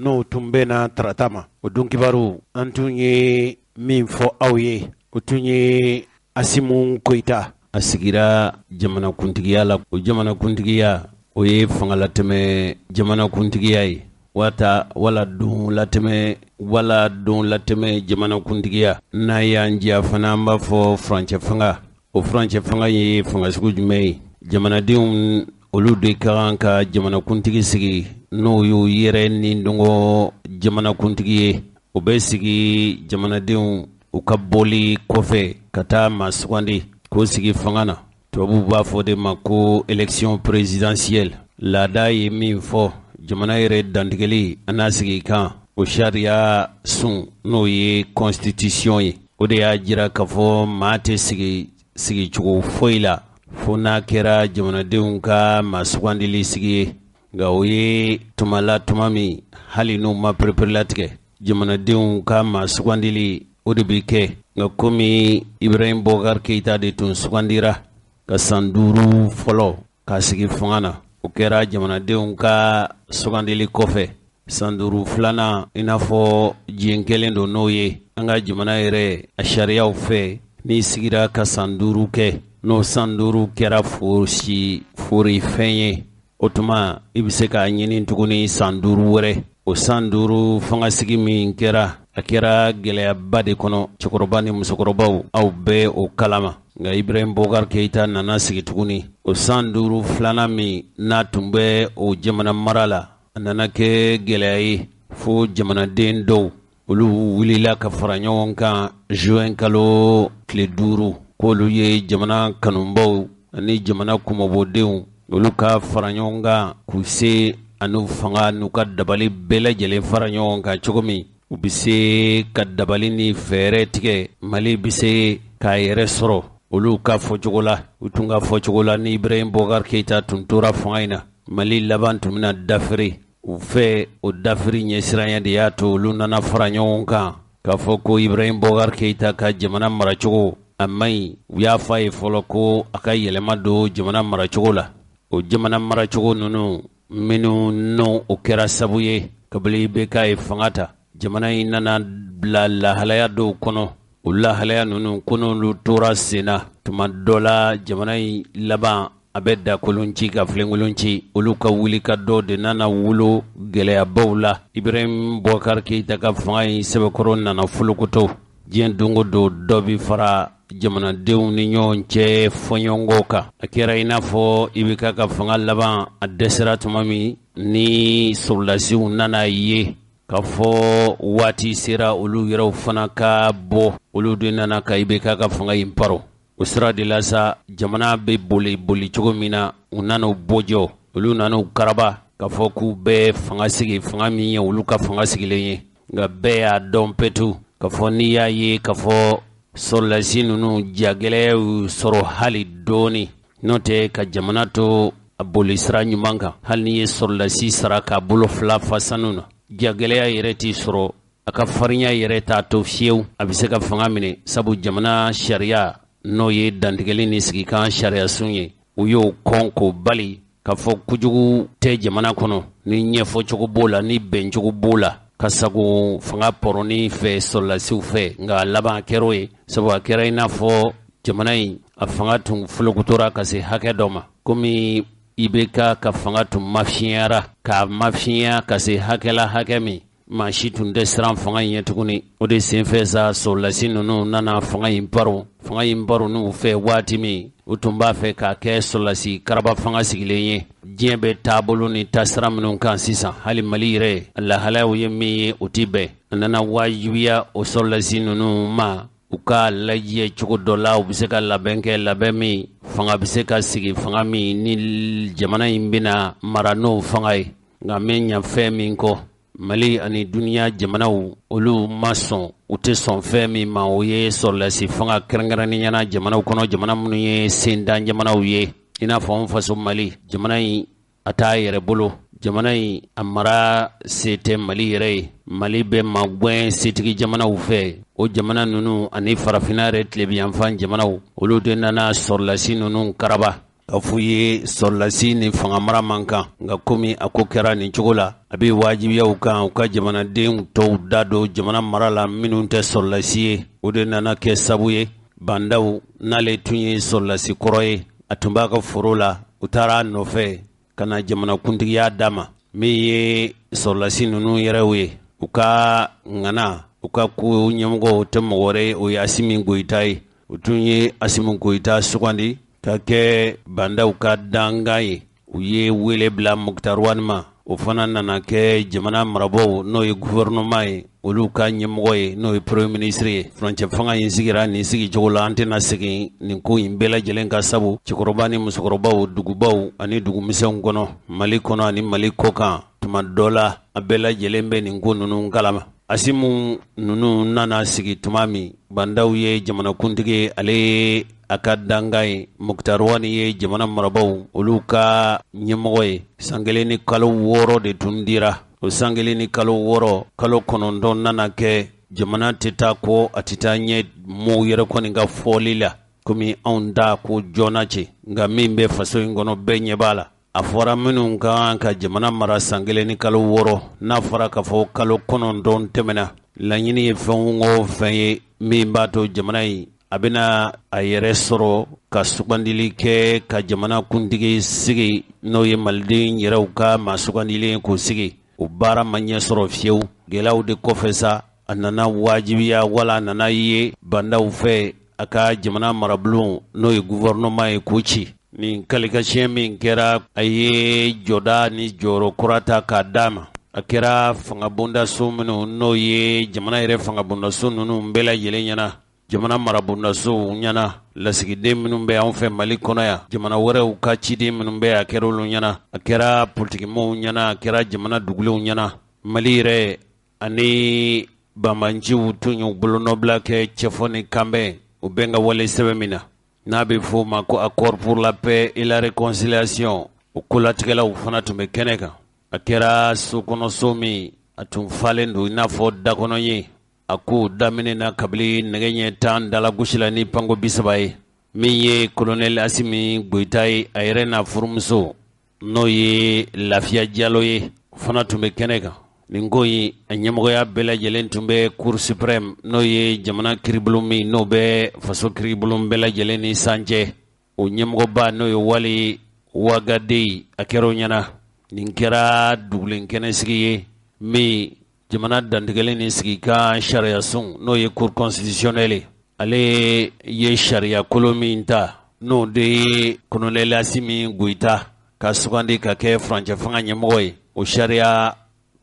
N'o tun bɛnna tarata ma, o don kibaru an tun ye min fɔ aw ye, o tun ye Asimu Goyita a sigira jamanakuntigiya la. O jamanakuntigiya, o ye fangalatɛmɛ jamanakuntigiya ye, wata wala don latɛmɛ wala don latɛmɛ jamanakuntigiya. N'a y'an diya fana, an b'a fɔ furancɛ fanga. O furancɛ fanga ye fanga sugu jumɛn ye? Jamanadenw olu de ka kan ka jamanakuntigi sigi, n'o y'u yɛrɛ ni dɔngɔ jamanakuntigi ye. O bɛ sigi jamanadenw u ka bɔli kɔfɛ ka taa maa sugandi k'o sigi fanga na. Tubabuw b'a fɔ de ma ko élection présidentielle. Laada ye min fɔ, jamana yɛrɛ dantigɛli a n'a sigi kan, o sariya sun n'o ye constitution ye, o de y'a jira k'a fɔ maa tɛ sigi sigicogo foyi la fo n'a kɛra jamanadenw ka maa sugandili sigi ye. Nka o ye tuma la, tuma min hali n'u ma pereperelatigɛ, jamanadenw ka maa sugandili o de bɛ kɛ. Nka komi Ibrahim Boubacar Keïta de tun sugandira ka san 5 fɔlɔ k'a sigi fanga na, o kɛra jamanadenw ka sugandili kɔfɛ. San 5 filanan, i n'a fɔ diɲɛ kɛlen don n'o ye an ka jamana yɛrɛ a sariyaw fɛ, n'i sigira ka san 5 kɛ, n'o san 5 kɛra fosi fori fɛn ye, o tuma i bɛ se k'a ɲini tuguni san 5 wɛrɛ. O san 5 fangasigi min kɛra, a kɛra gɛlɛyaba de kɔnɔ. Cɛkɔrɔba ni musokɔrɔbaw, aw bɛɛ o kalama. Nka Ibrahim Boubacar Keïta nana sigi tuguni. O san 5 filanan min n'a tun bɛ o jamana mara la, a nana kɛ gɛlɛya ye fo jamanaden dɔw olu wulila ka fara ɲɔgɔn kan juin kalo tile 5, k'olu ye jamana kanubaw ani jamana kunmabɔdenw, olu ka fara ɲɔgɔn kan k'u se an'u fanga n'u ka dabali bɛɛ lajɛlen fara ɲɔgɔn kan cogo min u bɛ se ka dabali ni fɛɛrɛ tigɛ, Mali bɛ se k'a yɛrɛ sɔrɔ. Olu ka fɔcogo la, u tun ka fɔcogo la, ni Ibrahim Boubacar Keïta tun tora fanga in na, Mali laban tun bɛna dafiri u fɛ. O dafiri ɲɛsiranya de y'a to olu nana fara ɲɔgɔn kan k'a fɔ ko Ibrahim Boubacar Keïta ka jamana maracogo a man ɲi. U y'a fɔ a ye fɔlɔ ko a ka yɛlɛma don jamana maracogo la. O jamana maracogo ninnu minnu n'o o kɛra sabu ye kabini IBK ye fanga ta, jamana in nana bila lahalaya dɔw kɔnɔ. O lahalaya ninnu, ko n'olu tora sen na, tuma dɔ la jamana in laban a bɛ dakolon ci ka filenkolon ci. Olu ka wuli ka dɔ de nana wolo gɛlɛyabaw la. Ibrahim Boubacar Keïta ka fanga in sɛbɛkɔrɔ nana folokoto. Diɲɛ don o don, dɔ bɛ fara jamanadenw ni ɲɔgɔn cɛ fɔɲɔgɔnkɔ kan. A kɛra i n'a fɔ IBK ka fanga laban a dɛsɛra tuma min, ni sɔrɔdasiw nana ye k'a fɔ waati sera olu yɛrɛw fana ka bɔ, olu de nana ka IBK ka fanga in paro. O sira de la sa, jamana bɛ boli boli cogo min na, u nana u bɔjɔ, olu nana u karaba k'a fɔ k'u bɛ fanga sigi, fanga min ye olu ka fanga sigilen ye. Nka bɛɛ y'a dɔn petu k'a fɔ n'i y'a ye k'a fɔ sɔrɔdasi ninnu jagɛlɛya y'u sɔrɔ hali dɔɔni, n'o tɛ ka jamana to a boli sira ɲuman kan, hali n'i ye sɔrɔdasi sara k'a bolo fila fa sanu na, jagɛlɛya yɛrɛ t'i sɔrɔ. A ka farinya yɛrɛ t'a to fiyewu a bɛ se ka fanga minɛ, sabu jamana sariya, n'o ye dantigɛli ni sigikan sariyasun ye, u y'o kɔn k'o bali k'a fɔ kojugu tɛ jamana kɔnɔ ni ɲɛfɔcogo b'o la, ni bɛncogo b'o la, ka sago fanga pɔrɔni fɛ sɔrɔdasiw fɛ. Nka a laban kɛra o ye, sabu a kɛra i n'a fɔ jamana in a fanga tun folokotora ka se hakɛ dɔ ma, komi IBK ka fanga tun mafiɲɛyara k'a mafiɲɛya ka se hakɛ la, hakɛ min maa si tun tɛ siran fanga in ɲɛ tuguni. O de senfɛ sa, sɔrɔdasi ninnu nana fanga in baro. Fanga in baro n'u fɛ waati min, u tun b'a fɛ k'a kɛ sɔrɔdasi karaba fanga sigilen ye. Diɲɛ bɛ taabolo ni taasira minnu kan sisan, hali Mali yɛrɛ a lahalayaw ye min ye, o tɛ bɛn. A nana wajibiya o sɔrɔdasi ninnu ma u ka lajɛ cogo dɔ la, u bɛ se ka labɛn kɛ, labɛn min fanga bɛ se ka sigi, fanga min ni jamana in bɛna mara n'o fanga ye. Nka n bɛ ɲa fɛn min kɔ, Mali ani duniya jamanaw olu ma sɔn. U tɛ sɔn fɛn min ma, o ye sɔrɔdasi fanga, kɛrɛnkɛrɛnnenya na jamanaw kɔnɔ, jamana minnu ye sendan jamanaw ye, i n'a fɔ an faso Mali. Jamana in a t'a yɛrɛ bolo, jamana in a mara se tɛ Mali yɛrɛ ye. Mali bɛ magɛn setigi jamanaw fɛ. O jamana ninnu ani farafinna yɛrɛ tilebiyanfan jamanaw, olu de nana sɔrɔdasi ninnu karaba. K'a f'u ye sɔrɔlasi ni fanga mara man kan, nka komi a ko kɛra nin cogo la, a bɛ wajibiya u kan u ka jamanaden tɔw da don jamana mara la minnu tɛ sɔrɔlasi ye. O de nana kɛ sabu ye, Bah N'Daw, n'ale tun ye sɔrɔlasi kɔrɔ ye, a tun b'a ka foro la, u taara a nɔfɛ ka na jamanakuntigiya d'a ma. Min ye sɔrɔlasi ninnu yɛrɛw ye, u ka ŋana, u ka ko ɲɛmɔgɔ tɛ mɔgɔ wɛrɛ ye, o ye Asimi Goyita ye. U tun ye Asimi Goyita sugandi ka kɛ Bah N'Daw ka dankan ye. U ye wele bila Moctar Ouane ma, o fana nana kɛ jamana marabaaw, n'o ye gouvernement ye, olu ka ɲɛmɔgɔ ye, n'o ye premier ministre ye. Furancɛ fanga in sigira nin sigicogo la. An tɛna segin nin ko in bɛɛ lajɛlen ka sabu cɛkɔrɔba ni musokɔrɔbaw, dugubaw ani dugumisɛnw kɔnɔ, Mali kɔnɔ ani Mali kɔkan, tuma dɔ la a bɛɛ lajɛlen bɛ nin ko ninnu kalama. Asimu ninnu nana sigi tuma min, Bah N'Daw ye jamanakuntigi ye, ale ye a ka dankan ye, Moctar Ouane ye jamana marabaaw olu ka ɲɛmɔgɔ ye. San 1 ni kalo 6 de tun dira. O san 1 ni kalo 6, kalo 9 nana kɛ, jamana tɛ taa kɔ, a tɛ taa ɲɛ mɔgɔw yɛrɛ kɔni ka fɔli la, komi anw t'a ko joona cɛ, nka min bɛ faso in kɔnɔ, bɛɛ ɲɛ b'a la. A fɔra minnu ka kan ka jamana mara san 1 ni kalo 6, n'a fɔra k'a fɔ kalo 9 tɛmɛna, laɲini ye fɛn o fɛn ye min b'a to jamana in a bɛna a yɛrɛ sɔrɔ ka sugandili kɛ ka jamana kuntigi sigi, n'o ye maliden yɛrɛw ka maa sugandilen k'o sigi, o baara ma ɲɛ sɔrɔ fiyewu. Gɛlɛyaw de kɔfɛ sa, a nana wajibiya wala a nana ye Bah N'Daw fɛ a ka jamana marabulon, n'o ye gouvernement ye, k'o ci. Nin kalikasiyɛn min kɛra, a ye jɔda ni jɔyɔrɔ kura ta k'a d'a ma. A kɛra fangabondaso minnu, n'o ye jamana yɛrɛ fangabondaso ninnu bɛɛ lajɛlen ɲɛna, jamana marabondasow ɲɛna, lasigiden minnu bɛ anw fɛ Mali kɔnɔ yan, jamana wɛrɛw ka ciden minnu bɛ, a kɛra olu ɲɛna, a kɛra politikimɔgɔw ɲɛna, a kɛra jamana dugulenw ɲɛna. Mali yɛrɛ ani banbanciw tun y'u bolonɔbila kɛ cɛfɔ ni kanbɛn o bɛn ka wale sɛbɛn min na, n'a bɛ f'o ma ko Accord pour la paix et la réconciliation, o kolatigɛlaw fana tun bɛ kɛnɛ kan. A kɛra so kɔnɔso min, a tun falen don i n'a fɔ dakɔnɔ ye. A ko daminɛ na kabini nɛgɛ ɲɛ 10 dalagosi la ni panko 30 ye. Min ye kolonɛli Asimi Goyita ye, a yɛrɛ n'a furumuso, n'o ye Lafiya Jalo ye, fana tun bɛ kɛnɛ kan. Nin ko in, a ɲɛmɔgɔya bɛɛ lajɛlen tun bɛ Cour suprême, n'o ye jamana kiribulon min n'o bɛ faso kiribulon bɛɛ lajɛlen ni san cɛ, o ɲɛmɔgɔba, n'o ye Wali Wagadeyi, a kɛra o ɲɛna. Nin kɛra dugulen kɛnɛsigi ye min jamana dantigɛlen ni sigikan sariyasun, n'o ye Cour constitutionnelle, ale ye sariya kolo min ta, n'o de ye kolonɛli Asimi Goyita ka sugandi ka kɛ furancɛ fanga ɲɛmɔgɔ ye, o sariya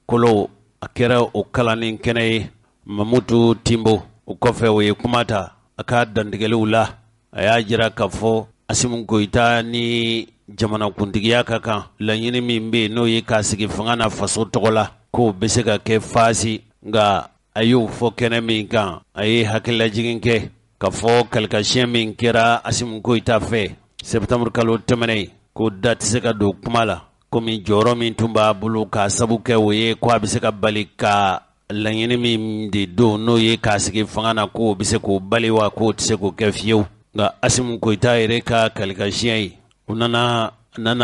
kolo, a kɛra o kalanni kɛnɛ ye. Mamutu Timbo, o kɔfɛ, o ye kuma ta a ka dantigɛliw la. A y'a jira k'a fɔ Asimi Goyita ni jamanakuntigiya ka kan, laɲini min bɛ yen, n'o ye k'a sigi fanga na faso tɔgɔ la, k'o bɛ se ka kɛ faasi. Nka a y'o fɔ kɛnɛ min kan, a ye hakililajigin kɛ k'a fɔ kalikasiyɛn min kɛra Asimi Goyita fɛ septembre kalo tɛmɛnen, ko da tɛ se ka don kuma la, komi jɔyɔrɔ min tun b'a bolo k'a sabu kɛ o ye, ko a bɛ se ka bali ka laɲini min de don, n'o ye k'a sigi fanga na, k'o bɛ se k'o bali wa, k'o tɛ se k'o kɛ fiyewu. Nka Asimi Goyita yɛrɛ ka kalikasiyɛn ye, o nana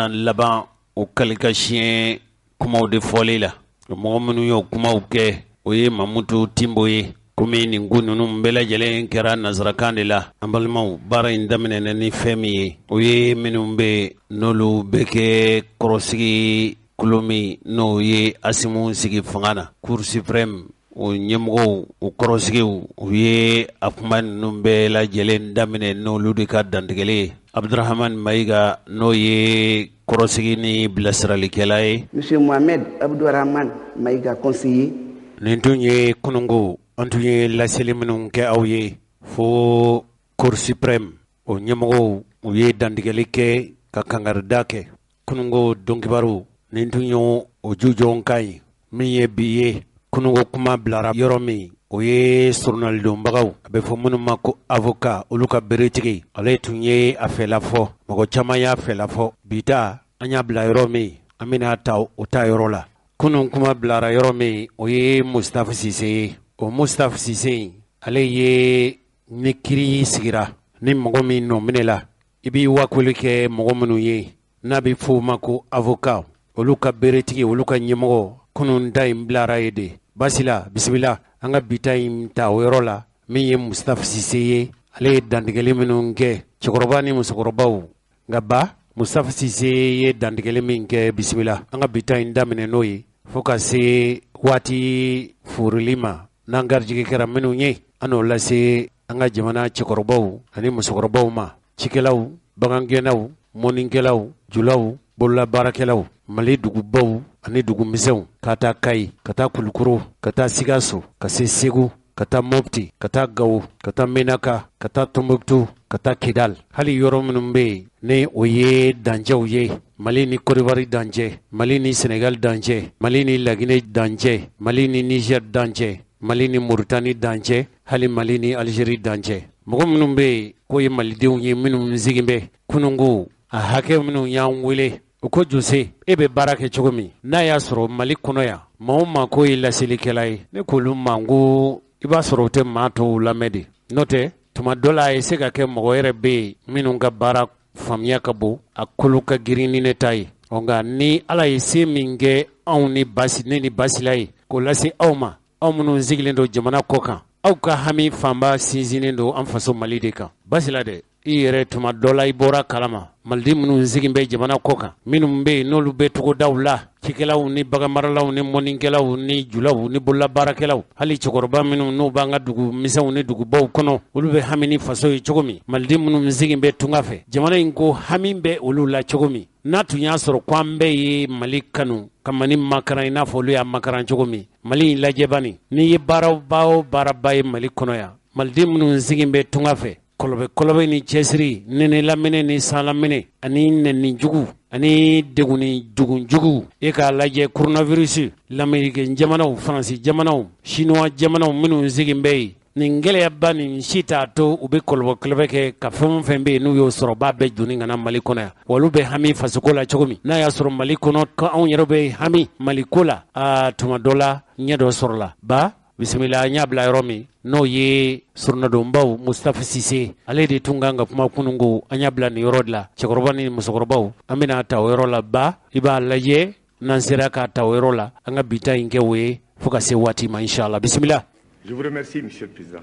laban o kalikasiyɛn kumaw de fɔli la. Mɔgɔ minnu y'o kumaw kɛ, o ye Mamutu Timbo ye. Komi nin ko ninnu bɛɛ lajɛlen kɛra nansarakan de la, an balimaw, baara in daminɛna ni fɛn min ye, o ye minnu bɛ n'olu bɛ kɛ kɔrɔsigi kulu min, n'o ye Asimu sigi fanga na, Cour suprême, o ɲɛmɔgɔw, o kɔrɔsigiw, u ye a kuma ninnu bɛɛ lajɛlen daminɛ n'olu de ka dantigɛli ye. Abdurahamani Mayiga, n'o ye kɔrɔsigi ni bilasiralikɛla ye. Monsieur Mohamed Abdourahmane Maïga, conseiller. Nin tun ye kununko an tun ye laseli minnu kɛ aw ye fo Cour suprême, o ɲɛmɔgɔw, u ye dantigɛli kɛ ka kangarida kɛ kununko donkibaru. Nin tun ye o jujɔn kan ye. Min ye bi ye, kununko kuma bilara yɔrɔ min, o ye surunalidonbagaw, a bɛ fɔ minnu ma ko avocat, olu ka beretigi, ale tun ye a fɛla fɔ. Mɔgɔ caman y'a fɛla fɔ. Bi ta, an y'a bila yɔrɔ min, an bɛna ta o ta yɔrɔ la. Kunun kuma bilara yɔrɔ min, o ye Mustafa Sise ye. O Mustafa Sise, ale ye ni kiri sigira ni mɔgɔ min nɔ minɛ la. i b'i wakili kɛ mɔgɔ minnu ye n'a bɛ f'o ma ko avocat, olu ka beretigi, olu ka ɲɛmɔgɔ, kunun ta in bilara ye de. Basila, bisimila, an ka bi ta in ta o yɔrɔ la. Min ye Mustafa Sise ye, ale ye dantigɛli minnu kɛ cɛkɔrɔba ni musokɔrɔbaw. Nka ba Mustafa Sise ye dantigɛli min kɛ, bisimila, an ka bi ta in daminɛ n'o ye fo ka se waati forili ma. N'an garijɛgɛ kɛra minnu ye, an n'o lase an ka jamana cɛkɔrɔbaw ani musokɔrɔbaw ma, cikɛlaw, bagangɛnnaw, mɔnnikɛlaw, julaw, bololabaarakɛlaw, Mali dugubaw ani dugumisɛnw, ka taa Kayi, ka taa Kulukoro, ka taa Sikaso, ka se Segu, ka taa Mopti, ka taa Gawo, ka taa Menaka, ka taa Tombouctou, ka taa Kidal. Hali yɔrɔ minnu bɛ yen ni o ye dancɛw ye, Mali ni Côte d'Ivoire dancɛ, Mali ni Sénégal dancɛ, Mali ni Laginɛ dancɛ, Mali ni Niger dancɛ, Mali ni Mauritanie dancɛ, hali Mali ni Algérie dancɛ. Mɔgɔ minnu bɛ yen k'o ye malidenw ye, minnu sigin bɛ kununko a hakɛ minnu y'an wele, u ko Jose, e bɛ baara kɛ cogo min, n'a y'a sɔrɔ Mali kɔnɔ yan, maa o maa k'o ye laselikɛla ye, ne k'olu ma ko i b'a sɔrɔ u tɛ maa tɔw lamɛn de. N'o tɛ, tuma dɔ la a ye se ka kɛ mɔgɔ yɛrɛ bɛ yen minnu ka baara faamuya ka bon, a kolo ka girin ni ne ta ye. Nka ni Ala ye se min kɛ anw ni basi, ne ni Basila ye, k'o lase aw ma, aw minnu sigilen don jamana kɔ kan, aw ka hami fanba sinsinnen don an faso Mali de kan. Basila dɛ, i yɛrɛ tuma dɔ la i bɔra kalama, maliden minnu sigilen bɛ jamana kɔ kan, minnu bɛ yen n'olu bɛ togodaw la, cikɛlaw ni baganmaralaw ni mɔnnikɛlaw ni julaw ni bololabaarakɛlaw, hali cɛkɔrɔba minnu n'u b'an ka dugu misɛnw ni dugubaw kɔnɔ, olu bɛ hami ni faso ye cogo min, maliden minnu sigilen bɛ tunga fɛ, jamana in ko hami bɛ olu la cogo min, n'a tun y'a sɔrɔ ko an bɛɛ ye Mali kanu ka Mali makaran i n'a fɔ olu y'a makaran cogo min, Mali in lajɛba nin, n'i ye baaraba o baaraba ye Mali kɔnɔ yan, maliden minnu sigilen bɛ tunga fɛ, kɔlɔbɛ kɔlɔbɛ ni cɛsiri, nɛnɛ lamɛnɛ ni san lamɛnɛ ani nɛni jugu ani degunni dugun jugu, e k'a lajɛ coronavirus, lamerikɛn jamanaw, faransi jamanaw, chinois jamanaw minnu sigilen bɛ yen, nin gɛlɛyaba nin si t'a to u bɛ kɔlɔbɛ kɔlɔbɛ kɛ ka fɛn o fɛn bɛ yen n'u y'o sɔrɔ, b'a bɛɛ doni ka na Mali kɔnɔ yan. Wa olu bɛ hami fasoko la cogo min, n'a y'a sɔrɔ Mali kɔnɔ ko anw yɛrɛ bɛ hami Mali ko la, aa tuma dɔ la ɲɛ dɔ sɔrɔla. Ba bisimila, an y'a bila yɔrɔ min, n'o ye soronadonbaw Mustafa Sise, ale de tun kan ka kuma kununko, an y'a bila nin yɔrɔ de la. Cɛkɔrɔba ni musokɔrɔbaw, an bɛna ta o yɔrɔ la. Ba, i b'a lajɛ n'an sera k'a ta o yɔrɔ la, an ka bi ta in kɛ o ye fo ka se waati ma, inshallah. Bisimila. Je vous remercie, Monsieur le Président.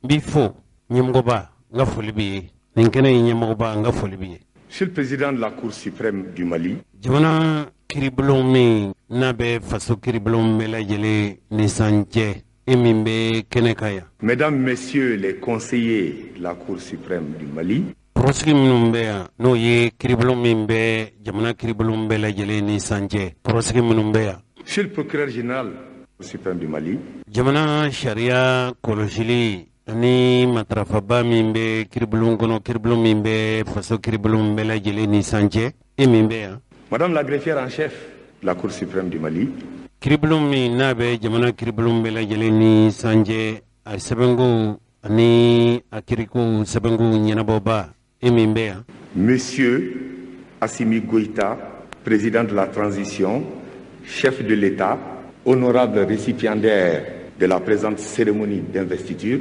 N b'i fo, ɲɛmɔgɔba, n ka foli b'i ye. Nin kɛnɛ in ɲɛmɔgɔba, n ka foli b'i ye. Monsieur le Président de la Cour suprême du Mali. Jamana kiribulon min n'a bɛ faso kiribulon bɛɛ lajɛlen ni san cɛ, e min bɛ kɛnɛ kan yan. Mesdames, Messieurs les conseillers de la Cour suprême du Mali. Kɔrɔsigi minnu bɛ yan, n'o ye kiribulon min bɛ jamana kiribulon bɛɛ lajɛlen ni san cɛ, kɔrɔsigi minnu bɛ yan. Monsieur le procureur général suprême du Mali. Jamana sariya kɔlɔsili ani matarafaba min bɛ kiribulon kɔnɔ, kiribulon min bɛ faso kiribulon bɛɛ lajɛlen ni san cɛ, e min bɛ yan. Madame la greffière en chef de la Cour suprême du Mali. Kiribulon min n'a bɛ jamana kiribulon bɛɛ lajɛlen ni san cɛ, a sɛbɛnko ani a kiriko sɛbɛnko ɲɛnabɔba, e min bɛ yan. Monsieur Assimi Goïta, président de la transition, chef de l'État, honorable récipiendaire de la présente cérémonie d'investiture.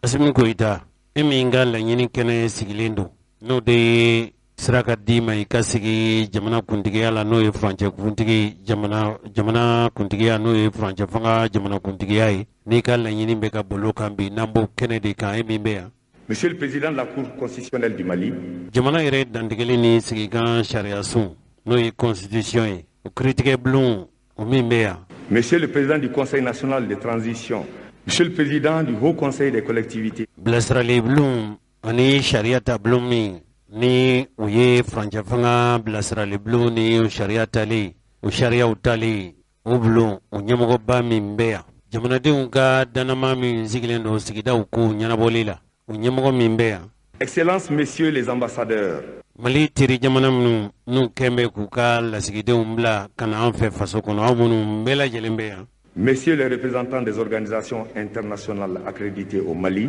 Assimi Goïta, e min ka laɲini kɛnɛ sigilen don, n'o de ye sira ka d'i ma i ka sigi jamana kuntigiya la, n'o ye furancɛ kuntigi jamana kuntigiya, n'o ye furancɛ fanga jamana kuntigiya ye, n'i ka laɲini bɛ ka bolo kan bi, n'an b'o kɛnɛ de kan, e min bɛ yan. Monsieur le Président de la Cour constitutionnelle du Mali. Jamana yɛrɛ dantigɛli ni sigikan sariyasun, n'o ye constitution ye, o kiiritigɛ bulon, o min bɛ yan. Monsieur le Président du Conseil national de transition, Monsieur le Président du Haut Conseil des collectivités. Bilasirali bulon ani sariya ta bulon min ni o ye furancɛ fanga bilasirali bulon ni sariya tali, o sariyaw tali, o bulon o ɲɛmɔgɔba min bɛ yan. Jamanadenw ka dannama min sigilen don sigidaw ko ɲɛnabɔli la, o ɲɛmɔgɔ min bɛ yan. Excellences, Messieurs les ambassadeurs. Mali teri jamana minnu n'u kɛn bɛ k'u ka lasigidenw bila ka na an fɛ faso kɔnɔ, aw minnu bɛɛ lajɛlen bɛ yan. Messieurs les représentants des organisations internationales accréditées au Mali.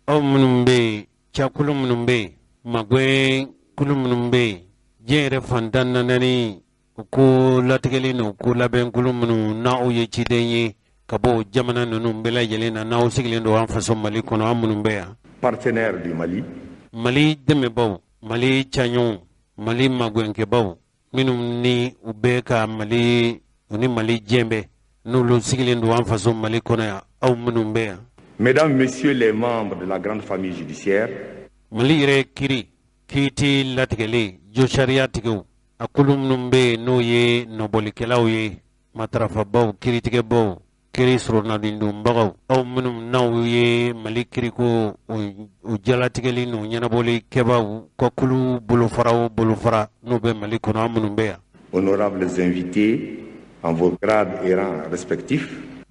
Aw minnu bɛ yen, cakulu minnu bɛ yen, magɛn kulu minnu bɛ yen, diɲɛ yɛrɛ fantan naani u ko latigɛlen don, ko labɛnkulu minnu n'aw ye ciden ye ka bɔ jamana ninnu bɛɛ lajɛlen na, n'aw sigilen don an faso Mali kɔnɔ, an minnu bɛ yan. Partenaires du Mali. Mali dɛmɛbaw Mali caɲɔgɔnw, Mali magɛnkɛbaw minnu ni u bɛ ka Mali, u ni Mali jɛ bɛ, n'olu sigilen don an faso Mali kɔnɔ yan, aw minnu bɛ yan. Mesdames, Messieurs les membres de la grande famille judiciaire. Mali yɛrɛ kiri kiiti latigɛlen josariya tigiw, a kulu minnu bɛ yen n'o ye nɔbɔlikɛlaw ye, matarafabaw, kiritigɛbaw, kiri soronadindonbagaw, aw minnu n'aw ye Mali kiriko o jalatigɛli n'o ɲɛnabɔli kɛbaaw ka kulu bolofara o bolofara n'o bɛ Mali kɔnɔ, aw minnu bɛ yan. Honorables invités en vos grades et rangs respectifs.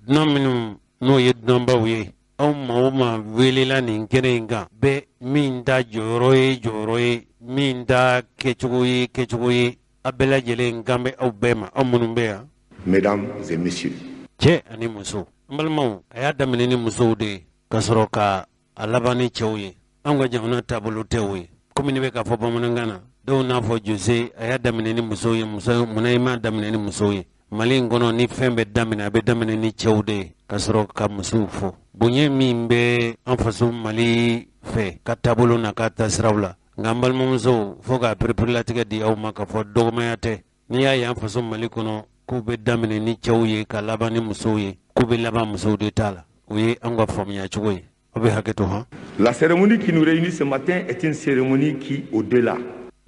Dunan minnu n'o ye dunanbaw ye, aw maa o maa welela nin kɛnɛ in kan, bɛɛ min ta jɔyɔrɔ ye jɔyɔrɔ ye, min ta kɛcogo ye kɛcogo ye, a bɛɛ lajɛlen kan bɛ aw bɛɛ ma, aw minnu bɛ yan. Mesdames et messieurs. Cɛ ani muso, n balimaw, a y'a daminɛ ni musow de ye ka sɔrɔ ka a laban ni cɛw ye. Anw ka jamana taabolo tɛ o ye. Komi ne bɛ k'a fɔ bamanankan na, dɔw n'a fɔ Jose a y'a daminɛ ni musow ye, muso munna i m'a daminɛ ni musow ye? Mali in kɔnɔ, ni fɛn bɛ daminɛ, a bɛ daminɛ ni cɛw de ye ka sɔrɔ ka musow fɔ. Bonya min bɛ an faso Mali fɛ ka taabolo n'a ka taasiraw la, nka n balimamusow, fo k'a pereperelatigɛ di aw ma k'a fɔ dɔgɔmaya tɛ. N'i y'a ye an faso Mali kɔnɔ k'u bɛ daminɛ ni cɛw ye ka laban ni musow ye, k'u bɛ laban musow de t'a la, o ye an ka faamuya cogo ye. Aw bɛ hakɛ to han. La cérémonie qui nous réunit ce matin est une cérémonie qui, au-delà.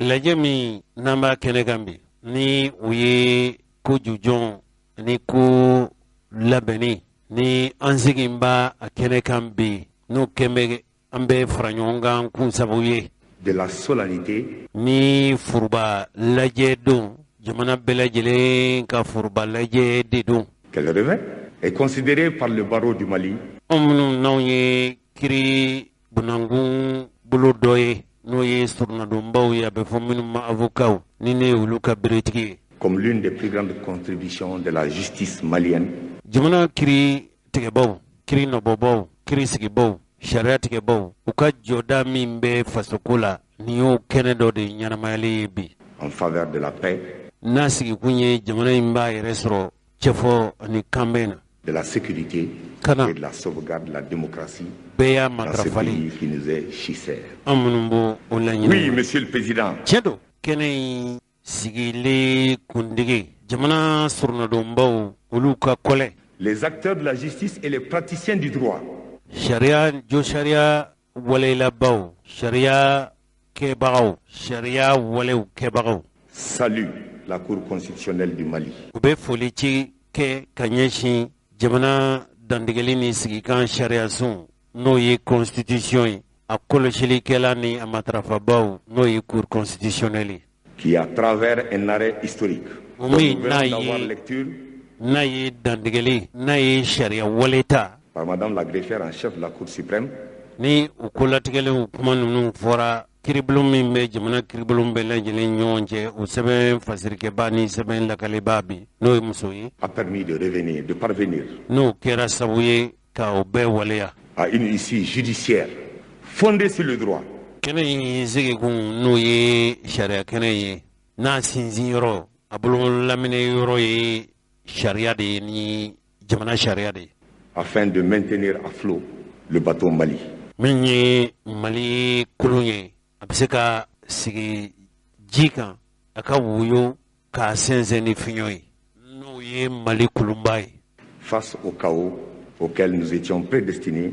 Lajɛ min n'an b'a kɛnɛ kan bi, ni o ye ko jujɔn ni ko labɛnni ni an segin b'a a kɛnɛ kan bi, n'o kɛn bɛ an bɛ fara ɲɔgɔn kan kun sababu ye. De la solennité. Ni foroba lajɛ don, jamana bɛɛ lajɛlen ka foroba lajɛ de don. Qu'elle revêt est considérée par le barreau du Mali. Anw minnu n'anw ye kiri bunankun bolo dɔ ye, n'o ye soronadonbaw ye, a bɛ fɔ minnu ma avocat, ni ne ye olu ka beretigi ye. Comme l'une des plus grandes contributions de la justice malienne. Jamana kiri tigɛbaw, kiri nɔbɔbaw, kiri sigibaw, sariya tigɛbaw, u ka jɔda min bɛ fasoko la, nin y'o kɛnɛ dɔ de ɲɛnamayalen ye bi. En faveur de la paix. N'a sigikun ye jamana in b'a yɛrɛ sɔrɔ cɛfɔ ani kanbɛn na. De la sécurité Kana. et de la sauvegarde de la démocratie. Bɛɛ y'a Dans ce matarafali. pays qui nous est si cher. An minnu b'o o laɲini. Oui, monsieur le président. Tiɲɛ don, kɛnɛ in sigilen kundigi, jamana soronadonbaw, olu ka kɔlɛ. Les acteurs de la justice et les praticiens du droit. Sariya jo, sariya walelabaw, sariya kɛbagaw, sariya walew kɛbagaw. Saluent la Cour constitutionnelle du Mali. U bɛ foli ci kɛ ka ɲɛsin jamana dantigɛli ni sigikan sariyasun, n'o ye constitution ye, a kɔlɔsilikɛla ni a matarafabaw, n'o ye Cour constitutionnelle ye. Qui, à travers un arrêt historique, Oui, dont nous venons n'a d'avoir lecture n'a ye dantigɛli, n'a ye sariya wale ta par Madame la greffière en chef de la Cour suprême, ni u kolatigɛlenw kuma ninnu fɔra, kiribulon min bɛ jamana kiribulon bɛɛ lajɛlen ɲɔgɔn cɛ, o sɛbɛn fasirikɛba ni sɛbɛn lakaleba bi, n'o ye muso ye, a permis de revenir, de parvenir n'o kɛra sababu ye ka o bɛɛ waleya à une issue judiciaire fondée sur le droit, kɛnɛ in sigikun, n'o ye sariya kɛnɛ ye, n'a sinsin yɔrɔ, a bolo laminɛ yɔrɔ ye sariya de ye, ni jamana sariya de ye, afin de maintenir à flot le bateau Mali. Min ye Mali kolon ye, a bɛ se ka sigi ji kan, a ka woyo k'a sɛnsɛn ni fiɲɛ ye, n'o ye Mali kolonba ye. Face au chaos auquel nous étions prédestinés,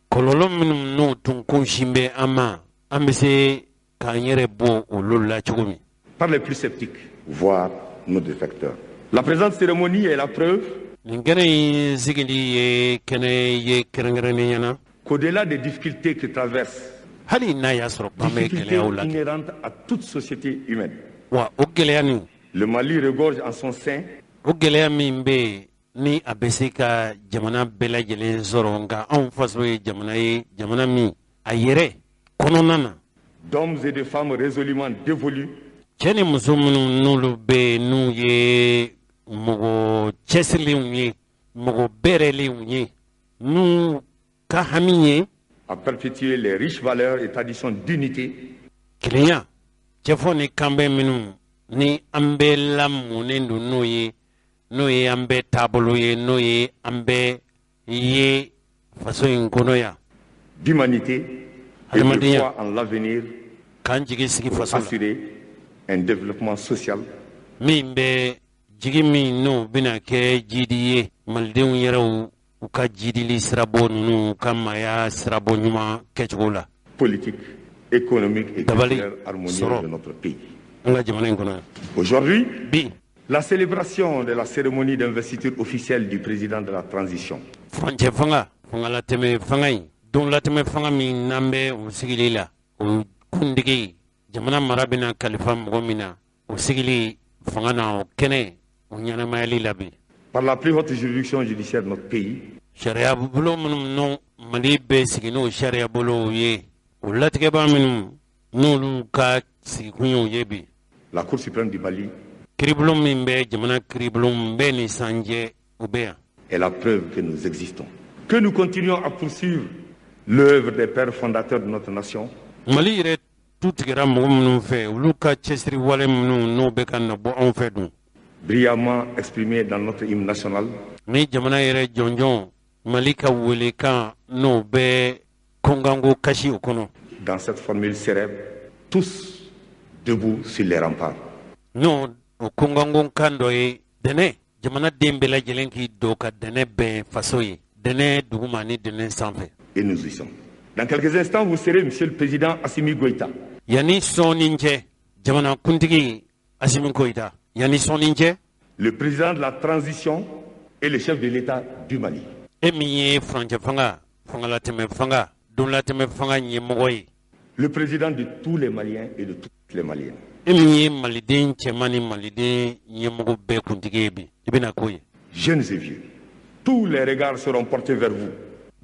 Kɔlɔlɔ minnu n'o tun kunsin bɛ an ma, an bɛ se k'an yɛrɛ bɔ olu la cogo min. Par les plus sceptiques, voire nos détracteurs. La présente cérémonie est la preuve Nin kɛnɛ in sigili ye kɛnɛ ye kɛrɛnkɛrɛnnenya na qu'au-delà des difficultés que traverse, hali n'a y'a sɔrɔ k'an bɛ difficultés gɛlɛyaw la, inhérentes à toute société humaine, wa o gɛlɛya nin, le Mali regorge en son sein o gɛlɛya min bɛ yen ni a bɛ se ka jamana bɛɛ lajɛlen sɔrɔ, nka anw faso ye jamana ye, jamana min a yɛrɛ kɔnɔna na d'hommes et de femmes résolument dévolus cɛ ni muso minnu n'olu bɛ yen, n'u ye mɔgɔ cɛsirilenw ye, mɔgɔ bɛrɛlenw ye, n'u ka hami ye à perpétuer les riches valeurs et traditions d'unité, kelenya, cɛfɔ ni kanbɛn minnu ni an bɛɛ lamɔnen don n'o ye, n'o ye an bɛɛ taabolo ye, n'o ye an bɛɛ ye faso in kɔnɔ yan, d'humanité et de Adamadenya. foi en l'avenir. K'an jigi sigi pour faso la. Assurer un développement social Min bɛ jigi min n'o bɛna kɛ jidi ye malidenw yɛrɛw u ka jidili sirabɔ ninnu, u ka maaya sirabɔ ɲuman kɛcogo la. Politique, économique et Dabali culturel harmonieux sɔrɔ de notre pays. An ka jamana in kɔnɔ yan. Aujourd'hui, Bi, la célébration de la cérémonie d'investiture officielle du président de la transition furancɛ fanga, fangalatɛmɛ fanga in, don latɛmɛ fanga min n'an bɛ o sigili la, o kuntigi, jamana mara bɛna kalifa mɔgɔ min na, o sigili fanga na, o kɛnɛ o ɲɛnamayali la bi par la plus haute juridiction judiciaire de notre pays sariya bolo minnu n'o Mali bɛ sigi n'o sariya bolow ye, o latigɛbaa minnu n'olu ka sigikun y'o ye bi, la Cour suprême du Mali, kiribulon min bɛ jamana kiribulon bɛɛ ni sanjɛ, o bɛ yan est la preuve que nous existons, que nous continuons à poursuivre l'œuvre des pères fondateurs de notre nation, Mali yɛrɛ tu tigɛra mɔgɔ minnu fɛ, olu ka cɛsiri wale minnu n'o bɛ ka nabɔ anw fɛ dun, brillamment exprimée dans notre hymne national, ni jamana yɛrɛ jɔnjɔn Mali ka welekan n'o bɛ kɔnkanko kasi o kɔnɔ, dans cette formule célèbre, tous debout sur les remparts. N'o o kɔnkanko kan dɔ ye dɛnɛ, jamana den bɛɛ lajɛlen k'i don ka dɛnɛ bɛn faso ye, dɛnɛ duguma ni dɛnɛ sanfɛ. Et nous y sommes. Dans quelques instants, vous serez, Monsieur le Président Assimi Goïta, Yanni sɔɔni cɛ, jamana kuntigi Asimi Goyita, yanni sɔɔni cɛ, le président de la transition et le chef de l'État du Mali. E min ye furancɛ fanga, fangalatɛmɛ fanga, donlatɛmɛ fanga ɲɛmɔgɔ ye, Le président de tous les Maliens et de toutes les Maliennes. E min ye maliden cɛman ni maliden ɲɛmɔgɔ bɛɛ kuntigi ye bi, i bɛna k'o ye. Jeunes et vieux, tous les regards seront portés vers vous.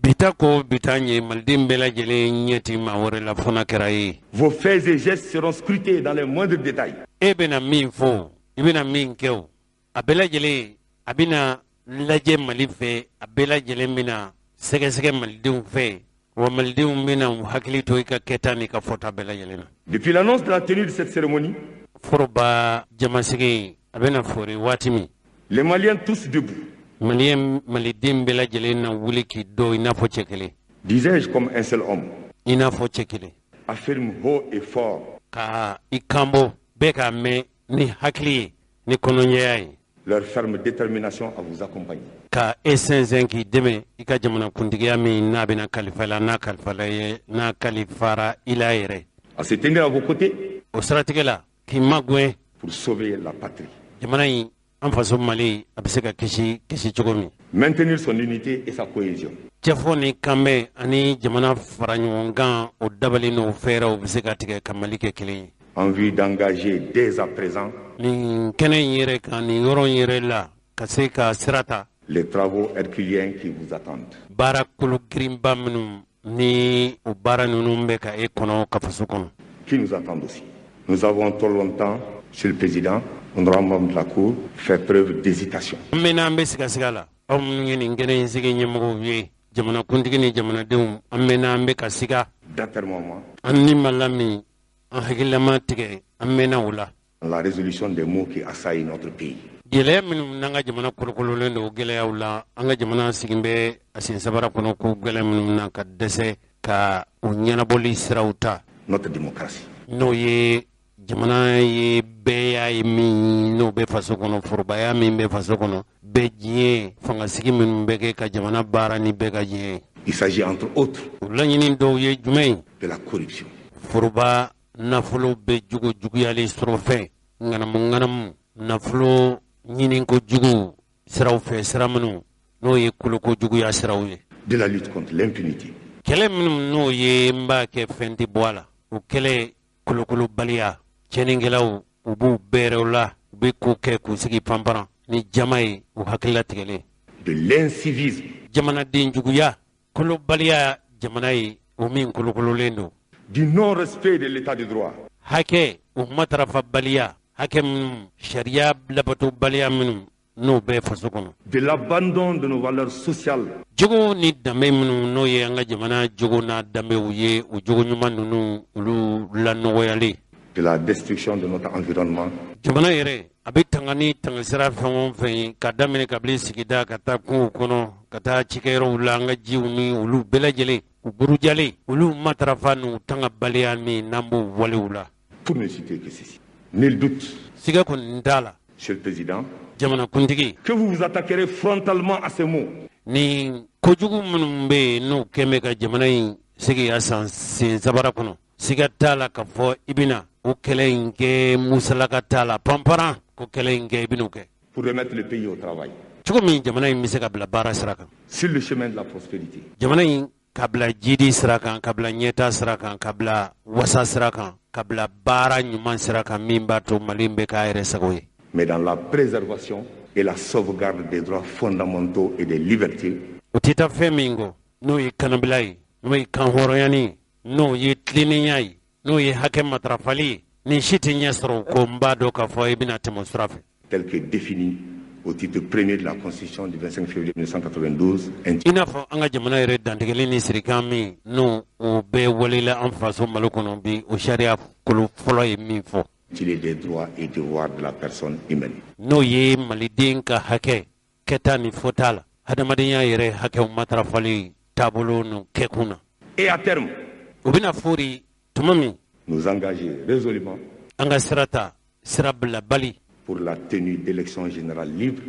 Bita ko bita ɲɛ, maliden bɛɛ lajɛlen ɲɛ ti maa wɛrɛ la fo n'a kɛra ye. Vos faits et gestes seront scrutés dans les moindres détails. E bɛna min fɔ, i bɛna min kɛ, o a bɛɛ lajɛlen a bɛna lajɛ Mali fɛ, a bɛɛ lajɛlen bɛna sɛgɛsɛgɛ malidenw fɛ, wa malidenw bɛna u hakili to i ka kɛta n'i ka fɔta bɛɛ lajɛlen na. Depuis l'annonce de la tenue de cette cérémonie, Foroba jamasigi a bɛna fori waati min, les Maliens tous debout, Maliyɛn, maliden bɛɛ lajɛlen na wuli k'i dɔ i n'a fɔ cɛ kelen, disais-je comme un seul homme, i n'a fɔ cɛ kelen, affirment haut et fort ka i kanbɔ bɛɛ k'a mɛn ni hakili ye ni kɔnɔɲɛya ye leur ferme détermination à vous accompagner. Ka e sɛnsɛn k'i dɛmɛ i ka jamana kuntigiya min n'a bɛna kalifa la, n'a kalifala ye, n'a kalifara i la yɛrɛ, À se tenir à vos côtés o siratigɛ la k'i magɛn pour sauver la patrie, jamana in, an faso Mali, a bɛ se ka kisi kisi cogo min, maintenir son unité et sa cohésion, cɛfɔ ni kanbɛn ani jamana fara ɲɔgɔn kan, o dabali n'o fɛɛrɛw bɛ se ka tigɛ ka Mali kɛ kelen ye, en vue d'engager dès à présent nin kɛnɛ in yɛrɛ kan, nin yɔrɔ in yɛrɛ la, ka se ka sira ta les travaux herculéens qui vous attendent. Baara kolo girinba minnu ni o baara ninnu bɛ ka e kɔnɔ ka faso kɔnɔ. Qui nous attendent aussi. Nous avons trop longtemps, Monsieur le Président, honorable membre de la Cour, fait preuve d'hésitation. An mɛnna, an bɛ sigasiga la. Aw minnu ye nin kɛnɛ in sigi ɲɛmɔgɔw ye, jamanakuntigi ni jamanadenw, an mɛnna, an bɛ ka siga, D'atermoiement an ni ma lamin, an hakililama tigɛ, an mɛnna o la dans la résolution des maux qui assaillent notre pays. Gɛlɛya minnu n'an ka jamana kolokololen don, o gɛlɛyaw la, an ka jamana sigin bɛ a sen sabara kɔnɔ ko gɛlɛya minnu na, ka dɛsɛ ka o ɲɛnabɔli siraw ta, Notre démocratie, n'o ye jamana ye, bɛɛ y'a ye min n'o bɛ faso kɔnɔ, forobaya min bɛ faso kɔnɔ, bɛɛ diɲɛ fangasigi minnu bɛ kɛ ka jamana baara ni bɛɛ ka diɲɛ ye. Il s'agit entre autres O laɲini dɔw ye jumɛn ye? de la corruption, Foroba nafolo bɛ jugu juguyalen sɔrɔ fɛn ŋanamu ŋanamu, nafolo ɲiniko jugu siraw fɛ, sira minnu n'o ye koloko juguya siraw ye, de la lutte contre l'impunité, kɛlɛ minnu n'o ye n b'a kɛ fɛn tɛ bɔ a la, o kɛlɛ kolokolobaliya, tiɲɛnikɛlaw u b'u bɛrɛw la, u bɛ ko kɛ k'u sigi panparan ni jama ye, u hakilila tigɛlen, de l'incivisme, jamanaden juguya, kolobaliya jamana ye o min kolokololen don, du non-respect de l'état de droit, hakɛ o matarafabaliya, hakɛ minnu sariya labatobaliya minnu n'o bɛ faso kɔnɔ, de l'abandon de nos valeurs sociales, jogo ni danbe minnu n'o ye an ka jamana jogo n'a danbew ye, o jogo ɲuman ninnu olu lanɔgɔyalen, de la destruction de notre environnement, jamana yɛrɛ a bɛ tanga ni tangasira fɛn o fɛn ye, ka daminɛ kabini sigida ka taa kungo kɔnɔ, ka taa cikɛyɔrɔw la, an ka jiw ni olu bɛɛ lajɛlen. U burujalen, olu matarafa n'u tangabaliya min n'an b'o walew la. Pour ne citer que ceci. Nul doute. Siga kɔni t'a la. Monsieur le Président. Jamanakuntigi. Que vous vous attaquerez frontalement à ces maux. Ni kojugu minnu bɛ yen, n'o kɛn bɛ ka jamana in sigi a san sen sabara kɔnɔ, siga t'a la k'a fɔ i bɛna o kɛlɛ in kɛ. Musalaka t'a la, panparan ko kɛlɛ in kɛ, i bɛn'o kɛ. Pour remettre le pays au travail. Cogo min jamana in bɛ se ka bila baara sira kan. Sur le chemin de la prospérité. Jamana in ka bila jidi sira kan, ka bila ɲɛta sira kan, ka bila wasa sira kan, ka bila baara ɲuman sira kan, min b'a to Mali bɛ k'a yɛrɛ sago ye. Mais dans la préservation et la sauvegarde des droits fondamentaux et des libertés. O tɛ taa fɛn min kɔ, n'o ye kanabila ye, n'o ye kanhɔrɔnyani, n'o ye tilennenya ye, n'o ye hakɛ matarafali ye, nin si tɛ ɲɛ sɔrɔ ko n b'a dɔn k'a fɔ i bɛna tɛmɛ o sira fɛ. Tel que défini au titre premier de la Constitution du 25 février 1992. I n'a fɔ an ka jamana yɛrɛ dantigɛli ni sirikan min, n'o o bɛɛ walela an faso Mali kɔnɔ bi, o sariya kolo fɔlɔ ye min fɔ. Des droits et devoirs de la personne humaine. N'o ye maliden ka hakɛ kɛta ni fɔta la, hadamadenya yɛrɛ hakɛw matarafali taabolo n'u kɛkun na. Et à terme. O bɛna fori tuma min. Nous engager résolument. An ka sira ta, sira bilabali. Pour la tenue d'élections générales libres.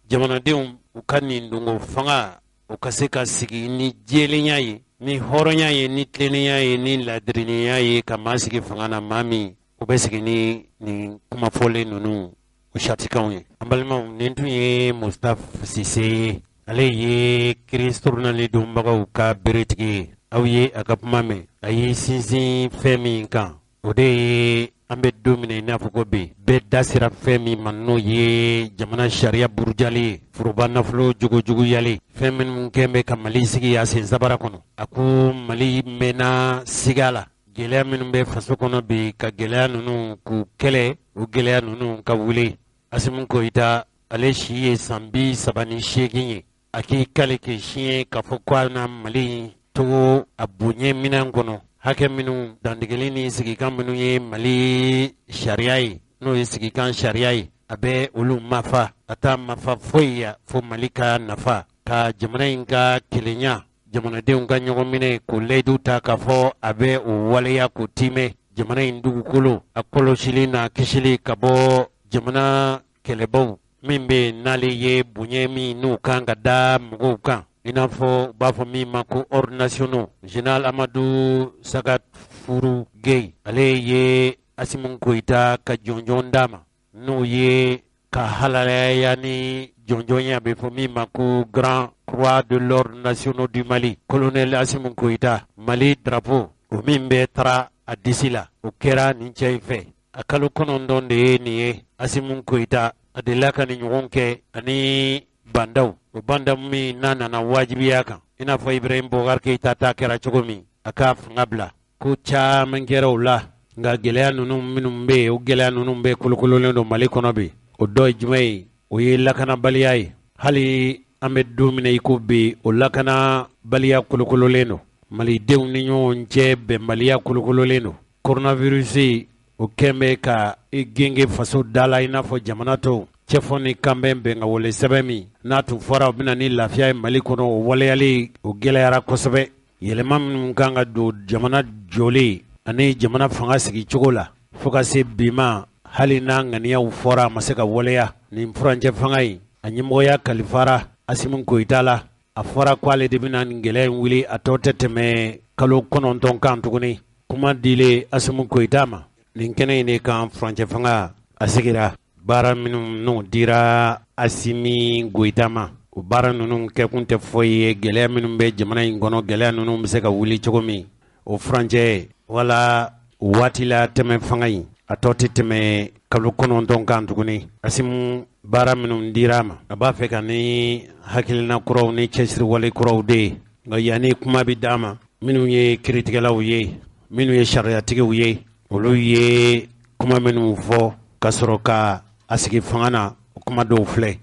Jamanadenw u ka nin dongo fanga, u ka se ka sigi ni jɛlenya ye, ni hɔrɔnya ye, ni tilennenya ye, ni ladirinya ye, ka maa sigi fanga na, maa min o bɛ sigi ni nin kumafɔlen ninnu, o satikanw ye. An balimaw, nin tun ye Moustapha Cissé ye, ale ye kiiri donbagaw ka beretigi ye. Aw ye a ka kuma mɛn. A y'i sinsin fɛn min kan, o de ye an bɛ don min na i n'a fɔ ko bi, bɛɛ da sera fɛn min ma, n'o ye jamana sariya burujali ye, foroba nafolo jogojuguyali, fɛn minnu kɛn bɛ ka Mali sigi a sen sabara kɔnɔ. A ko Mali mɛnna siga la, gɛlɛya minnu bɛ faso kɔnɔ bi, ka gɛlɛya ninnu k'u kɛlɛ, o gɛlɛya ninnu ka wuli. Assimi Goïta, ale si ye san 38 ye. A k'i kale k'i siɲɛ k'a fɔ ko a na Mali togo a bonya minɛn kɔnɔ, hakɛ minnu dantigɛli ni sigikan minnu ye Mali sariya ye, n'o ye sigikan sariya ye, a bɛ olu mafa. A t'a mafa foyi ya fo Mali ka nafa, ka jamana in ka kelenya, jamanadenw ka ɲɔgɔn minɛ, k'o layidu ta k'a fɔ a bɛ o waleya k'o tiimɛ, jamana in dugukolo a kɔlɔsili n'a kisili ka bɔ jamana kɛlɛbaw min bɛ n'ale ye bonya min n'u kan ka da mɔgɔw kan, i n'a fɔ u b'a fɔ min ma ko ordre nationaux. Général Amadou Sagafourou Gueye, ale ye Assimi Goïta ka jɔnjɔn d'a ma, n'o ye ka halalaya ni jɔnjɔn ye, a bɛ fɔ min ma ko Grand Croix de l'Ordre nationaux du Mali. Colonel Assimi Goïta, Mali drapeau o min bɛ taara a disi la, o kɛra nin cɛ in fɛ. A kalo 9 de ye nin ye. Assimi Goïta, a delila ka nin ɲɔgɔn kɛ ani bandaw, o banda min n'a nana wajibiya kan, i n'a fɔ Ibrahim Boubacar Keïta ta kɛra cogo min, a ka fanga bila. Ko caman kɛra o la, nka gɛlɛya ninnu minnu bɛ yen, o gɛlɛya ninnu bɛ kolokololen don Mali kɔnɔ bi. O dɔ ye jumɛn ye? O ye lakanabaliya ye. Hali an bɛ don min na i ko bi, o lakanabaliya kolokololen don. Malidenw ni ɲɔgɔn cɛ bɛnbaliya kolokololen don. Coronavirus, o kɛn bɛ ka i genge faso da la, i n'a fɔ jamana tɔw. Cɛfɔ ni kanbɛn bɛn ka wale sɛbɛn min n'a tun fɔra o bɛna ni lafiya ye Mali kɔnɔ, o waleyali o gɛlɛyara kosɛbɛ. Yɛlɛma minnu kan ka don jamana jɔlen ani jamana fanga sigi cogo la, fo ka se bi ma, hali n'a ŋaniyaw fɔra, a ma se ka waleya. Nin furancɛ fanga in, a ɲɛmɔgɔya kalifara Assimi Goïta la. A fɔra ko ale de bɛna nin gɛlɛya in wuli, a tɔ tɛ tɛmɛ kalo 9 kan tuguni. Kuma dilen Assimi Goïta ma nin kɛnɛ in de kan, furancɛ fanga a sigira, baara minnu n'o dira Assimi Goïta ma, o baara ninnu kɛkun tɛ foyi ye gɛlɛya minnu bɛ jamana in kɔnɔ, gɛlɛya ninnu bɛ se ka wuli cogo min, o furancɛ wala o waati la tɛmɛ fanga in, a tɔ tɛ tɛmɛ kalo 9 kan tuguni. Assimi, baara minnu dira a ma, a b'a fɛ ka ni hakilina kuraw ni cɛsiriwale kuraw de ye. Nka yanni kuma bɛ d'a ma, minnu ye kiiritigɛlaw ye, minnu ye sariyatigiw ye, olu ye kuma minnu fɔ ka sɔrɔ ka a sigi fanga na, o kuma dɔw filɛ.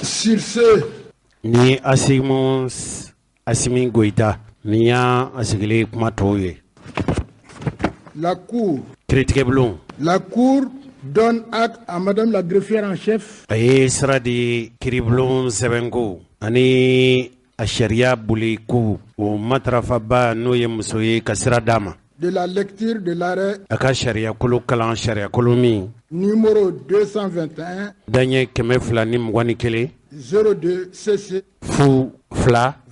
Sur ce, Ni Assimi Goïta, nin y'a a sigilen kuma tɔw ye. La Cour, Kiiritigɛbulon, la Cour donne acte à Madame la greffière en chef a ye sira di kiiribulon sɛbɛnko ani A sariya boli ko o matarafaba, n'o ye muso ye, ka sira d'a ma. De la lecture de l'arrêt A ka sariyakolo kalan, sariyakolo min numéro 221 daɲɛ 221 02 CC 02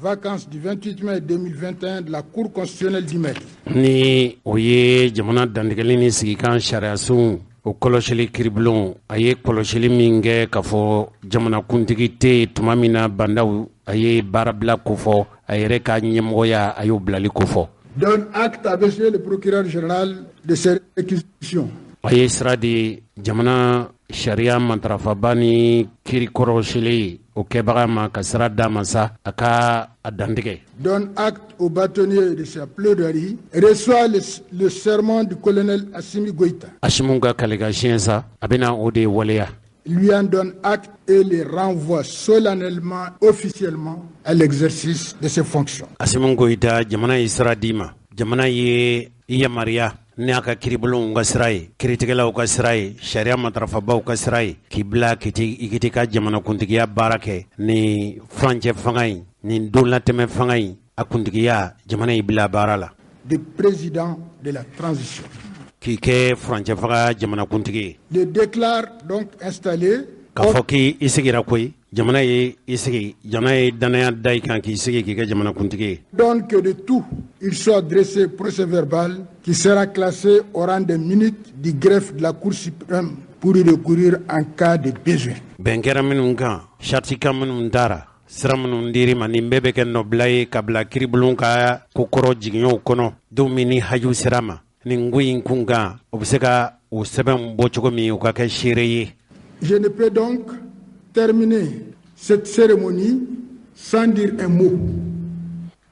vacance du 28 mai 2021 de la Cour constitutionnelle du Mali. Ni o ye jamana dantigɛli ni sigikan sariyasun o kɔlɔsili kiribulon, a ye kɔlɔsili min kɛ k'a fɔ jamanakuntigi tɛ yen tuma min na, bandaw a ye baarabila kofɔ, a yɛrɛ ka ɲɛmɔgɔya, a y'o bilali kofɔ. Donne acte à monsieur le procureur général de ses réquisitions. A ye sira di jamana sariya matarafaba ni kiri kɔrɔsili o kɛbaga ma, ka sira d'a ma sa a ka a dantigɛ. Donne acte au bâtonnier de sa plaidoirie. Reçoit le serment du colonel Assimi Goïta. Asimu ka kalikan siɲɛ sa, a bɛna o de waleya. Lui en donne acte et le renvoie solennellement, officiellement, à l'exercice de ses fonctions. Asimu Goyita, jamana ye sira d'i ma, jamana ye i yamaruya ni a ka kiribulonw ka sira ye, kiritigɛlaw ka sira ye, sariya matarafabaw ka sira ye, k'i bila k'i i ka jamanakuntigiya baara kɛ. Ni furancɛ fanga in, nin donlatɛmɛ fanga in, a kuntigiya, jamana y'i bila baara la. De président de la transition. K'i kɛ furancɛ fanga jamanakuntigi ye. Le déclare donc installé. K'a fɔ k'i i sigira koyi, jamana ye i sigi, jamana ye danaya da i kan k'i sigi k'i kɛ jamanakuntigi ye. Donne que de tout, il soit dressé procès verbal qui sera classé au rang des minutes du greffe de la Cour suprême pour y recourir en cas de besoin. Bɛn kɛra minnu kan, saritikan minnu dara, sira minnu dir'i ma, nin bɛɛ bɛ kɛ nɔbila ye ka bila kiribulon ka kokɔrɔ jiginɛw kɔnɔ. Don min ni haju sera ma nin ko in kun kan, o bɛ se ka o sɛbɛnw bɔ cogo min, o ka kɛ seere ye. Je ne peux donc terminer cette cérémonie sans dire un mot.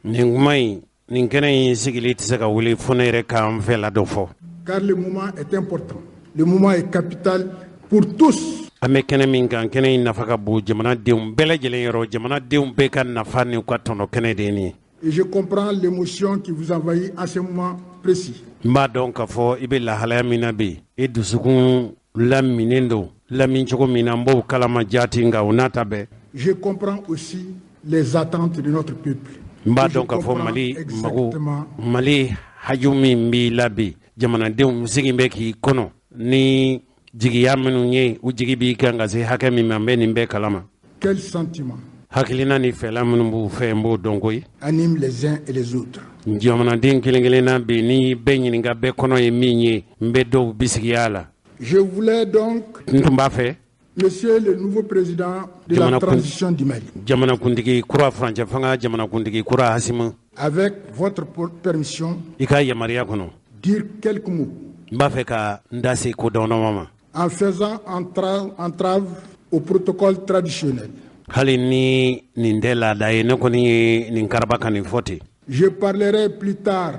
Nin kuma in, nin kɛnɛ in sigili tɛ se ka wuli fo ne yɛrɛ k'an fɛ la dɔ fɔ. Car le moment est important. Le moment est capital pour tous. An bɛ kɛnɛ min kan, kɛnɛ in nafa ka bon jamanadenw bɛɛ lajɛlen yɔrɔ. Jamanadenw bɛɛ ka nafa ni u ka tɔnɔ kɛnɛ de ye nin ye. Et je comprends l'émotion qui vous envahit en ce moment précis. N b'a dɔn k'a fɔ i bɛ lahalaya min na bi, i dusukun laminen don lamin cogo min na, n b'o kalama jaati, nka o n'a ta bɛɛ, Je comprends aussi les attentes de notre peuple. N b'a dɔn k'a fɔ Mali mago, Mali haju min b'i la bi, jamanadenw sigi bɛ k'i kɔnɔ ni jigiya minnu ye, u jigi b'i kan ka se hakɛ min ma, n bɛ nin bɛɛ kalama. Quel sentiment Hakilina ni fɛla minnu b'u fɛ, n b'o dɔn koyi. anime les uns et les autres. Jamanaden kelen kelenna bi, ni bɛɛ ɲininka, bɛɛ kɔnɔ ye min ye, n bɛ dɔw bisigiya la. Je voulais donc, N tun b'a fɛ, Monsieur le nouveau président de la transition du Mali, jamanakuntigi kura, furancɛ fanga jamanakuntigi kura Hasimu, avec votre permission, i ka yamaruya kɔnɔ, dire quelques mots n b'a fɛ ka n da se ko dɔndɔma ma. En faisant entrave au protocole traditionnel. Hali ni nin tɛ laada ye, ne kɔni ye nin karaba ka nin fɔ ten. Je parlerai plus tard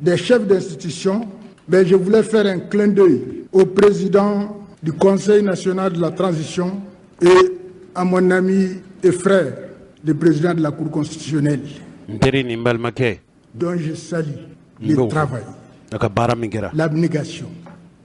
des chefs d'institution, mais je voulais faire un clin d'œil au président du Conseil national de la transition et à mon ami et frère, le président de la Cour constitutionnelle, N teri ni n balimakɛ, dont je salue le n b'o fɔ travail, a ka baara min kɛra, l'abnégation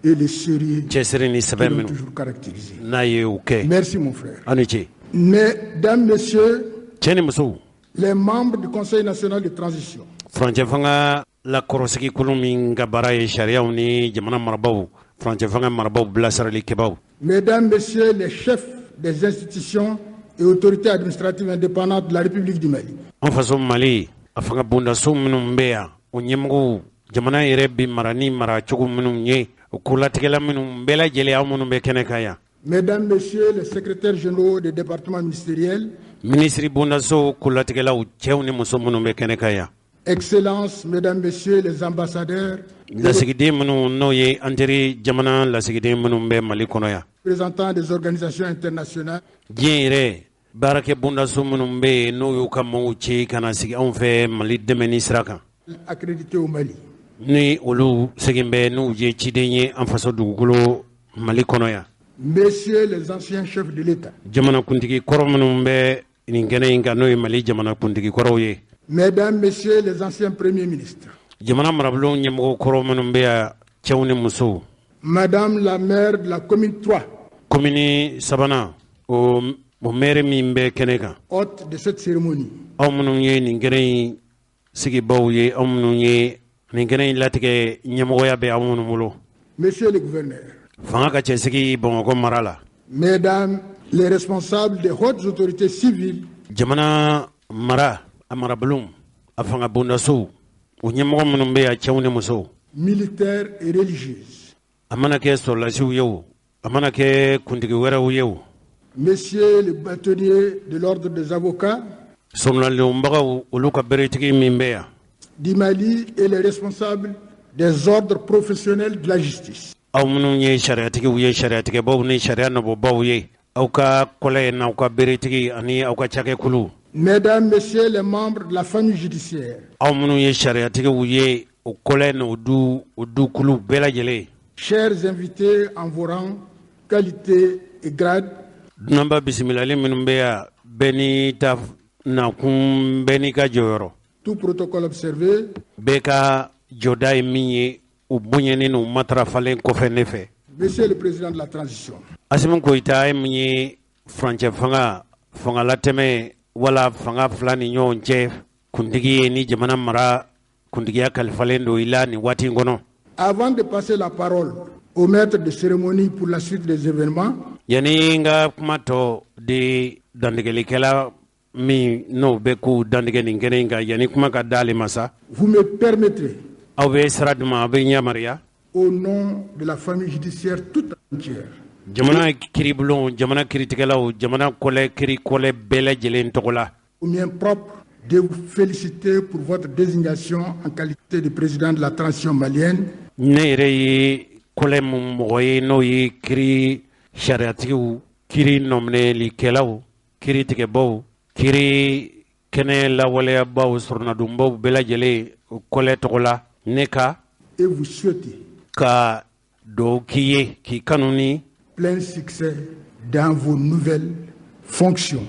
et le sérieux cɛsiri ni qui sɛbɛn l'ont minnu toujours caractérisé. n'a ye o kɛ. Merci mon frère. Aw ni ce. Mesdames, Messieurs, Cɛ ni musow, les membres du Conseil national de transition, furancɛ fanga lakɔrɔsigi kulu min ka baara ye sariyaw ni jamana marabaw, furancɛ fanga marabaw bilasiralikɛbaw, Mesdames, Messieurs les chefs des institutions et autorités administratives indépendantes de la République du Mali, An faso Mali a fanga bondaso minnu bɛ yan, o ɲɛmɔgɔw, jamana yɛrɛ bi mara ni mara cogo minnu ye, o kolatigɛla minnu bɛɛ lajɛlen, aw minnu bɛ kɛnɛ kan yan, Mesdames, Messieurs les secrétaires généraux des départements ministériels, minisiri bondaso kolatigɛlaw, cɛw ni muso minnu bɛ kɛnɛ kan yan, Excellences, Mesdames, Messieurs les ambassadeurs, lasigiden minnu n'o ye an teri jamana lasigiden minnu bɛ Mali kɔnɔ yan, représentants des organisations internationales, diɲɛ yɛrɛ baarakɛ bondaso minnu bɛ yen, n'o y'u ka maaw ci ka na sigi anw fɛ Mali dɛmɛni sira kan, accrédités au Mali, ni olu segin bɛ n'u ye ciden ye an faso dugukolo Mali kɔnɔ yan, Messieurs les anciens chefs de l'État, jamanakuntigi kɔrɔ minnu bɛ nin kɛnɛ in kan, n'o ye Mali jamanakuntigi kɔrɔw ye, Mesdames, Messieurs les anciens premiers ministres, jamana marabulon ɲɛmɔgɔ kɔrɔ minnu bɛ yan, cɛw ni musow, Madame la maire de la commune 3, komini sabanan o maire min bɛ kɛnɛ kan, hôte de cette cérémonie, Aw minnu ye nin kɛnɛ in sigibaw ye, aw minnu ye nin kɛnɛ in latigɛ, ɲɛmɔgɔya bɛ aw minnu bolo. Monsieur le gouverneur, Fanga ka cɛsigi Bamakɔ mara la. Mesdames les responsables des hautes autorités civiles, Jamana mara a marabulon, a fanga bondasow, o ɲɛmɔgɔ minnu bɛ yan, cɛw ni musow, militaires et religieuses, a mana kɛ sɔrɔlasiw ye o, a mana kɛ kuntigi wɛrɛw ye o, Messieurs le bâtonnier de l'ordre des avocats sɔrɔlalenbagaw, olu ka beretigi min bɛ yan, du Mali et les responsables des ordres professionnels de la justice, Aw minnu ye sariyatigiw ye, sariyatigɛbaw ni sariya nɔbɔbaw ye, aw ka kɔlɛ n'aw ka beretigi ani aw ka cakɛkulu, Mesdames, Messieurs les membres de la famille judiciaire, Aw minnu ye sariyatigiw ye, o kɔlɛ n'o du, o dukulu bɛɛ lajɛlen, chers invités en vos rangs, qualités et grades, Dunanba bisimilali minnu bɛ yan, bɛɛ n'i ta nakun, bɛɛ n'i ka jɔyɔrɔ, tout protocole observé, bɛɛ ka jɔda ye min ye, u bonyɛni n'u matarafalen kɔfɛ ne fɛ, Monsieur le Président de la Transition, Asimi Goyita ye min ye furancɛ fanga, fangalatɛmɛ wala fanga fila ni ɲɔgɔn cɛ kuntigi ye, ni jamana mara kuntigiya kalifalen don i la nin waati in kɔnɔ, avant de passer la parole au maître de cérémonie pour la suite des événements, Yanni n ka kuma tɔ di dantigɛlikɛla min n'o bɛ k'u dantigɛ nin kɛnɛ in kan, yanni kuma ka d'ale ma sa, vous me permettrez, aw bɛ sira d'u ma, aw bɛ yamaruya, au nom de la famille judiciaire toute entière, jamana kiiribulon, jamana kiiritigɛlaw, jamana kɔlɛ, kiiri kɔlɛ bɛɛ lajɛlen tɔgɔ la, au mien propre, de vous féliciter pour votre désignation en qualité de président de la transition malienne Ne yɛrɛ ye kɔlɛ mun mɔgɔ ye, n'o ye kiiri sariyatigiw, kiiri nɔminɛlikɛlaw, kiiri tigɛbaw, kiiri kɛnɛ lawaleyabaw, sɔrɔnadonbaw bɛɛ lajɛlen, o kɔlɛ tɔgɔ la, ne ka et vous souhaiter ka dugawu k'i ye, k'i kanu ni plein succès dans vos nouvelles fonctions.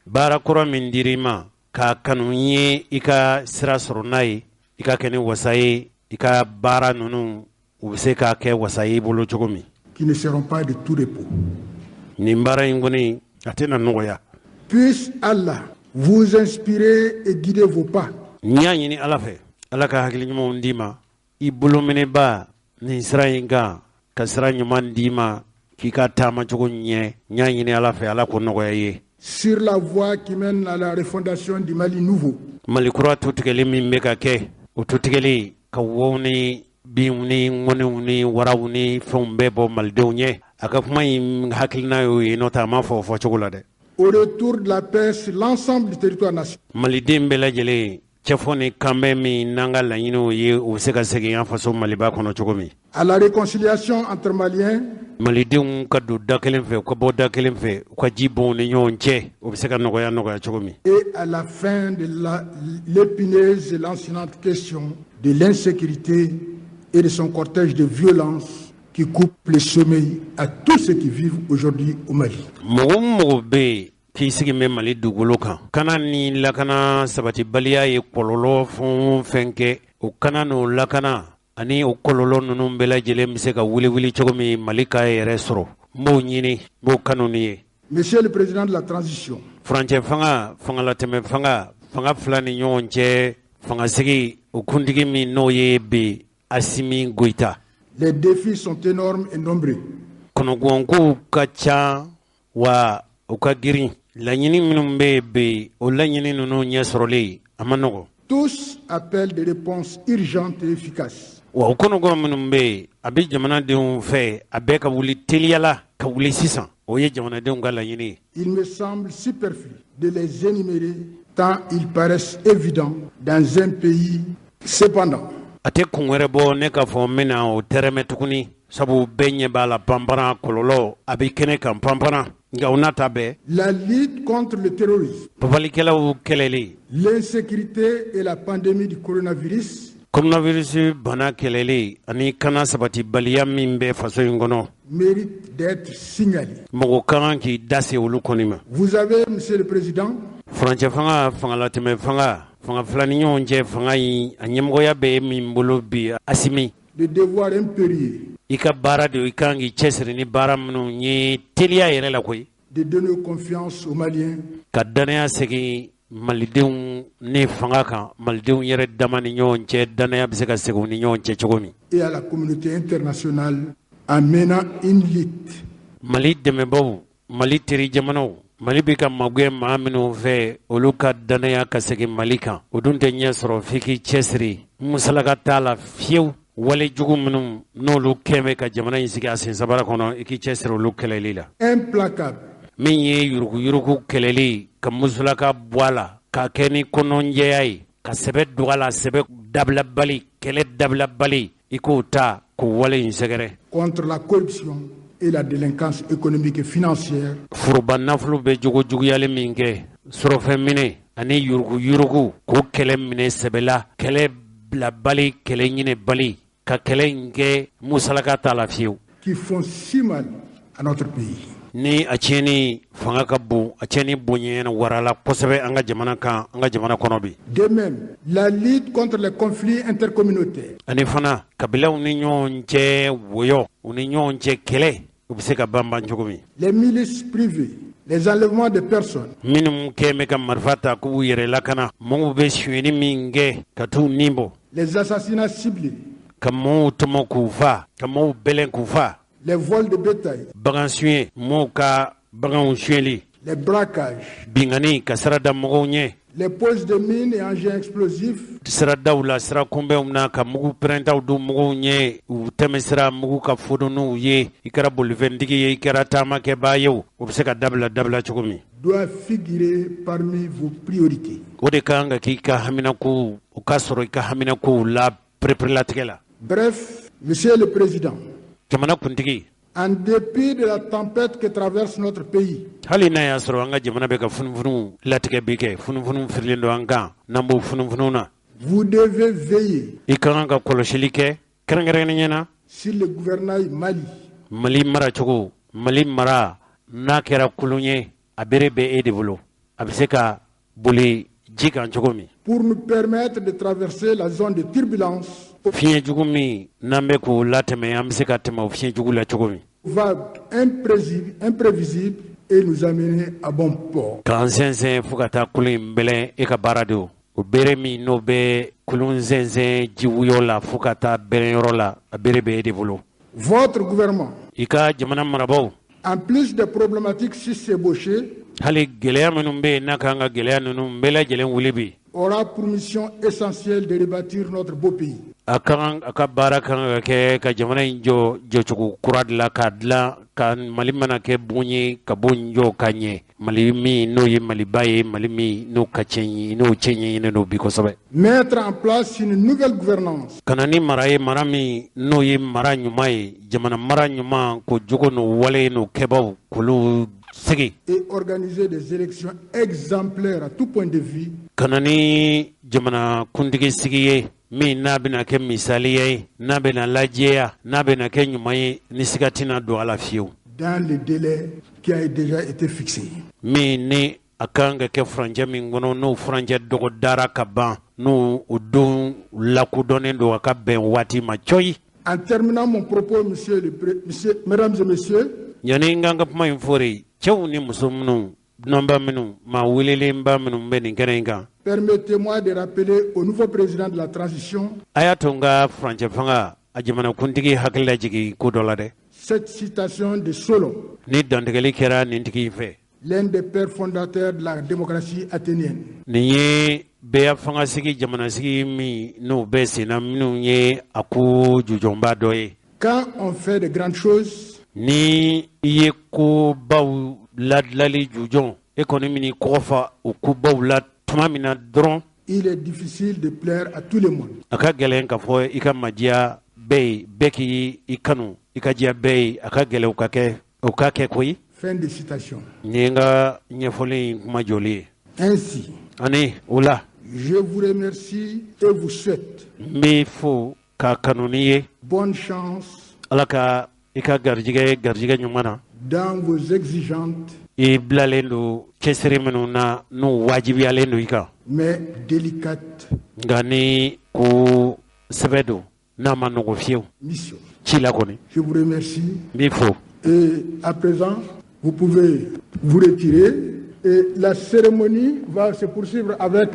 Baara kura min dir'i ma, k'a kanu ye i ka sira sɔrɔ n'a ye, i ka kɛ ni wasa ye, i ka baara ninnu, u bɛ se k'a kɛ wasa ye i bolo cogo min. Qui ne seront pas de tout repos. Nin baara in kɔni, a tɛna nɔgɔya. Puisse Allah vous inspirer et guider vos pas. N y'a ɲini Ala fɛ, Ala ka hakili ɲumanw d'i ma, i bolominɛba nin sira in kan, ka sira ɲuman d'i ma k'i ka taamacogo ɲɛ. N y'a ɲini Ala fɛ, Ala ko nɔgɔya i ye. Sur la voie qui mène à la refondation du Mali nouveau. Mali kura tutigɛli min bɛ ka kɛ, o tutigɛli ka wow ni binw ni ŋɔniw ni waraw ni fɛnw bɛɛ bɔ malidenw ɲɛ. A ka kuma in hakilina y'o ye, n'o tɛ a ma fɔ o fɔcogo la dɛ. Au retour de la paix sur l'ensemble du territoire national. Maliden bɛɛ lajɛlen, cɛfɔ ni kanbɛn min n'an ka laɲiniw ye, u bɛ se ka segin an faso Maliba kɔnɔ cogo min. À la réconciliation entre Maliens. Malidenw ka don da kelen fɛ, u ka bɔ da kelen fɛ, u ka ji bɔn ni ɲɔgɔn cɛ, o bɛ se ka nɔgɔya nɔgɔya cogo min. Et à la fin de l'épineuse et lancinante question de l'insécurité et de son cortège de violence qui coupe le sommeil à tous ceux qui vivent aujourd'hui au Mali. Mɔgɔ o mɔgɔ bɛ yen k'i sigi bɛ Mali dugukolo kan, kana ni lakana sabatibaliya ye kɔlɔlɔ fɛn o fɛn kɛ, o kana n'o lakana ani o kɔlɔlɔ ninnu bɛɛ lajɛlen bɛ se ka wuli wuli cogo min, Mali ka yɛrɛ sɔrɔ, n b'o ɲini, n b'o kanu ni ye. Monsieur le Président de la Transition, Furancɛ fanga, fangalatɛmɛ fanga, fanga fila ni ɲɔgɔn cɛ fangasigi, o kuntigi min n'o ye bi Asimi Goyita, les défis sont énormes et nombreux. Kɔnɔguwankow ka ca wa u ka girin. Laɲini minnu bɛ yen bi, o laɲini ninnu ɲɛ sɔrɔlen a ma nɔgɔn. Tous appellent des réponses urgentes et efficaces. Wa o kɔnɔgɔn minnu bɛ yen, a bɛ jamanadenw fɛ a bɛɛ ka wuli teliyala, ka wuli sisan, o ye jamanadenw ka laɲini ye. Il me semble superflu de les énumérer tant ils paraissent évidents dans un pays. Cependant, A tɛ kun wɛrɛ bɔ ne k'a fɔ n bɛna o tɛrɛmɛ tuguni, sabu bɛɛ ɲɛ b'a la panparan, kɔlɔlɔ a bɛ kɛnɛ kan panparan. Nka o n'a ta bɛɛ, la lutte contre le terrorisme, babalikɛlaw kɛlɛli, l'insécurité et la pandémie du coronavirus coronavirus bana kɛlɛli ani kana sabatibaliya min bɛ faso in kɔnɔ, méritent d'être signalés. mɔgɔ ka kan k'i da se olu kɔni ma. Vous avez, Monsieur le Président, Furancɛ fanga, fangalatɛmɛ fanga, fanga fila ni ɲɔgɔn cɛ fanga in, a ɲɛmɔgɔya bɛ min bolo bi, Asimi, le devoir impérieux i ka baara de, i kan k'i cɛsiri ni baara minnu ye teliya yɛrɛ la koyi, de donner confiance aux Maliens ka danaya segin Malidenw ne fanga kan, malidenw yɛrɛ dama ni ɲɔgɔn cɛ, danaya bɛ se ka segin u ni ɲɔgɔn cɛ cogo min. Et à la communauté internationale en menant une lutte. Mali dɛmɛbaw, Mali teri jamanaw, Mali bɛ ka magɛn maa minnu fɛ, olu ka danaya ka segin Mali kan, o dun tɛ ɲɛ sɔrɔ f'i k'i cɛsiri. Musalaka t'a la fiyewu. Wale jugu minnu n'olu kɛn bɛ ka jamana in sigi a sen sabara kɔnɔ, i k'i cɛsiri olu kɛlɛli la. Implacable. Min ye yuruguyurugu kɛlɛli, ka musalaka bɔ a la, k'a kɛ ni kɔnɔnjɛya ye, ka sɛbɛ don a la, sɛbɛ dabilabali, kɛlɛ dabilabali, i k'o ta k'o wale in sɛgɛrɛ. Contre la corruption et la délinquance économique et financière. Foroba nafolo bɛ jogo juguyali min kɛ, sɔrɔfɛn minɛ ani yuruguyurugu, k'o kɛlɛ minɛ sɛbɛ la, kɛlɛ bilabali, kɛlɛ ɲinɛbali, ka kɛlɛ in kɛ musalaka t'a la fiyewu. Qui font si mal à notre pays. Ni a tiɲɛni fanga ka bon, a tiɲɛni bonyana warala kosɛbɛ an ka jamana kan, an ka jamana kɔnɔ bi. De même, la lutte contre les conflits intercommunautaires. Ani fana, kabilaw ni ɲɔgɔn cɛ woyɔ, u ni ɲɔgɔn cɛ kɛlɛ, u bɛ se ka banban cogo min. Les milices privées, les enlèvements de personnes. Minnu kɛn bɛ ka marifa ta k'u b'u yɛrɛ lakana, mɔgɔw bɛ sonyɛni min kɛ ka t'u nin bɔ. Les assassinats ciblés. Ka mɔgɔw tɔmɔ k'u fa, ka mɔgɔw bɛlɛn k'u fa. Les vols de bétail. Bagan suɲɛ, mɔgɔw ka baganw suɲɛli. Les braquages. Binkanni ka sira da mɔgɔw ɲɛ. Les poses de mines et engins explosifs. Siradaw la, sira kunbɛnw na, ka mugu pɛrɛntaw don mɔgɔw ɲɛ, u tɛmɛ sira mugu ka fodon ye, i kɛra bolifɛntigi ye, i kɛra taamakɛbaa ye, o bɛ se ka dabila dabila cogo min. Doit figurer parmi vos priorités. O de kan ka k'i ka haminako, o ka sɔrɔ i ka haminakow la pereperelatigɛ la. Bref, Monsieur le Président. Jamana kuntigi. En dépit de la tempête que traverse notre pays. Hali n'a y'a sɔrɔ an ka jamana bɛ ka funufunu latigɛ bi kɛ, funufunu firilen don an kan, n'an b'o funufunu na. Vous devez veiller. I ka kan ka kɔlɔsili kɛ kɛrɛnkɛrɛnnenya na. Sur le gouvernail Mali. Mali maracogo, Mali mara n'a kɛra kolon ye, a bere bɛ e de bolo, a bɛ se ka boli ji kan cogo min. Pour nous permettre de traverser la zone de turbulence. Fiɲɛ jugu min n'an bɛ k'o latɛmɛ, an bɛ se ka tɛmɛ o fiɲɛ jugu la cogo min. Vague imprévisible et nous amener à bon port. K'an sɛnsɛn fo ka taa kolon in bɛlɛn, e ka baara de o. O bere min n'o bɛ kolon sɛnsɛn jiwuyɔ la fo ka taa bɛlɛnyɔrɔ la, a bere bɛ e de bolo. Votre gouvernement. I ka jamana marabaaw. En plus des problématiques sus ébauchées. Hali gɛlɛya minnu bɛ yen n'a kan ka gɛlɛya ninnu bɛɛ lajɛlen wuli bi. Aura pour mission essentielle de rebâtir notre beau pays. A kan, a ka baara kan ka kɛ ka jamana in jɔ jɔcogo kura de la, k'a dilan ka Mali mana kɛ bon ye, ka bon jɔ ka ɲɛ, Mali min n'o ye Maliba ye, Mali min n'o ka cɛ n'o cɛ ɲɛɲininen don bi kosɛbɛ. Mettre en place une nouvelle gouvernance. Ka na ni mara ye, mara min n'o ye mara ɲuman ye, jamana mara ɲuman, ko jogo n'o wale n'o kɛbaw k'olu sigi. Et organiser des élections exemplaires à tout point de vue. Ka na ni jamana kuntigi sigi ye min n'a bɛna kɛ misali ye, n'a bɛna lajɛya, n'a bɛna kɛ ɲuman ye, ni siga tɛna don a la fiyewu. Dans le délai qui a déjà été fixé. Min ni a kan ka kɛ furancɛ min kɔnɔ, n'o furancɛ dɔgɔdara ka ban, n'o o don lakodɔnnen don, a ka bɛn waati ma cɔyi. En terminant mon propos, monsieur, mesdames et messieurs. Yanni n k'an ka kuma in fɔ de, cɛw ni muso minnu, dunanba minnu, maa welelenba minnu bɛ nin kɛnɛ in kan. Permettez-moi de rappeler au nouveau président de la transition. A y'a to n ka furancɛ fanga a jamanakuntigi hakili lajigin ko dɔ la dɛ. Cette citation de Solon. Ni dantigɛli kɛra nin tigi fɛ. L'un des pères fondateurs de la démocratie athénienne. Nin ye bɛɛ fanga sigi, jamanasigi min n'o bɛ sen na, minnu ye a ko jujɔnba dɔ ye. Quand on fait de grandes choses. Ni i ye kobaw ladilali jujɔn, e kɔni min kɔgɔ fa o kobaw la tuma min na dɔrɔn. Il est difficile de plaire à tout le monde. A ka gɛlɛn k'a fɔ i ka madiya bɛɛ ye, bɛɛ k'i i kanu, i ka diya bɛɛ ye, a ka gɛlɛn o ka kɛ, o ka kɛ koyi. Fin de citation. Nin ye n ka ɲɛfɔli in kuma jɔli ye. Ainsi. Ani o la. Je vous remercie et vous souhaite. N b'i fo k'a kanu n'i ye. Bonne chance. Ala ka i ka garijɛgɛ, garijɛgɛ ɲuman na. Dans vos exigeantes. I bilalen don cɛsiri minnu na, n'o wajibiyalen don i kan. Mais délicate. Nka ni ko sɛbɛ don, n'a ma nɔgɔ fiyewu. Mission. Ci la kɔni. Je vous remercie. N b'i fo. Et à présent, vous pouvez vous retirer. Et la cérémonie va se poursuivre avec.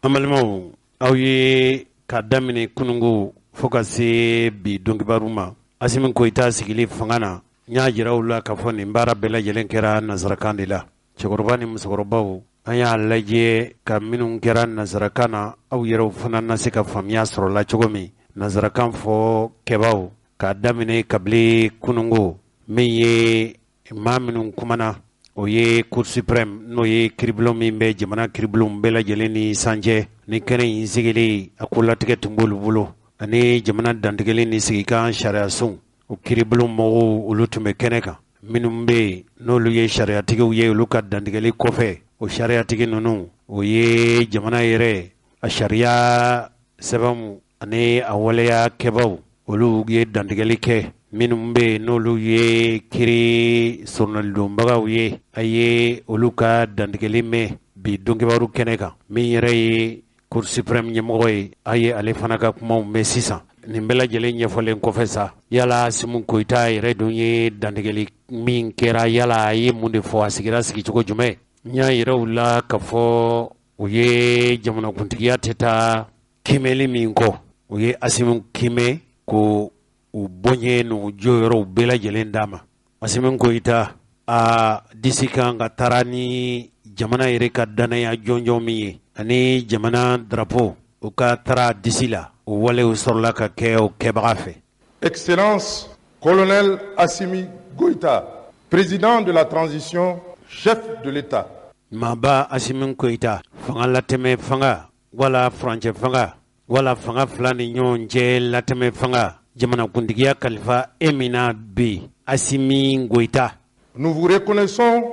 An balimaw, aw ye ka daminɛ kunungo fo ka se bi donkibaru ma, Asimi Goyita sigili fanga na, n y'a jira u la k'a fɔ nin baara bɛɛ lajɛlen kɛra nansarakan de la. Cɛkɔrɔba ni musokɔrɔbaw, an y'a lajɛ ka minnu kɛra nansarakan na, aw yɛrɛw fana na se ka faamuya sɔrɔ la cogo min. Nansarakan fɔ kɛbaw, k'a daminɛ kabini kunungo, min ye maa minnu kumana, o ye Cour suprême, n'o ye kiribulon min bɛ jamana kiribulon bɛɛ lajɛlen ni sancɛ ni kɛnɛ in sigilen, a ko latigɛ tun b'olu bolo, ani jamana dantigɛli ni sigikan sariyasun, o kiribulon mɔgɔw, olu tun bɛ kɛnɛ kan. Minnu bɛ yen n'olu ye sariyatigiw ye, olu ka dantigɛli kɔfɛ, o sariyatigi ninnu, o ye jamana yɛrɛ a sariya sɛbɛnw ani a waleya kɛbaw, olu ye dantigɛli kɛ. Minnu bɛ yen n'olu ye kiri sɔrɔnalidonbagaw ye, a ye olu ka dantigɛli mɛn bi donkibaru kɛnɛ kan. Min yɛrɛ ye Cour suprême ɲɛmɔgɔ ye, a ye ale fana ka kumaw mɛn sisan. Nin bɛɛ lajɛlen ɲɛfɔlen kɔfɛ sa, yala Asimi Goyita yɛrɛ dun ye dantigɛli min kɛra, yala a ye mun de fɔ, a sigira sigicogo jumɛn? N y'a yira u la k'a fɔ u ye jamanakuntigiya tɛ taa kiimɛli min kɔ, u ye Asimi kiimɛ ko u bonya n'u jɔyɔrɔw bɛɛ lajɛlen d'a ma. Asimi Goyita a disi kan ka taara ni jamana yɛrɛ ka dannaya jɔnjɔn min ye, ani jamana drapeau u ka taara disi la, o walew sɔrɔla ka kɛ o kɛbaga fɛ. Excellence Colonel Assimi Goïta, président de la transition, chef de l'État. Maaba Asimi Goyita, fanga latɛmɛ fanga wala furancɛ fanga wala fanga fila ni ɲɔgɔn cɛ latɛmɛ fanga, jamanakuntigiya kalifa e min na bi, Asimi Goyita. Nous vous reconnaissons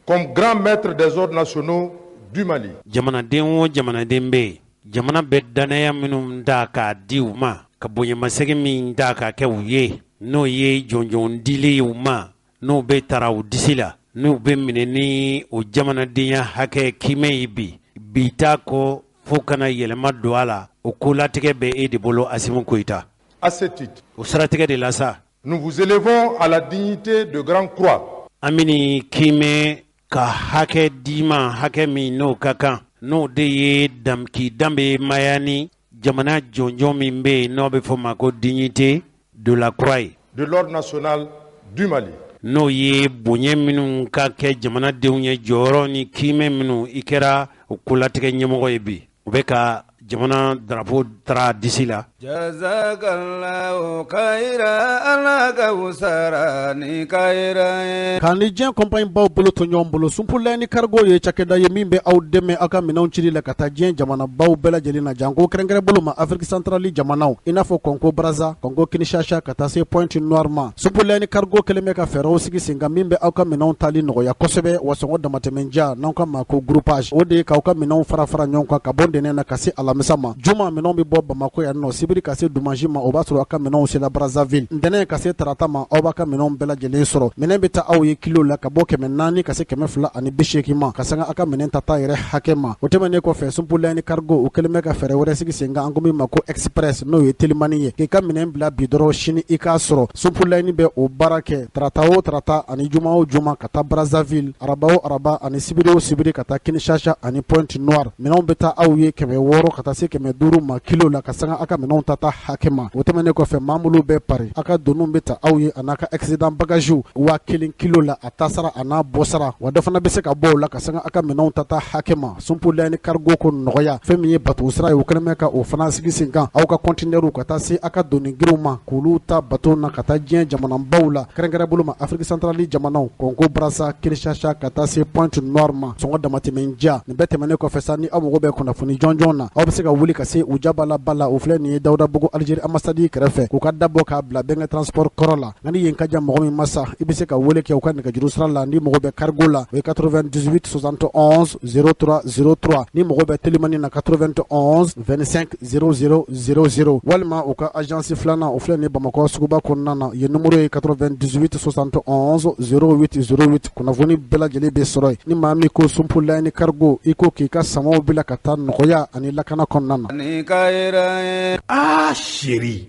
comme grand maître des ordres nationaux du Mali. Jamanaden o jamanaden bɛ yen, jamana bɛ dannaya minnu ta k'a di u ma, ka bonyamasegin min ta k'a kɛ u ye, n'o ye jɔnjɔn dili u ma, n'o bɛ tara u disi la, n'u bɛ minɛ ni o jamanadenya hakɛ kiimɛ ye bi, bi t'a kɔ fo kana yɛlɛma don a la, o ko latigɛ bɛ e de bolo, Asimi Goyita. À ce titre, o siratigɛ de la sa, nous vous élevons à la dignité de Grand Croix. An bɛ kiimɛ ka hakɛ d'i ma, hakɛ min n'o ka kan, n'o de ye k'i danbe maya ni jamana jɔnjɔn min bɛ yen n'o bɛ fɔ ma ko dignité de la croix ye. De l'ordre national du Mali. N'o ye bonya minnu ka kɛ jamanadenw ye, jɔyɔrɔ ni kiimɛ minnu, i kɛra o kolatigɛ ɲɛmɔgɔ ye bi, u bɛ ka jamana drapeau tara disi la. Jazakallahu khairan, Ala ka wusara ni khairan ye. K'a ni diɲɛ compagnie baw bolo to ɲɔgɔn bolo, Sunpulaini Cargo ye cakɛda ye min bɛ aw dɛmɛ aw ka minɛnw cili la ka taa diɲɛ jamanabaw bɛɛ lajɛlen na, janko kɛrɛnkɛrɛn bolo ma Afrique centrale jamanaw, i n'a fɔ Congo Brazza, Congo Kinshasa, ka taa se Pointe Noire ma. Sunpulaini Cargo kɛlen bɛ ka fɛɛrɛw sigi sen kan min bɛ aw ka minɛnw tali nɔgɔya kosɛbɛ, wa sɔngɔ damatɛmɛja, n'aw ka ma ko groupage, o de ye k'aw ka minɛnw fara fara ɲɔgɔn kan ka bɔ ntɛnɛn na ka se alamisa ma. Juma minɛnw bɛ bɔ Bamakɔ yan nɔ, sibiri ka se dimanche ma, o b'a sɔrɔ aw ka minɛnw sera Brazzaville. Ntɛnɛn ka se tarata ma, aw b'a ka minɛnw bɛɛ lajɛlen sɔrɔ. Minɛn bɛ taa aw ye kilo la ka bɔ 400 ka se 280 ma, ka sanga aw ka minɛn tata yɛrɛ hakɛ ma. O tɛmɛnen kɔfɛ, Sunpulaini Cargo o kɛlen bɛ ka fɛɛrɛ wɛrɛ sigi sen kan, an ko min ma ko express, n'o ye telimani ye, k'i ka minɛn bila bi dɔrɔn, sini i k'a sɔrɔ. Sunpulaini bɛ o baara kɛ tarata o tarata ani juma o juma ka taa Brazzaville, araba o araba ani sibiri o sibiri ka taa Kinshasa ani Pointe Noire. Minɛnw bɛ taa aw ye 600 ka taa se 500 ma kilo la, ka sanga aw ka minɛnw tata hakɛ ma. O tɛmɛnen kɔfɛ, maa minnu bɛ Paris, aw ka doniw bɛ ta aw ye a n'a ka excédent bagage 1000 kilo la, a tasara a n'a bɔsara, wa dɔ fana bɛ se ka bɔ o la ka sanga aw ka minɛnw tata hakɛ ma. Sunpulaini Cargo ko nɔgɔya, fɛn min ye bateau sira ye, o kɛlen bɛ ka o fana sigi sen kan, aw ka conteneurs ka taa se aw ka doni girinw ma, k'olu ta bateau na ka taa diɲɛ jamanabaw la, kɛrɛnkɛrɛn bolo ma Afrique centrale jamanaw, Congo Brazza, Kinshasa, ka taa se Pointe Noire ma, sɔngɔ damatɛmɛ diya. Nin bɛɛ tɛmɛnen kɔfɛ sa, ni aw mago bɛ kunnafoni jɔnjɔn na, aw bɛ se ka wuli ka se u jabala ba la, o filɛ nin ye Dawudabugu Algérie ambassade kɛrɛfɛ, k'u ka dabɔ k'a bila Bɛnkɛ transport kɔrɔ la. Nka ni yen ka jan mɔgɔ min ma sa, i bɛ se ka wele kɛ u ka nɛgɛjuru sira la. Ni mago bɛ cargo la, o ye 98 71 03 03. Ni mago bɛ telimani na, 91 25 00 00. Walima u ka agence filanan, o filɛ nin ye Bamakɔ suguba kɔnɔna na, yen numéro ye 98 71 08 08. Kunnafoni bɛɛ lajɛlen bɛ sɔrɔ yen. Ni maa min ko Sunpulaini Cargo, i ko k'i ka samaw bila ka taa nɔgɔya ani lakana kɔnɔna na. Ni khairan ye. Ah chérie,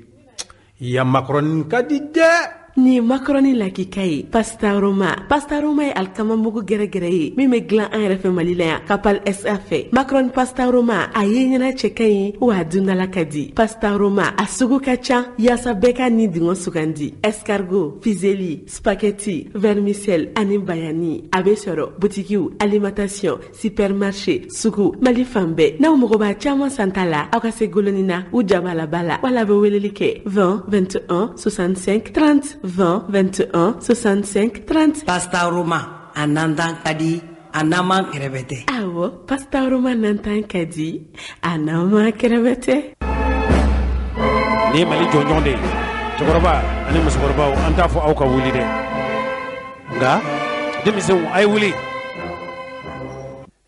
ya macaroni ka di dɛ. Nin ye macaroni lakika ye, pasta roma. Pasta roma ye alikamamugu gɛrɛgɛrɛ ye min bɛ dilan an yɛrɛ fɛ Mali la yan, Kapal SA fɛ. Macaroni pasta roma, a ye ɲɛna cɛ ka ɲi wa a dundala ka di. Pasta roma, a sugu ka ca yaasa bɛɛ ka ni dingɔ sugandi. Escargot, fusilli, spaghetti, vermicelle ani bayani. A bɛ sɔrɔ butikiw, alimentation, supermarché, sugu, Mali fan bɛɛ. N'aw mago b'a caman santa la, aw ka se Golonina u jabalaba la wala bɛ weleli kɛ 20 21 65 30 20 21 65 30. Pasta roma, a nantan ka di, a naman kɛrɛbɛtɛ. Awɔ, pasta roma nantan ka di, a naman kɛrɛbɛtɛ. Nin ye Mali jɔnjɔn de ye. Cɛkɔrɔba ani musokɔrɔbaw, an t'a fɔ aw ka wuli dɛ, nka denmisɛnw a ye wuli.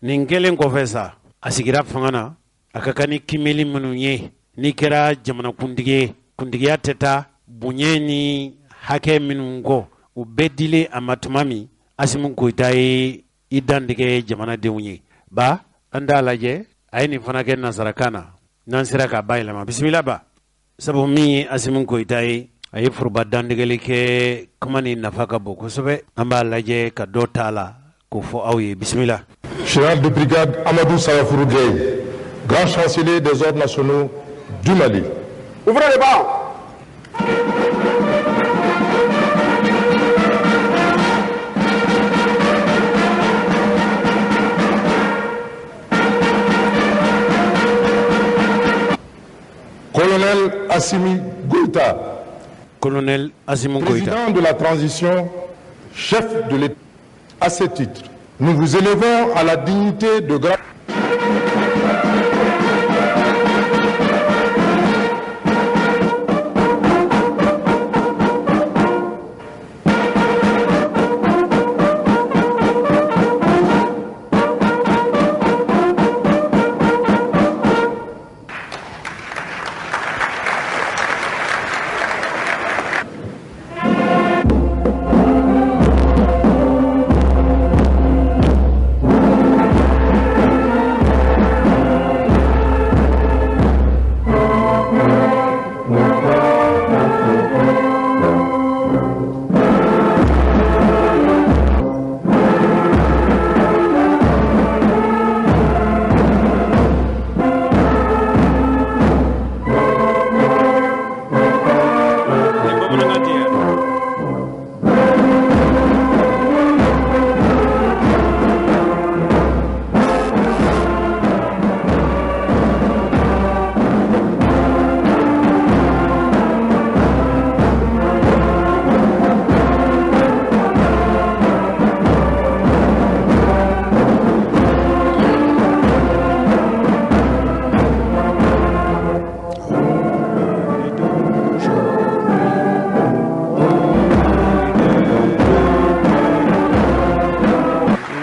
Nin kɛlen kɔfɛ sa, a sigira fanga na, a ka kan ni kimɛli minnu ye, n'i kɛra jamanakuntigi ye, kuntigiya tɛ taa bonya ni hakɛ minnu kɔ, u bɛɛ dilen a ma tuma min, Asimi Goyita ye i dantigɛ jamanadenw ye. Ba, an t'a lajɛ, a ye nin fana kɛ nansarakan na, n'an sera k'a bayɛlɛma. Bisimila ba. Sabu min ye Asimi Goyita ye, a ye foroba dantigɛli kɛ, kuma nin nafa ka bon kosɛbɛ. An b'a lajɛ ka dɔ t'a la k'o fɔ aw ye. Bisimila. Général de brigade Amadou Sawafourou Gueye, grand chancelier des ordres nationaux du Mali. Ouvrez les bancs. Colonel Assimi Goïta, Colonel Assimi Goïta, président de la transition, chef de l'État. À ce titre, nous vous élevons à la dignité de grand.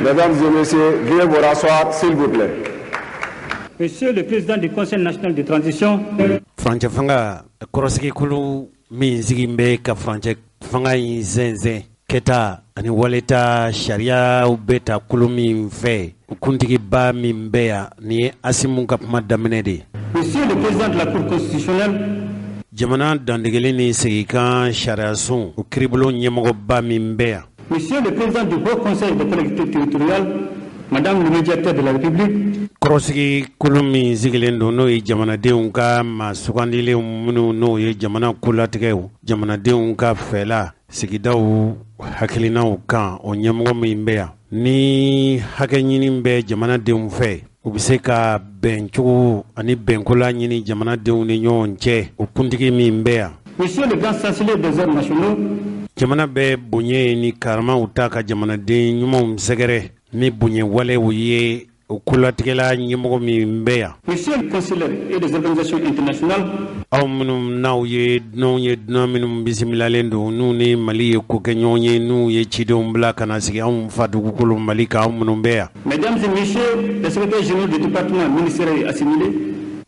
Mesdames et messieurs, veuillez vous rasseoir, s'il vous plaît. Monsieur le Président du Conseil national de transition. Furancɛ fanga kɔrɔsigikulu min sigilen bɛ ka furancɛ fanga in sɛnsɛn kɛta ani waleta sariyaw bɛ ta kulu min fɛ, kuntigiba min bɛ yan, nin ye Asimu ka kuma daminɛ de ye. Monsieur le Président de la Cour constitutionnelle. Jamana dantigɛli ni seginkan sariyasun o kiiribulon ɲɛmɔgɔba min bɛ yan. Monsieur le Président du Haut Conseil des collectivités territoriales, Madame le médiateur de la République. Kɔrɔsigi kulu min sigilen don, n'o ye jamanadenw ka maa sugandilenw minnu n'o ye jamana kolatigɛw, jamanadenw ka fɛla sigidaw hakilinaw kan, o ɲɛmɔgɔ min bɛ yan, ni hakɛ ɲini bɛ jamanadenw fɛ, u bɛ se ka bɛncogo ani bɛnkola ɲini jamanadenw ni ɲɔgɔn cɛ, o kuntigi min bɛ yan. Monsieur le grand chancelier des ordres nationaux. Jamana bɛ bonya ni karamaw ta ka jamanaden ɲumanw sɛgɛrɛ ni bonya walew ye, o kolatigɛla ɲɛmɔgɔ min bɛ yan. Monsieur le conseiller et des organisations internationales. Aw minnu n'aw ye dunanw ye, dunan minnu bisimilalen don, n'u ni Mali ye ko kɛ ɲɔgɔn ye, n'u ye cidenw bila ka na sigi anw fa dugukolo Mali kan, aw minnu bɛ yan. Mesdames et messieurs les secrétaires généraux du département ministériel assimilé.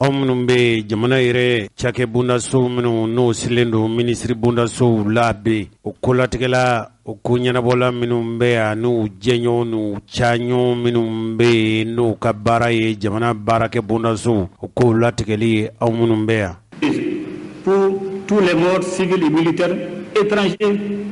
Aw minnu bɛ jamana yɛrɛ cakɛ bondasow minnu n'o silen don minisiri bondasow la bɛ, o kolatigɛla o ko ɲɛnabɔla minnu bɛ yan, n'u jɛɲɔgɔn n'u caɲɔgɔn minnu bɛ yen, n'u ka baara ye jamana baarakɛ bondasow o kow latigɛli ye, aw minnu bɛ yan. Pour tous les morts civils et militaires étrangers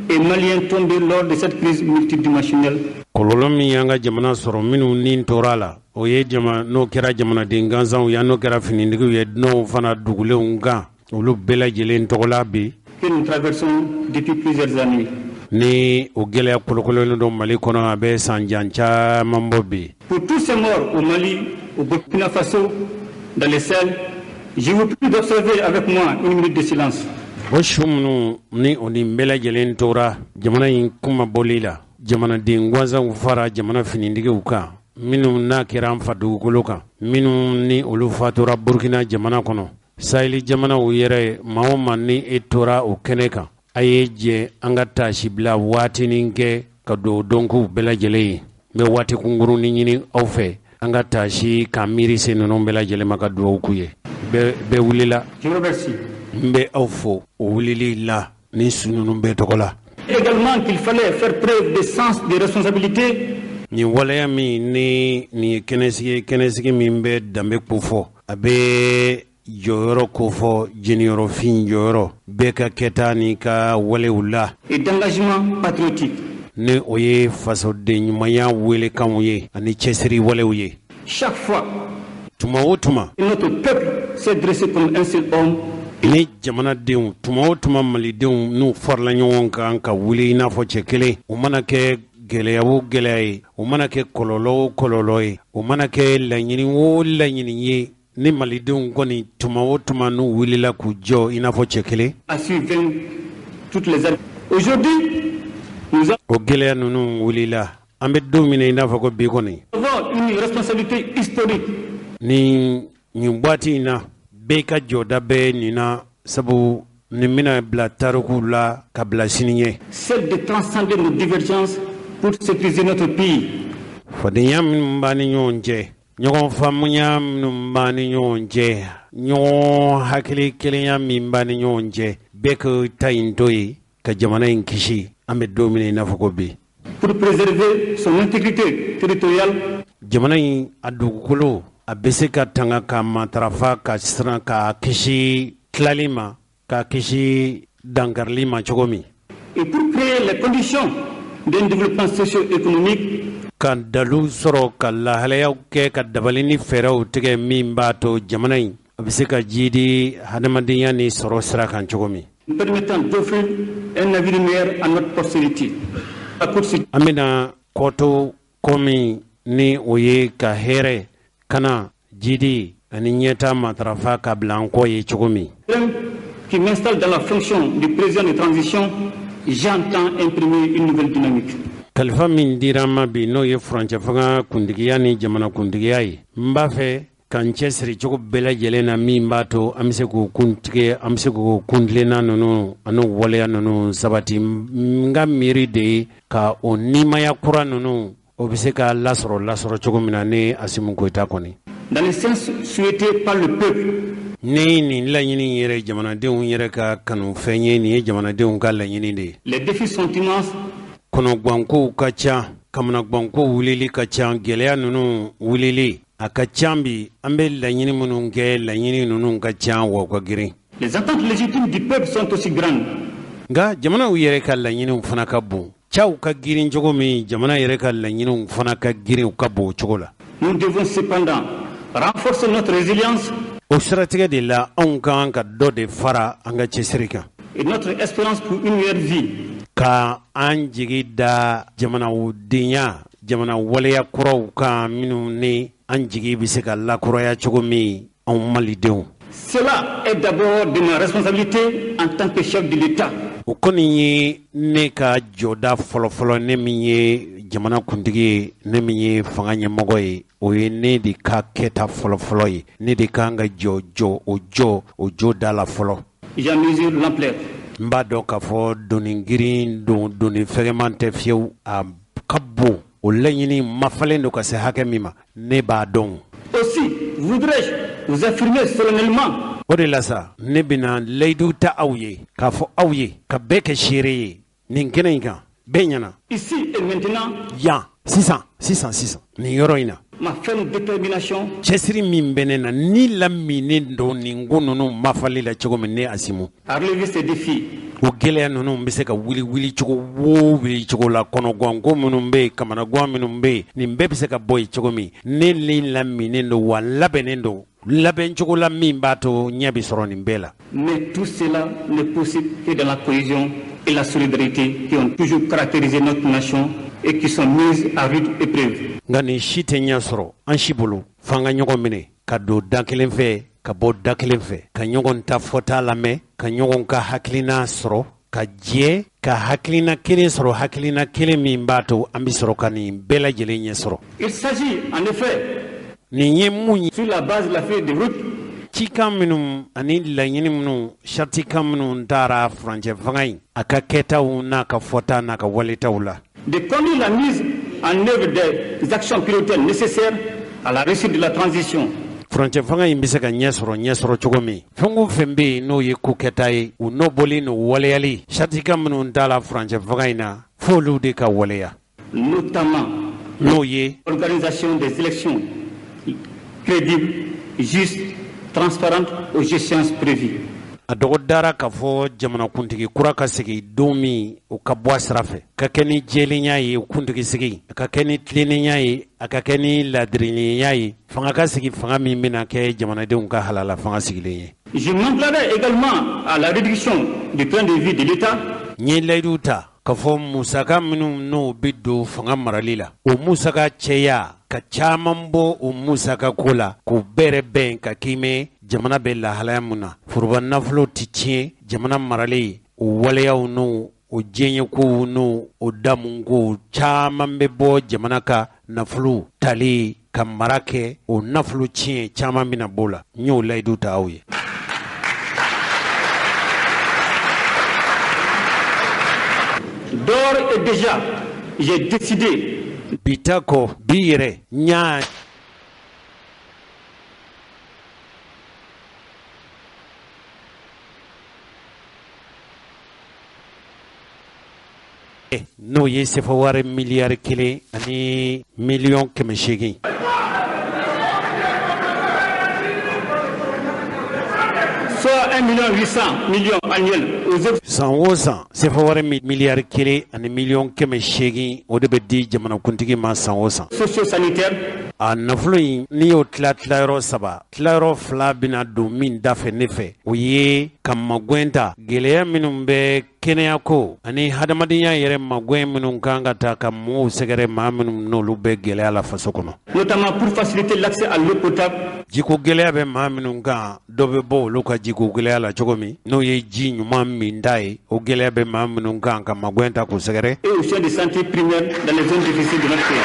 et maliens tombés lors de cette crise multidimensionnelle. Kɔlɔlɔ min y'an ka jamana sɔrɔ, minnu ni tora la, o ye jama n'o kɛra jamanaden gansanw ye, n'o kɛra finitigiw ye, dunanw fana dugulenw kan, olu bɛɛ lajɛlen tɔgɔla bi. Que nous traversons depuis plusieurs années. Ni o gɛlɛya kolokololen don Mali kɔnɔ, a bɛ san jan caman bɔ bi. Pour tous ces morts au Mali, au Burkina Faso, dans le Sahel, je vous prie d'observer avec moi une minute de silence. O su minnu ni o ni bɛɛ lajɛlen tora jamana in kumabɔli la, jamanaden gansanw fara jamana finitigiw kan, minnu n'a kɛra an fa dugukolo kan, minnu ni olu fatura Burkina jamana kɔnɔ, Saheli jamanaw yɛrɛ, maa o maa ni e tora o kɛnɛ kan, a ye jɛ an ka taasibila waatinin kɛ ka don dɔnkow bɛɛ lajɛlen ye. N bɛ waati kunkurunin ɲini aw fɛ, an ka taasi ka miiri se ninnu bɛɛ lajɛlen ma, ka dugawu k'u ye. Bɛɛ wulila. N bɛ aw fo o wulili la ni su ninnu bɛɛ tɔgɔ la. Également qu'il fallait faire preuve de sens de responsabilité. Nin waleya min ni nin ye kɛnɛsigi, kɛnɛsigi min bɛ danbe kofɔ, a bɛ jɔyɔrɔ kofɔ, jeniyɔrɔfin jɔyɔrɔ, bɛɛ ka kɛta n'i ka walew la. Et d'engagement patriotique. Ni o ye fasoden ɲumanya welekanw ye ani cɛsiri walew ye. Chaque fois. Tuma o tuma. Notre peuple s'est dressé comme un seul homme. Ni jamanadenw, tuma o tuma, malidenw n'u farala ɲɔgɔn kan ka wuli i n'a fɔ cɛ kelen, o mana kɛ gɛlɛya o gɛlɛya ye, o mana kɛ kɔlɔlɔ o kɔlɔlɔ ye, o mana kɛ laɲini o laɲini ye, ni malidenw kɔni, tuma o tuma, n'u wulila k'u jɔ i n'a fɔ cɛ kelen. A su vaincre toutes les Aujourd'hui, nous O gɛlɛya ninnu wulila, an bɛ don min na i n'a fɔ ko bi kɔni, avons une responsabilité historique. Ni nin waati in na, bɛɛ ka jɔda bɛ nin na, sabu nin bɛna bila tarikuw la ka bila sini ɲɛ. Celle de transcender nos divergences pour sécuriser notre pays. Fadenya minnu b'an ni ɲɔgɔn cɛ, ɲɔgɔn faamuya minnu b'an ni ɲɔgɔn cɛ, ɲɔgɔn hakili kelenya min b'an ni ɲɔgɔn cɛ, bɛɛ ka ta in to yen ka jamana in kisi, an bɛ don min na i n'a fɔ ko bi. Pour préserver son intégrité territoriale. Jamana in a dugukolo, a bɛ se ka tanga ka matarafa, ka siran k'a kisi tilali ma, k'a kisi dankarili ma cogo min. Et pour créer les conditions d'un développement socio-économique. Ka dalu sɔrɔ, ka lahalayaw kɛ, ka dabali ni fɛɛrɛw tigɛ min b'a to jamana in a bɛ se ka jidi hadamadenya ni sɔrɔ sira kan cogo min. Permettant d'offrir un avenir meilleur à notre postérité. La poursuite. An bɛna kɔto ko min ni o ye ka hɛrɛ kana jidi ani ɲɛta matarafa ka bila an kɔ ye cogo min. Qui m'installe dans la fonction du président de transition, j'entends imprimer une nouvelle dynamique. Kalifa min dira n ma bi, n'o ye furancɛ fanga kuntigiya ni jamana kuntigiya ye, n b'a fɛ ka n cɛsiri cogo bɛɛ lajɛlen na min b'a to an bɛ se k'o kuntigɛ, an bɛ se k'o kuntilenna ninnu ani waleya ninnu sabati. N ka miiri de ye ka o nimaya kura ninnu, o bɛ se ka lasɔrɔ cogo min na, ne Assimi Goïta kɔni. Dans le sens souhaité par le peuple. Ni nin laɲini yɛrɛ, jamanadenw yɛrɛ ka kanufɛn ye, nin ye jamanadenw ka laɲini de ye. Les défis sont immenses. Kɔnɔgankow ka ca, kamanagankow wulili ka ca, gɛlɛya ninnu wulili a ka ca bi. An bɛ laɲini minnu kɛ, laɲini ninnu ka ca wa u ka girin. Les attentes légitimes du peuple sont aussi grandes. Nka jamanaw yɛrɛ ka laɲiniw fana ka bon. Caw ka girin cogo min, jamana yɛrɛ ka laɲiniw fana ka girin, u ka bon o cogo la. Nous devons cependant renforcer notre résilience. O siratigɛ de la, anw ka kan ka dɔ de fara an ka cɛsiri kan. Et notre espérance pour une meilleure vie. Ka an jigi da jamanadenya, jamana waleya kuraw kan, minnu ni an jigi bɛ se ka lakuraya cogo min, anw malidenw. Cela est d'abord de ma responsabilité en tant que chef de l'État. O kɔni ye ne ka jɔda fɔlɔfɔlɔ, ne min ye jamana kuntigi ye, ne min ye fanga ɲɛmɔgɔ ye, o ye ne de ka kɛta fɔlɔfɔlɔ ye. Ne de kan ka jɔ jɔ o jɔ o jɔ da la fɔlɔ. J'en mesure l'ampleur. N b'a dɔn k'a fɔ doni girin don, doni fɛgɛman tɛ fiyewu, a ka bon. O laɲini mafalen don ka se hakɛ min ma, ne b'a dɔn. Aussi voudrais-je vous affirmer solennellement. O de la sa, ne bɛna layidu ta aw ye, k'a fɔ aw ye, ka bɛɛ kɛ seere ye nin kɛnɛ in kan, bɛɛ ɲɛna. Ici et maintenant. Yan sisan sisan sisan, nin yɔrɔ in na. Ma ferme détermination. Cɛsiri min bɛ ne na, ni laminen don nin ko ninnu mafali la cogo min, ne Assimi. À relever ces défis. O gɛlɛya ninnu bɛ se ka wuli wuli cogo wo wuli cogo la, kɔnɔganko minnu bɛ yen, kamanagan minnu bɛ yen, nin bɛɛ bɛ se ka bɔ yen cogo min. Ne ni laminen don wa labɛnnen don labɛn cogo la min b'a to ɲɛ bɛ sɔrɔ nin bɛɛ la. Mais tout cela n'est possible que dans la cohésion et la solidarité qui ont toujours caractérisé notre nation et qui sont mises à rude épreuve. Nka nin si tɛ ɲɛ sɔrɔ an si bolo f'an ka ɲɔgɔn minɛ ka don da kelen fɛ, ka bɔ da kelen fɛ, ka ɲɔgɔn ta fɔta lamɛn, ka ɲɔgɔn ka hakilina sɔrɔ, ka jɛ ka hakilina kelen sɔrɔ, hakilina kelen min b'a to an bɛ sɔrɔ ka nin bɛɛ lajɛlen ɲɛ sɔrɔ. Il s'agit en effet nin ye mun ye sur la base de la feuille de route, cikan minnu ani laɲini minnu, saritikan minnu taara furancɛ fanga in a ka kɛtaw n'a ka fɔta n'a ka waletaw la, de conduire la mise en œuvre des actions prioritaires nécessaires à la réussite de la transition. Furancɛ fanga in bɛ se ka ɲɛ sɔrɔ cogo min, fɛn o fɛn bɛ yen n'o ye ko kɛta ye, u n'o bɔlen n'o waleyali, saritikan minnu t'a furancɛ fanga in na, f'olu de ka waleya. Notamment n'o ye organisation des élections crédibles, justes, transparentes aux échéances prévues. A dɔgɔdara k'a fɔ jamanakuntigi kura ka sigi don min, o ka bɔ a sira fɛ, ka kɛ ni jɛlenya ye, o kuntigi sigi a ka kɛ ni tilennenya ye, a ka kɛ ni laadiriya ye, fanga ka sigi fanga min bɛna kɛ jamanadenw ka halala fanga sigilen ye. Je m'emploierai également à la réduction du train de vie de l'État. N ye layidu ta k'a fɔ musaka minnu n'o bɛ don fanga marali la, o musaka cɛya ka caman bɔ o musaka ko la, k'o bɛrɛ bɛn ka kiimɛ jamana bɛ lahalaya mun na, foroba nafolo tɛ tiɲɛ, jamana marali o waleyaw n'o o diɲɛkow n'o o damunkow caman bɛ bɔ jamana ka nafolo tali ka mara kɛ, o nafolo tiɲɛ caman bɛna b'o la. N y'o layidu ta aw ye. D'ores et déjà, j'ai décidé. Bi ta kɔ, bi yɛrɛ n y'a n'o ye sefa wari miliyari 1 ani miliyɔn 800. Soit 1 800 000 annuels aux autres. San o san sefa wari miliyari 1 ani miliyɔn 800, o de bɛ di jamanakuntigi ma san o san. Socio-sanitaire. A nafolo in, n'i y'o tila tilayɔrɔ 3, tilayɔrɔ 2 bɛna don min da fɛ ne fɛ, o ye ka magɛn ta gɛlɛya minnu bɛ kɛnɛyako ani hadamadenya yɛrɛ magɛn minnu kan ka ta ka mɔgɔw sɛgɛrɛ, maa minnu n'olu bɛ gɛlɛya la faso kɔnɔ. Notamment pour faciliter l'accès à l'eau potable. Jiko gɛlɛya bɛ maa minnu kan, dɔ bɛ bɔ olu ka jiko gɛlɛya la cogo min, n'o ye ji ɲuman min da ye, o gɛlɛya bɛ maa minnu kan ka magɛn ta k'u sɛgɛrɛ. Et aux soins de santé primaire dans les zones difficiles de notre pays.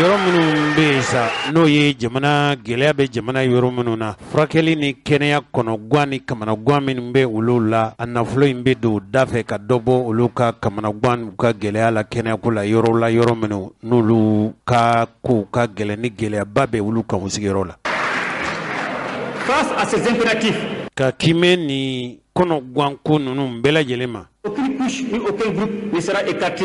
Yɔrɔ minnu bɛ yen sa, n'o ye jamana gɛlɛya bɛ jamana yɔrɔ minnu na, furakɛli ni kɛnɛya kɔnɔgan ni kamanagan minnu bɛ olu la, a nafolo in bɛ don da fɛ ka dɔ bɔ olu ka kamanagan n'u ka gɛlɛya la kɛnɛyako la, yɔrɔ la yɔrɔ minnu n'olu ka kow ka gɛlɛn ni gɛlɛyaba bɛ olu kan u sigiyɔrɔ la. Face à ces impératifs, ka kiimɛ ni kɔnɔganko ninnu bɛɛ lajɛlen ma, aucune couche ni aucun groupe ne sera écarté.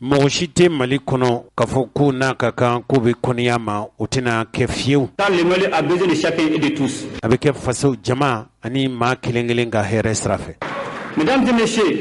Mɔgɔ si tɛ Mali kɔnɔ k'a fɔ ko n'a ka kan k'o bɛ kɔniya ma, o tɛna kɛ fiyewu. Car le Mali a besoin de chacun et de tous. A bɛ kɛ faso jama ani maa kelen kelen ka hɛrɛ sira fɛ. Mesdames et messieurs,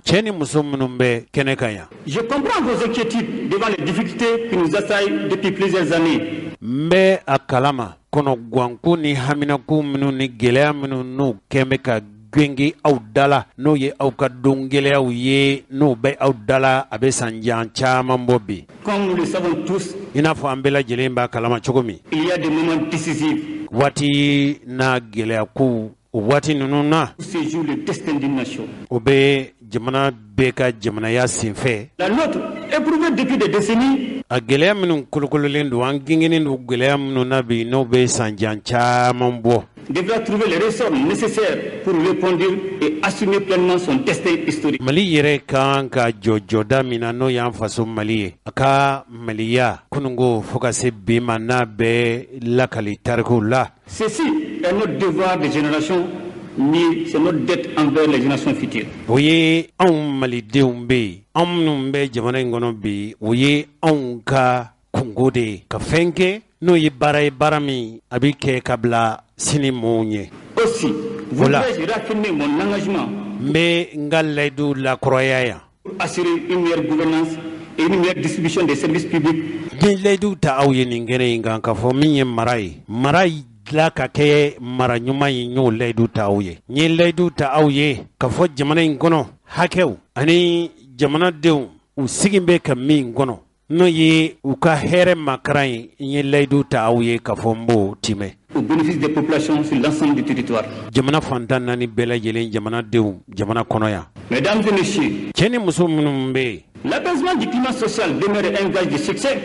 cɛ ni muso minnu bɛ kɛnɛ kan yan, je comprends vos inquiétudes devant les difficultés qui nous assaillent depuis plusieurs années. N bɛ a kalama kɔnɔganko ni haminako minnu ni gɛlɛya minnu n'o kɛn bɛ ka genge aw da la, n'o ye aw ka don gɛlɛyaw ye, n'o bɛ aw da la, a bɛ san jan caman bɔ bi. Comme nous le savons tous, i n'a fɔ an bɛɛ lajɛlen b'a kalama cogo min, il y a des moments décisifs. Waati n'a gɛlɛya kow, o waati ninnu na, où se joue le destin d'une nation. O bɛ jamana bɛɛ ka jamanaya senfɛ. La nôtre, éprouvée depuis des décennies, a gɛlɛya minnu kolokololen don, an gengenen don gɛlɛya minnu na bi, n'o bɛ san jan caman bɔ, devra trouver les ressorts nécessaires pour répondre et assumer pleinement son destin historique. Mali yɛrɛ kan ka jɔ jɔda min na, n'o y'an faso Mali ye, a ka maliya kununko fo ka se bi ma, n'a bɛ lakali tarikuw la. Ceci est notre devoir de génération, mais c'est notre dette envers les générations futures. O ye anw malidenw bɛ yen, anw minnu bɛ jamana in kɔnɔ bi, o ye anw ka kungo de ye ka fɛn kɛ, n'o ye baara ye, baara min a bɛ kɛ ka bila sini mɔɔw ɲɛ. Aussi, voudrais-je réaffirmer mon engagement N bɛ n ka layidu lakuraya yan. Pour assurer une meilleure gouvernance et une meilleure distribution des services publics. N ye layidu ta aw ye nin kɛnɛ in kan k'a fɔ min ye mara ye, mara dilan ka kɛ mara ɲuman ye, n y'o layidu ta aw ye. N ye layidu ta aw ye k'a fɔ jamana in kɔnɔ hakɛw ani jamanadenw u sigi bɛ ka min kɔnɔ, n'o ye u ka hɛrɛ makaran ye, n ye layidu ta aw ye k'a fɔ n b'o timɛ. Au bénéfice des populations sur l'ensemble du territoire. Jamana fantan naani bɛɛ lajɛlen jamanadenw jamana kɔnɔ yan. Mesdames et messieurs. Cɛ ni muso minnu bɛ yen. L'apaisement du climat social demeure un gage de succès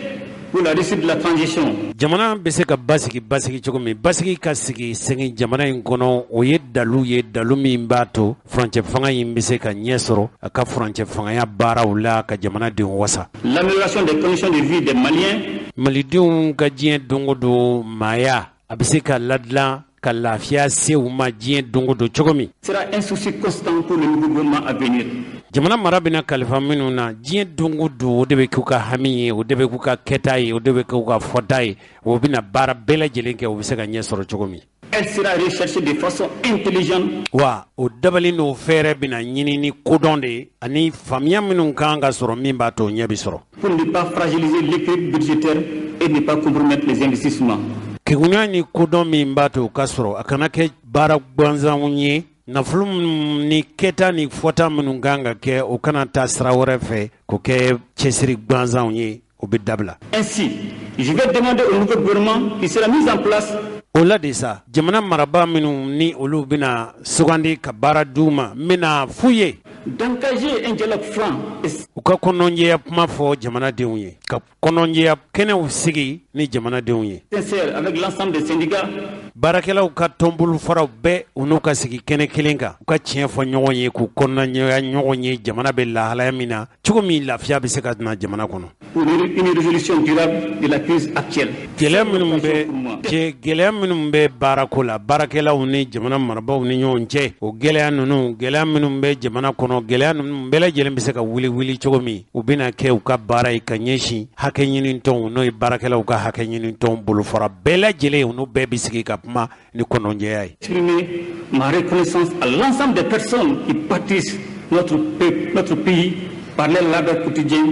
pour la réussite de la transition. Jamana bɛ se ka basigi basigi cogo min, basigi ka sigi segin jamana in kɔnɔ, o ye dalu ye, dalu min b'a to furancɛ fanga in bɛ se ka ɲɛ sɔrɔ a ka furancɛ fangaya baaraw la ka jamanadenw wasa. L'amélioration des conditions de vie des Maliens. Malidenw ka diɲɛ don o don maaya a bɛ se ka ladilan ka lafiya se u ma diɲɛ don o don cogo min. Sera un souci constant pour le nouveau gouvernement à venir. Jamana mara bɛna kalifa minnu na diɲɛ don o don, o de bɛ k'u ka hami ye, o de bɛ k'u ka kɛta ye, o de bɛ k'u ka fɔta ye, o bɛna baara bɛɛ lajɛlen kɛ o bɛ se ka ɲɛ sɔrɔ cogo min. Elle sera recherchée de façon intelligente. Wa o dabali n'o fɛɛrɛ bɛna ɲini ni kodɔn de ye ani faamuya minnu kan ka sɔrɔ min b'a to ɲɛ bɛ sɔrɔ. Pour ne pas fragiliser l'équilibre budgétaire et ne pas compromettre les investissements. Kegunya ni kodɔn min b'a to o ka sɔrɔ, a kana kɛ baara gansanw ye. Nafolo minnu ni kɛta ni fɔta minnu kan ka kɛ, o kana taa sira wɛrɛ fɛ k'o kɛ cɛsiri gansanw ye, o bɛ dabila. Ainsi, je vais demander au nouveau gouvernement qui sera mis en place. O la de sa, jamana marabaa minnu ni olu bɛna sugandi ka baara d'u ma, n bɛna f'u ye. D'engager un dialogue franc. U ka kɔnɔnjɛya kuma fɔ jamanadenw ye, ka kɔnɔnjɛya kɛnɛw sigi ni jamanadenw ye. Sincère avec l'ensemble des syndicats. Baarakɛlaw ka tɔnbolofaraw bɛɛ, u n'u ka sigi kɛnɛ kelen kan, u ka tiɲɛ fɔ ɲɔgɔn ye, k'u kɔnɔnajɛya ɲɔgɔn ye jamana bɛ lahalaya min na, cogo min lafiya bɛ se ka na jamana kɔnɔ. Pour une résolution durable de la crise actuelle. Gɛlɛya minnu bɛ cɛ, gɛlɛya minnu bɛ baarako la, baarakɛlaw ni jamana marabaaw ni ɲɔgɔn cɛ, o gɛlɛya ninnu, gɛlɛya minnu bɛ jamana kɔnɔ, gɛlɛya ninnu bɛɛ lajɛlen bɛ se ka wuli wuli cogo min, u bɛna kɛ u ka baara ye ka ɲɛsin hakɛ ɲini tɔnw, n'o ye baarakɛlaw ka hakɛ ɲini tɔnw bolofara bɛɛ lajɛlen, u n'u bɛɛ bɛ sigi ka kuma ni kɔnɔnjɛya ye. Exprimer ma reconnaissance à l'ensemble des personnes qui bâtissent notre peuple, notre pays par leur labeur quotidien,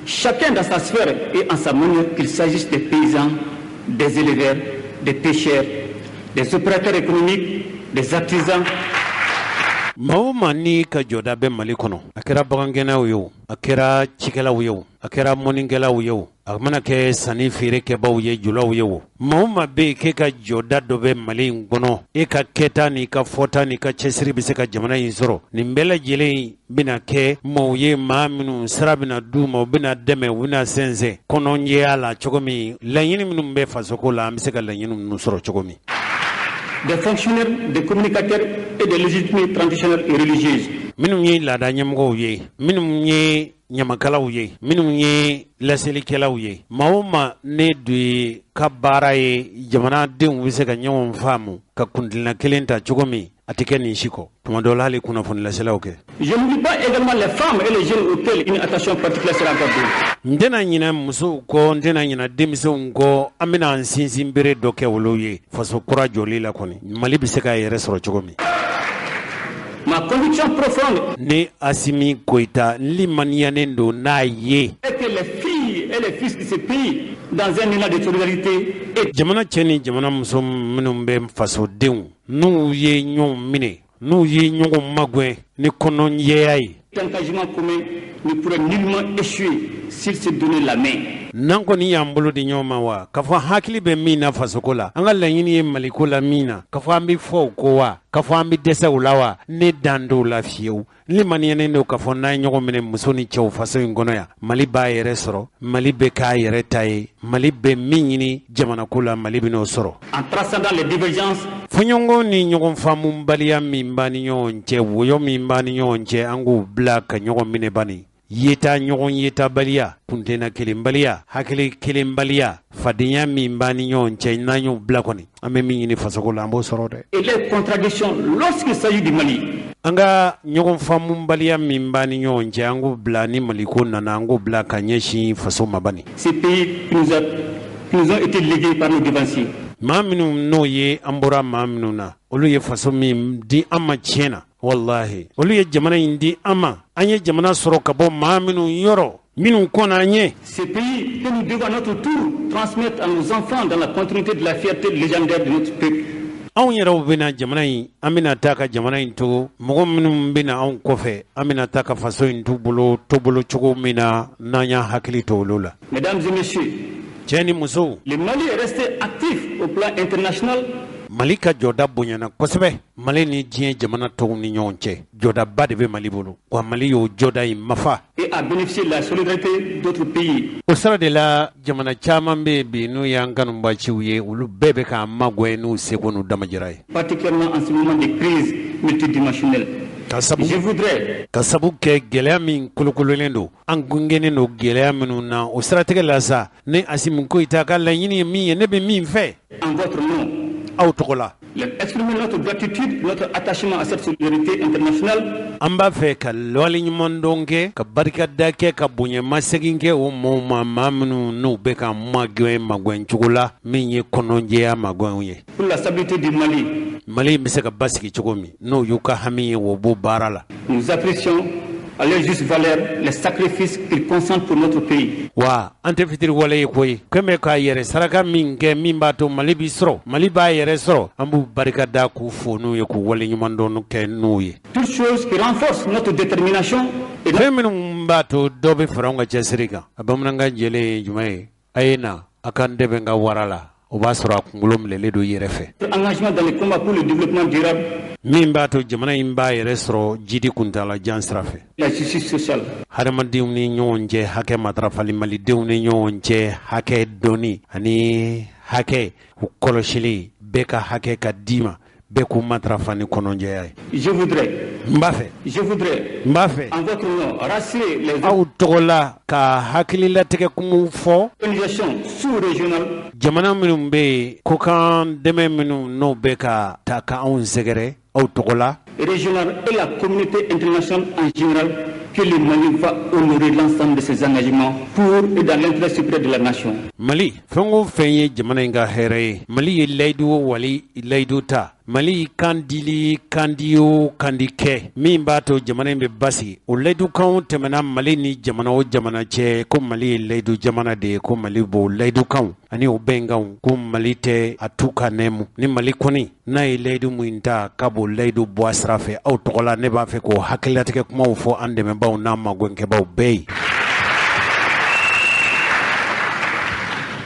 chacun dans sa sphère et en sa manière, qu'il s'agisse des paysans, des éleveurs, des pêcheurs, des opérateurs économiques, des artisans. Maa o maa n'i ka jɔda bɛ Mali kɔnɔ, a kɛra bagangɛnnaw ye o, a kɛra cikɛlaw ye o, a kɛra mɔnikɛlaw ye o, a mana kɛ sanni feerekɛbaw ye, julaw ye o, maa o maa bɛ yen k'e ka jɔda dɔ bɛ Mali in kɔnɔ, e ka kɛta n'i ka fɔta n'i ka cɛsiri bɛ se ka jamana in sɔrɔ, nin bɛɛ lajɛlen bɛna kɛ maaw ye, maa minnu sira bɛna d'u ma, u bɛna dɛmɛ, u bɛna sɛnsɛn kɔnɔnjɛya la cogo min, laɲini minnu bɛ fasoko la, an bɛ se ka laɲini ninnu sɔrɔ cogo min. Des fonctionnaires, des communicateurs et des légitimes traditionnelles et religieuses. Minnu ye laada ɲɛmɔgɔw ye, minnu ye ɲamakalaw ye, minnu ye laselikɛlaw ye, maa o maa ne de ka baara ye jamanadenw bɛ se ka ɲɔgɔn faamu ka kuntilenna kelen ta cogo min, a tɛ kɛ nin si kɔ. Tuma dɔw la hali kunnafoni laselaw kɛ. Je n'oublie pas également les femmes et les jeunes auxquels une attention particulière sera accordée. N tɛna ɲinɛ musow kɔ, n tɛna ɲinɛ denmisɛnw kɔ, an bɛna an sinsin bere dɔ kɛ olu ye faso kura jɔli la kɔni, Mali bɛ se k'a yɛrɛ sɔrɔ cogo min. Ma conviction profonde. Ne Assimi Goïta limaniyanen don n'a ye. Est que les filles et les fils de ce pays dans un élan de solidarité et jamana cɛ ni jamana muso minnu bɛ fasodenw, n'u ye ɲɔgɔn minɛ, n'u ye ɲɔgɔn magɛn ni kɔnɔnjɛya ye. Engagement commun ne pourrait nullement échouer s'il se donnait la main. N'an kɔni y'an bolo di ɲɔgɔn ma wa, k'a fɔ hakili bɛ min na fasoko la, an ka laɲini ye Maliko la min na, k'a fɔ an bɛ fɔ o ko wa, k'a fɔ an bɛ dɛsɛ o la wa, ne dan t'o la fiyewu. Ne maniyanen don k'a fɔ n'an ye ɲɔgɔn minɛ muso ni cɛw faso in kɔnɔ yan, Mali b'a yɛrɛ sɔrɔ, Mali bɛ k'a yɛrɛ ta ye, Mali bɛ min ɲini jamanako la, Mali bɛ n'o sɔrɔ. En transcendant les divergences. Fɔɲɔgɔnkɔ ni ɲɔgɔn faamubaliya min b'an ni ɲɔgɔn cɛ, woyo min b'an ni ɲɔgɔn cɛ, an k'o bila ka ɲɔgɔn minɛ bani. Yeta ɲɔgɔn yetabaliya, kuntenna kelenbaliya, hakili kelenbaliya, fadenya min b'an ni ɲɔgɔn cɛ, n'an y'o bila kɔni, an bɛ min ɲini fasoko la, an b'o sɔrɔ dɛ. Et les contradictions lorsqu'il s'agit du Mali. An ka ɲɔgɔn faamubaliya min b'an ni ɲɔgɔn cɛ, an k'o bila ni Maliko nana, an k'o bila ka ɲɛsin faso ma bani. Ces pays qui nous ont été légués par nos devanciers. Maa minnu n'o ye an bɔra maa minnu na, olu ye faso min di an ma tiɲɛ na, Walahi, olu ye jamana in di an ma. An ye jamana sɔrɔ ka bɔ maa minnu yɔrɔ, minnu kɔnna an ɲɛ. Ce pays que nous devons à notre tour transmettre à nos enfants dans la continuité de la fierté légendaire de notre peuple. Anw yɛrɛw bɛna jamana in, an bɛna taa ka jamana in to mɔgɔ minnu bɛna anw kɔfɛ, an bɛna taa ka faso in t'u bolo tobolo cogo min na, n'an y'an hakili to olu la. Mesdames et messieurs, cɛ ni musow, le Mali est resté actif au plan international. Mali ka jɔda bonyana kosɛbɛ. Mali ni diɲɛ jamana tɔw ni ɲɔgɔn cɛ, jɔdaba de bɛ Mali bolo, wa Mali y'o jɔda in mafa. Et a bénéficié de la solidarité d'autres pays. O sira de la, jamana caman bɛ yen bi, n'u y'an kanubaciw ye, olu bɛɛ bɛ k'an magɛn n'u seko n'u damajira ye. Particulièrement en ce moment de crise multidimensionnelle. Ka sabu Je voudrais ka sabu kɛ gɛlɛya min kolokololen don, an gungɛnnen don gɛlɛya minnu na, o siratigɛ la sa, ne Asimi Goyita ka laɲini ye min ye, ne bɛ min fɛ, en votre nom, aw tɔgɔ la, leur exprimer notre gratitude, notre attachement à cette solidarité internationale. An b'a fɛ ka waleɲumandɔn kɛ, ka barikada kɛ, ka bonyamasegin kɛ o maaw ma, maa minnu n'u bɛ ka magɛn magɛn cogo la min ye kɔnɔjɛya magɛnw ye. Pour la stabilité du Mali. Mali bɛ se ka basigi cogo min, n'o y'u ka hami ye, o b'o baara la. Nous apprécions à leur juste valeur les sacrifices qu'ils consentent pour notre pays. Wa an tɛ fitiri wale ye koyi, kɛn k'a yɛrɛ saraka min kɛ, min b'a to Mali bi sɔrɔ, Mali b'a yɛrɛ sɔrɔ, an b'u barika da, k'u fo n'u ye, k'u wale ɲuman dɔn kɛ n'u ye. Toutes choses qui renforcent notre détermination et Fɛn minnu b'a to dɔ bɛ fara anw ka cɛsiri kan. A bamanankan jɛlen ye jumɛn ye? A ye na a k'an dɛmɛ ka wara la, o b'a sɔrɔ a kunkolo minɛlen don i yɛrɛ fɛ. Engagement dans le combat pour le développement durable. Min b'a to jamana in b'a yɛrɛ sɔrɔ jidi kuntala jan sira fɛ. La justice sociale. Hadamadenw ni ɲɔgɔn cɛ hakɛ matarafali, malidenw ni ɲɔgɔn cɛ hakɛ dɔnni ani hakɛ u kɔlɔsili, bɛɛ ka hakɛ ka d'i ma, bɛɛ k'u matarafa ni kɔnɔjɛya ye. Je voudrais, N b'a fɛ, je voudrais, n b'a fɛ, en votre nom, rassurer les aw tɔgɔ la, ka hakililatigɛ kumaw fɔ organisations sous-régionales jamana minnu bɛ yen, kokan dɛmɛ minnu n'o bɛ ka ta ka anw sɛgɛrɛ, aw tɔgɔ la, régionales et la communauté internationale en général que le Mali va honorer l'ensemble de ses engagements pour et dans l'intérêt supérieur de la nation. Mali, fɛn o fɛn ye jamana in ka hɛrɛ ye, Mali ye layidu o wali layidu ta, Mali kan dili kandi o kandi kɛ min b'a to jamana in bɛ basigi, o layidukanw tɛmɛna Mali ni jamana o jamana cɛ, ko Mali ye layidu jamana de ye, ko Mali b'o layidukanw ani o bɛnkanw, ko Mali tɛ a tu ka nɛmu ni Mali kɔni n'a ye layidu min ta, k'a b'o layidu bɔ a sira fɛ. Aw tɔgɔ la, ne b'a fɛ k'o hakililatigɛ kumaw fɔ an dɛmɛbaw n'an magɛnkɛbaw bɛɛ ye.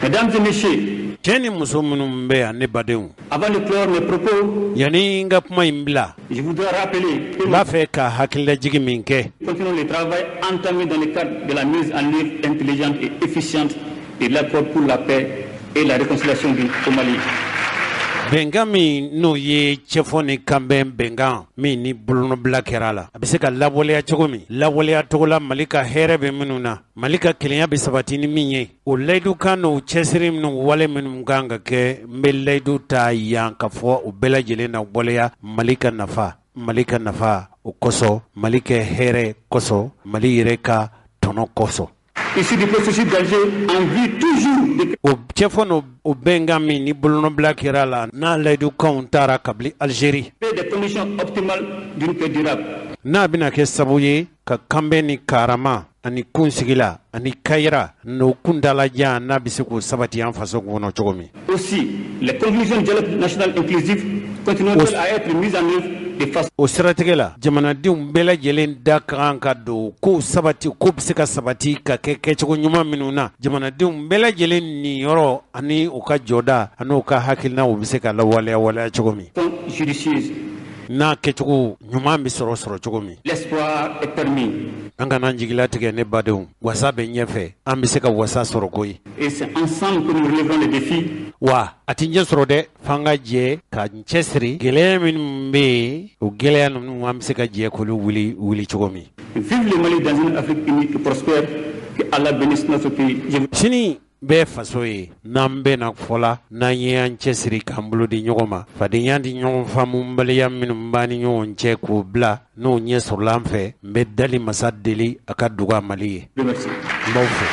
Mesdames et messieurs, Cɛ ni muso minnu bɛ yan, ne badenw, avant de clore mes propos, yanni n ka kuma in bila, je voudrais rappeler que n b'a fɛ ka hakililajigi min kɛ, nous continuons le travail entamé dans le cadre de la mise en œuvre intelligente et efficiente de l'accord pour la paix et la réconciliation au Mali. Bɛnkan min n'o ye cɛfɔ ni kanbɛn bɛnkan min ni bolonɔbila kɛra a la, a bɛ se ka lawaleya cogo min, lawaleya cogo la Mali ka hɛrɛ bɛ minnu na, Mali ka kelenya bɛ sabati ni min ye, o layidukan n'o cɛsiri minnu, wale minnu kan ka kɛ, n bɛ layidu ta yan ka fɔ o bɛɛ lajɛlen na waleya Mali ka nafa, Mali ka nafa o kosɔn, Mali kɛ hɛrɛ kosɔn, Mali yɛrɛ ka tɔnɔ kosɔn. Issu du processus d'Alger en vue toujours de O cɛfɔ n'o o bɛnkan min ni bolonɔbila kɛra a la, n'a layidukanw taara kabini Algérie, créer des conditions optimales d'une paix durable. n'a bɛna kɛ sababu ye ka kanbɛn ni karama ani kunsigila ani kayira n'o kuntalajan, n'a bɛ se k'o sabati an faso kɔnɔ cogo min. Aussi, les conclusions du dialogue national inclusif continueront à être mises en œuvre de façon O siratigɛ la, jamanadenw bɛɛ lajɛlen da ka kan ka don kow sabati ko bɛ se ka sabati ka kɛ kɛcogo ɲuman minnu na, jamanadenw bɛɛ lajɛlen niyɔrɔ ani u ka jɔda ani u ka hakilinaw bɛ se ka lawaleya waleya cogo min, judicieuse. n'a kɛcogo ɲuman bɛ sɔrɔ cogo min. L'espoir est permis. An kana jigila tigɛ, ne badenw, wasa bɛ ɲɛfɛ, an bɛ se ka wasa sɔrɔ koyi. Et c'est ensemble que nous relèverons les défis. Wa a ti ɲɛ sɔrɔ dɛ, f'an ka jɛ ka n cɛsiri. Gɛlɛya minnu bɛ yen, o gɛlɛya ninnu, an bɛ se ka jɛ k'olu wuli wuli cogo min. Vive le Mali dans une Afrique unie et prospère. Que Allah bénisse notre pays. Je vous Sini bɛɛ faso ye, n'an bɛna fɔla, n'an ye an cɛsiri k'an bolo di ɲɔgɔn ma, fadenya di ɲɔgɔn faamubaliya minnu b'an ni ɲɔgɔn cɛ k'o bila, n'o ɲɛ sɔrɔla an fɛ, n bɛ dali masa deli a ka duga Mali ye. Remercie. N b'aw fo.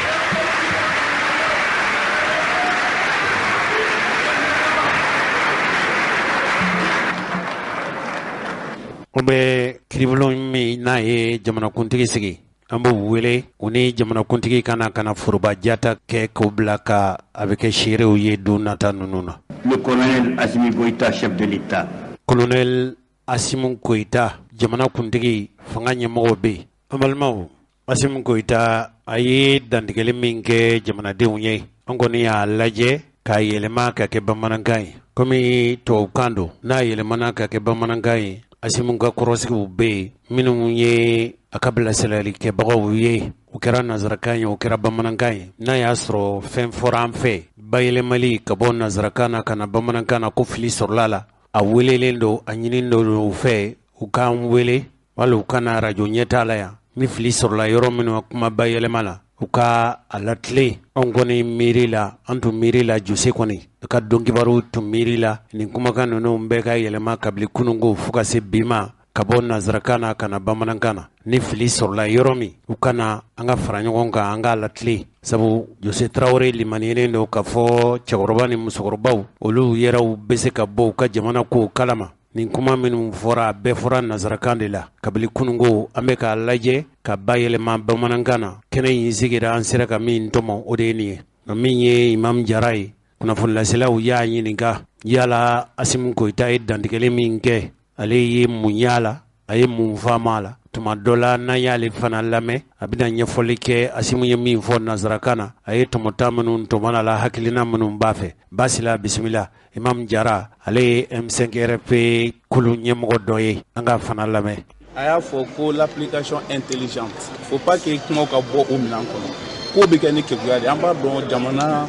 An bɛ kiribulon min n'a ye jamanakuntigi sigi, an b'o wele u ni jamanakuntigi kana ka na foroba jata kɛ k'o bila ka a bɛ kɛ seerew ye don nata ninnu na. Le colonel Assimi Goïta, chef de l'État. Colonel Assimi Goïta, jamanakuntigi, fanga ɲɛmɔgɔ bɛ yen. An balimaw, Assimi Goïta a ye dantigɛli min kɛ jamanadenw ye, an kɔni y'a lajɛ k'a yɛlɛma ka kɛ bamanankan ye. Komi tubabukan don, n'a yɛlɛmana ka kɛ bamanankan ye, Assimi ka kɔrɔsigiw bɛ yen minnu ye a ka bilasiralikɛbagaw ye, o kɛra nanzarakan ye, o kɛra bamanankan ye. N'a y'a sɔrɔ fɛn fɔra an fɛ bayɛlɛmali ka bɔ nanzarakan na ka na bamanankan na ko fili sɔrɔla la, a welelen don, a ɲininen don u fɛ u k'an wele wala u ka na arajo ɲɛtaa la yan. Ni fili sɔrɔla yɔrɔ minnu kuma bayɛlɛma la, u ka a latilen. Anw kɔni miiri la, an tun miiri la Jose kɔni a ka donkibaru tun miiri la nin kumakan ninnu bɛɛ ka yɛlɛma kabini kununko fo ka se bi ma, ka bɔ nanzarakan na ka na bamanankan na. Ni fili sɔrɔla yɔrɔ min, u ka na an ka fara ɲɔgɔn kan, an k'a latilen. Sabu Jose Tarawele limaniyelen don k'a fɔ cɛkɔrɔba ni musokɔrɔbaw olu yɛrɛw bɛ se ka bɔ u ka jamana kow kalama. Nin kuma minnu fɔra, a bɛɛ fɔra nanzarakan de la kabini kununko. An bɛ k'a lajɛ ka bayɛlɛma bamanankan na. Kɛnɛ in sigira, an sera ka min tɔmɔ, o de ye nin ye. Nka min ye Imam Jara ye, kunnafonilaselaw y'a ɲininka yala Assimi Goïta ye dantigɛli min kɛ, ale ye mun y'a la, a ye mun faamu a la. Tuma dɔ la n'an y'ale fana lamɛn, a bɛna ɲɛfɔli kɛ Assimi ye min fɔ nanzarakan na, a ye tɔmɔta minnu tɔmɔ a la, hakilina minnu b'a fɛ. Basila bisimila, Imam Jara, ale ye M5RFP kulu ɲɛmɔgɔ dɔ ye, an ka fana lamɛn. A y'a fɔ ko l'application intelligente, faut pas que kumaw ka bɔ o minɛn kɔnɔ, ko bɛ kɛ ni keguya de. An b'a dɔn jamana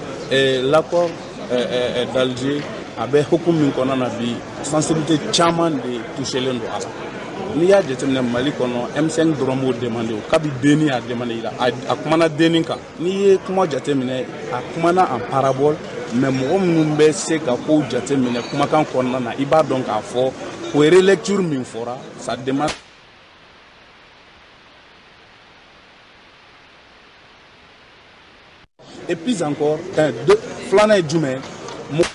l'accord d'Alger a bɛ hukumu min kɔnɔna na bi, sensibilité caman de touchelen don a la. N'i y'a jateminɛ Mali kɔnɔ, M5 dɔrɔn b'o demandé, o kabi denni y'a demandé la, a kumana denni kan. N'i ye kuma jateminɛ, a kumana en parabole, mais mɔgɔ minnu bɛ se ka kow jateminɛ kumakan kɔnɔna na, i b'a dɔn k'a fɔ o relecture min fɔra, ça demande. Et puis encore, filanan ye jumɛn? Mɔgɔ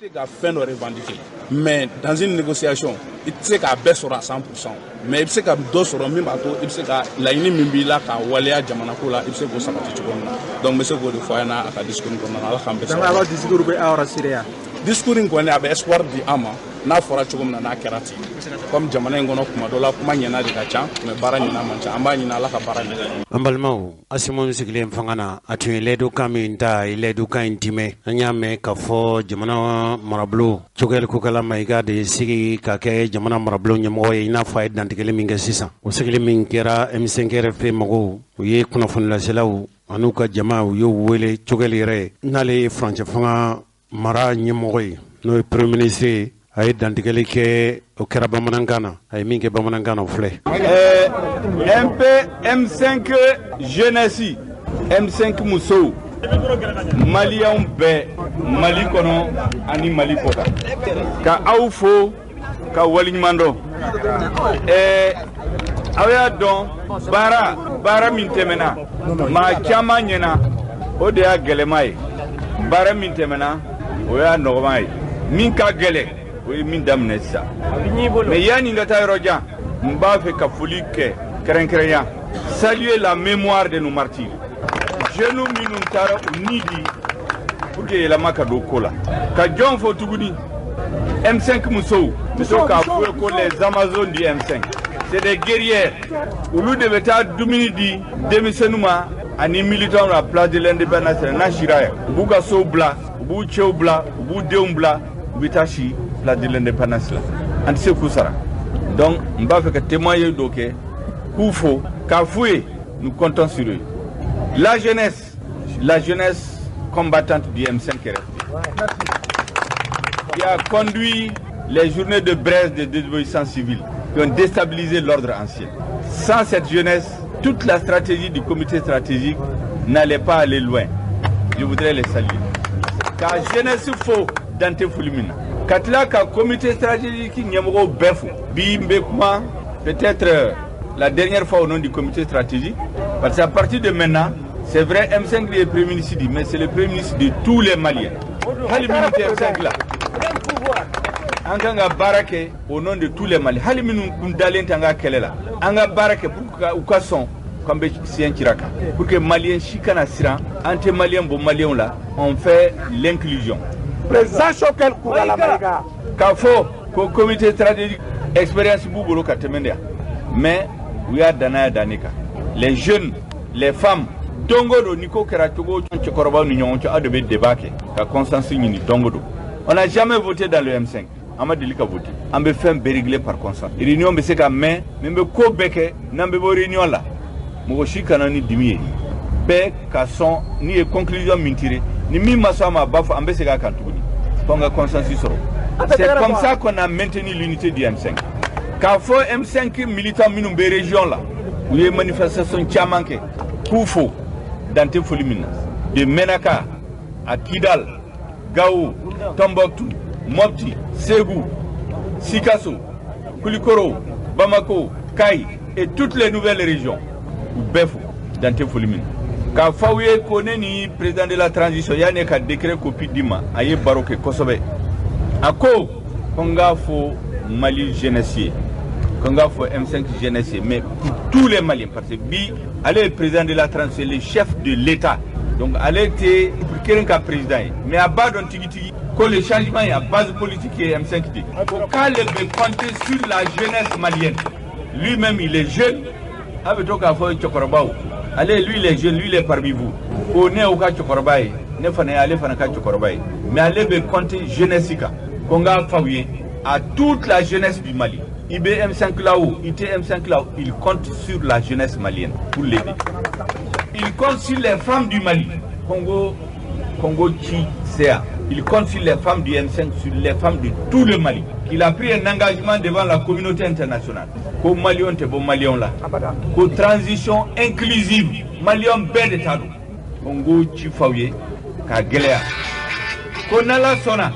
tɛ ka fɛn dɔ revendiquer, mais dans une négociation, i tɛ se k'a bɛɛ sɔrɔ à 100%, mais i bɛ se ka dɔ sɔrɔ min b'a to i bɛ se ka laɲini min b'i la k'a waleya jamana ko la, i bɛ se k'o sabati cogo min na. Donc n bɛ se k'o de fɔ a ɲɛna a ka discours kɔnɔna na. Ala k'an bɛɛ sɔrɔ. Donc a ka discours bɛ aw rassurer yan? Discours in kɔni, a bɛ espoir di an ma n'a fɔra cogo min na, n'a kɛra ten. Comme jamana in kɔnɔ, kuma dɔ la kuma ɲɛna de ka ca, mais baara ɲɛna man ca. An b'a ɲini Ala ka baara ɲɛna. An balimaw, Assimi sigilen fanga na, a tun ye layidukan min ta, a ye layidukan in timɛ. An y'a mɛn k'a fɔ jamana marabolo Choguel Kokalla Maïga de sigi ka kɛ jamana marabolo ɲɛmɔgɔ ye, i n'a fɔ a ye dantigɛli min kɛ sisan. O sigili min kɛra, M5RFP mɔgɔw, u ye kunnafonilaselaw an'u ka jama, u y'u wele. Choguel yɛrɛ, n'ale ye furancɛ fanga mara ɲɛmɔgɔ ye, n'o ye premier ministre ye, a ye dantigɛli kɛ, o kɛra bamanankan na. A ye min kɛ bamanankan na, o filɛ. MP M5 jeunesse, M5 musow, maliyɛnw bɛɛ Mali kɔnɔ ani Mali kɔkan, ka aw fo ka waleɲuman dɔn. Aw y'a dɔn baara min tɛmɛna, maa caman ɲɛna, o de y'a gɛlɛma ye. Baara min tɛmɛna, o y'a nɔgɔma ye. Min ka gɛlɛn, o ye min daminɛ sisan. Mais yanni n ka taa yɔrɔ jan, n b'a fɛ ka foli kɛ kɛrɛnkɛrɛnya, saluer la mémoire de nos martyrs, jeunes minnu taara u ni di pour que yɛlɛma ka don ko la. Ka jɔn fɔ tuguni? M5 musow, musow k'a fɔ ye ko les amazones du M5, c'est des guerrières. Olu de bɛ taa dumuni di denmisɛnninw ma ani militants la place de l'Indépendance. N'a sira yan, u b'u ka sow bila, u b'u cɛw bila, u b'u denw bila, u bɛ taa si place de l'Indépendance la. An tɛ se k'u sara. Donc n b'a fɛ ka témoigner dɔ kɛ k'u fo, k'a f'u ye nous comptons sur eux. La jeunesse, la jeunesse combattante du M5 RFP, qui a conduit les journées de braise de désobéissance civile qui ont déstabilisé l'ordre ancien. Sans cette jeunesse, toute la stratégie du comité stratégique n'allait pas aller loin. Je voudrais les saluer. Ka jeunesse fo dan tɛ foli min na. Ka tila ka comité stratégique ɲɛmɔgɔw bɛɛ fo. Bi n bɛ kuma peut-être la dernière fois au nom du comité stratégique, parce qu'à partir de maintenant, c'est vrai, M5 est premier ministre, mais c'est le premier ministre de tous les Maliens. Hali minnu tɛ M5 la. An kan ka baara kɛ au nom de tous les Maliens. Hali minnu kun dalen tɛ an ka kɛlɛ la, an ka baara kɛ pour que u ka sɔn k'an bɛ siɲɛ cira kan, pour que Malien si kana siran. An tɛ Malien bɔ Malienw la, on fait l'inclusion. Président Choguel Kokalla Maïga. K'a fɔ ko comité stratégique, expérience b'u bolo ka tɛmɛ de yan, mais u y'a danaya da ne kan. Les jeunes, les femmes, don o don ni ko kɛra cogo o cogo, cɛkɔrɔbaw ni ɲɔgɔn cɛ, aw de bɛ débat kɛ ka consensus ɲini don o don. On n'a jamais voté dans le M5. An ma deli ka voter. An bɛ fɛn bɛɛ régler par consensus. Réunion bɛ se ka mɛn, mais n bɛ ko bɛɛ kɛ n'an bɛ bɔ réunion la, mɔgɔ si kana ni dimi ye, bɛɛ ka sɔn. N'i ye conclusion min tirer, ni min ma sɔn a ma, a b'a fɔ, an bɛ segin a kan tuguni fo an ka consensus sɔrɔ. C'est comme ça qu'on a maintenu l'unité du M5. K'a fɔ M5 militant minnu bɛ région la, u ye manifestation caman kɛ, k'u fo dan tɛ foli min na, de Menaka à Kidal, Gao, Tombouctou, Mopti, Ségou, Sikasso, Koulikoro, Bamako, Kayes et toutes les nouvelles régions, u bɛɛ fo dan tɛ foli min na. K'a fɔ aw ye ko ne ni président de la transition, yanni ka décret copie di ma, a ye baro kɛ kosɛbɛ. A ko ko n k'a fɔ Mali jeunesse ye, ko n k'a fɔ M5 jeunesse ye, mais pour tous les Maliens, parce que bi ale ye président de la transition, le chef de l'État, donc ale tɛ kelen ka président ye, mais a b'a dɔn tigitigi ko le changement ye a base politique ye M5 de, ko k'ale bɛ compter sur la jeunesse malienne. Lui-même, il est jeune. A bɛ to k'a fɔ cɛkɔrɔbaw, ale, lui, il est jeune, lui, il est parmi vous, ko ne y'aw ka cɛkɔrɔba ye, ne fana ye ale fana ka cɛkɔrɔba ye, mais ale bɛ compter jeunesse kan. Ko n k'a f'aw ye, à toute la jeunesse du Mali, i bɛ M5 la o, i tɛ M5 la o, il compte sur la jeunesse malienne pour l'aider. Il compte sur les femmes du Mali. Congo, Congo Chi CA. Il compte sur les femmes du M5, sur les femmes de tout le Mali. Qu'il a pris un engagement devant la communauté internationale. Ko Maliens tɛ bɔ Maliens la. Ko transition inclusive. Maliens bɛɛ de ta don. Congo ci f'aw ye k'a gɛlɛya. Ko n'Ala sɔnna,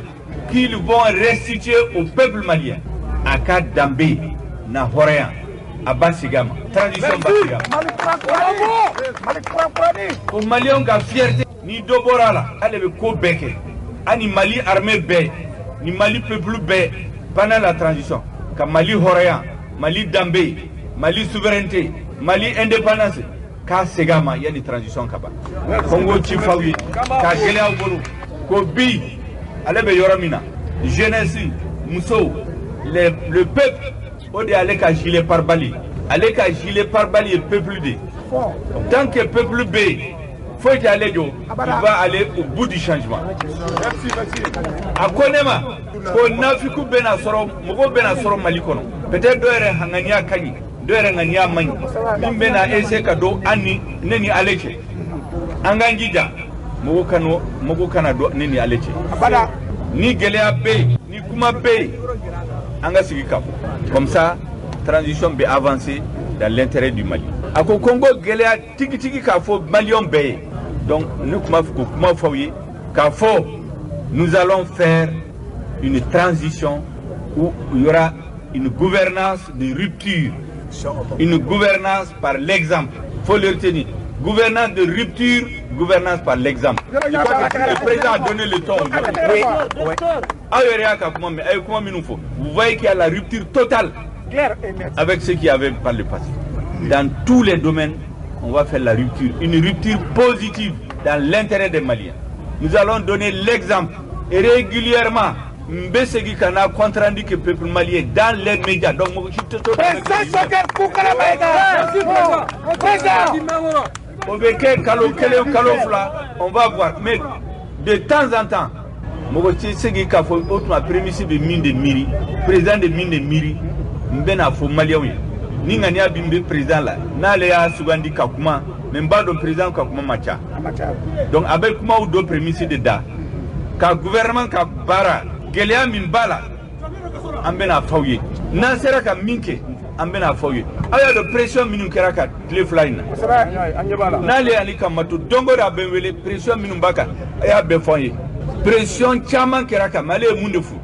qu'ils vont restituer au peuple malien a ka danbe na hɔrɔnya, a ba segin a ma, transition ba segin a ma. Ko Maliyɛnw ka fierté, ni dɔ bɔra a la, ale bɛ ko bɛɛ kɛ ani Mali armée bɛɛ ni Mali peuple bɛɛ pendant la transition, ka Mali hɔrɔnya, Mali danbe, Mali souveraineté, Mali indépendance, k'a segin a ma yanni transition ka ban. Ko n ko ci f'aw ye k'a gɛlɛya aw bolo, ko bi ale bɛ yɔrɔ min na, jeunesse, musow, le peuple, o de y'ale ka gilet pare-balles ye. Ale ka gilet pare-balles ye peuple de ye. Tant que peuple bɛ yen, foyi tɛ ale jɔ, il va aller au bout du changement. A ko ne ma ko nafiku bɛna sɔrɔ, mɔgɔw bɛna sɔrɔ Mali kɔnɔ, peut-être dɔw yɛrɛ ŋaniya ka ɲi, dɔw yɛrɛ ŋaniya man ɲi, min bɛna essayer ka don an ni ne ni ale cɛ. An k'an jija, mɔgɔ kana don ne ni ale cɛ. Ni gɛlɛya bɛ yen, ni kuma bɛ yen, an ka sigi ka fɔ, comme ça transition bɛ avancer dans l'intérêt du Mali. A ko ko n ko gɛlɛya tigitigi k'a fɔ Maliyɛnw bɛɛ ye. Donc ne tun b'a fɛ k'o kuma fɔ aw ye, k'a fɔ nous allons faire une transition où il y aura une gouvernance de rupture, une gouvernance par l'exemple. Faut le retenir: gouvernance de rupture, gouvernance par l'exemple. Le président a donné le ton aujourd'hui. Aw yɛrɛ y'a ka kuma mɛn, a ye kuma minnu fɔ. Vous voyez qu'il y a la rupture totale avec ce qu'il y avait par le passé. Dans tous les domaines, on va faire la rupture, une rupture positive dans l'intérêt des Maliens. Nous allons donner l'exemple et régulièrement n bɛ segin ka na compte rendu que peuple malien dans les médias. Donc mɔgɔ si tɛ to. Président Choguel Kokalla Maïga. Président. O bɛ kɛ kalo kelen, kalo 2, on va voir, mais de temps en temps, mɔgɔ tɛ segin k'a fɔ o tuma premier ministre bɛ min de miiri, président de min de miiri. N bɛna fɔ Maliyɛnw ye, ni ŋaniya min bɛ président la, n'ale y'a sugandi ka kuma, mais n b'a dɔn président ka kuma man ca, donc a bɛ kumaw dɔ premier ministre de da ka gouvernement ka baara gɛlɛya min b'a la, an bɛna f'aw ye. N'an sera ka min kɛ, an bɛna f'aw ye. Aw y'a dɔn pression minnu kɛra ka tile 2 in na, n'ale y'ale ka mato don o don, a bɛ n wele, pression minnu b'a kan, a y'a bɛɛ fɔ an ye. Pression caman kɛra kan, mais ale ye mun de fɔ?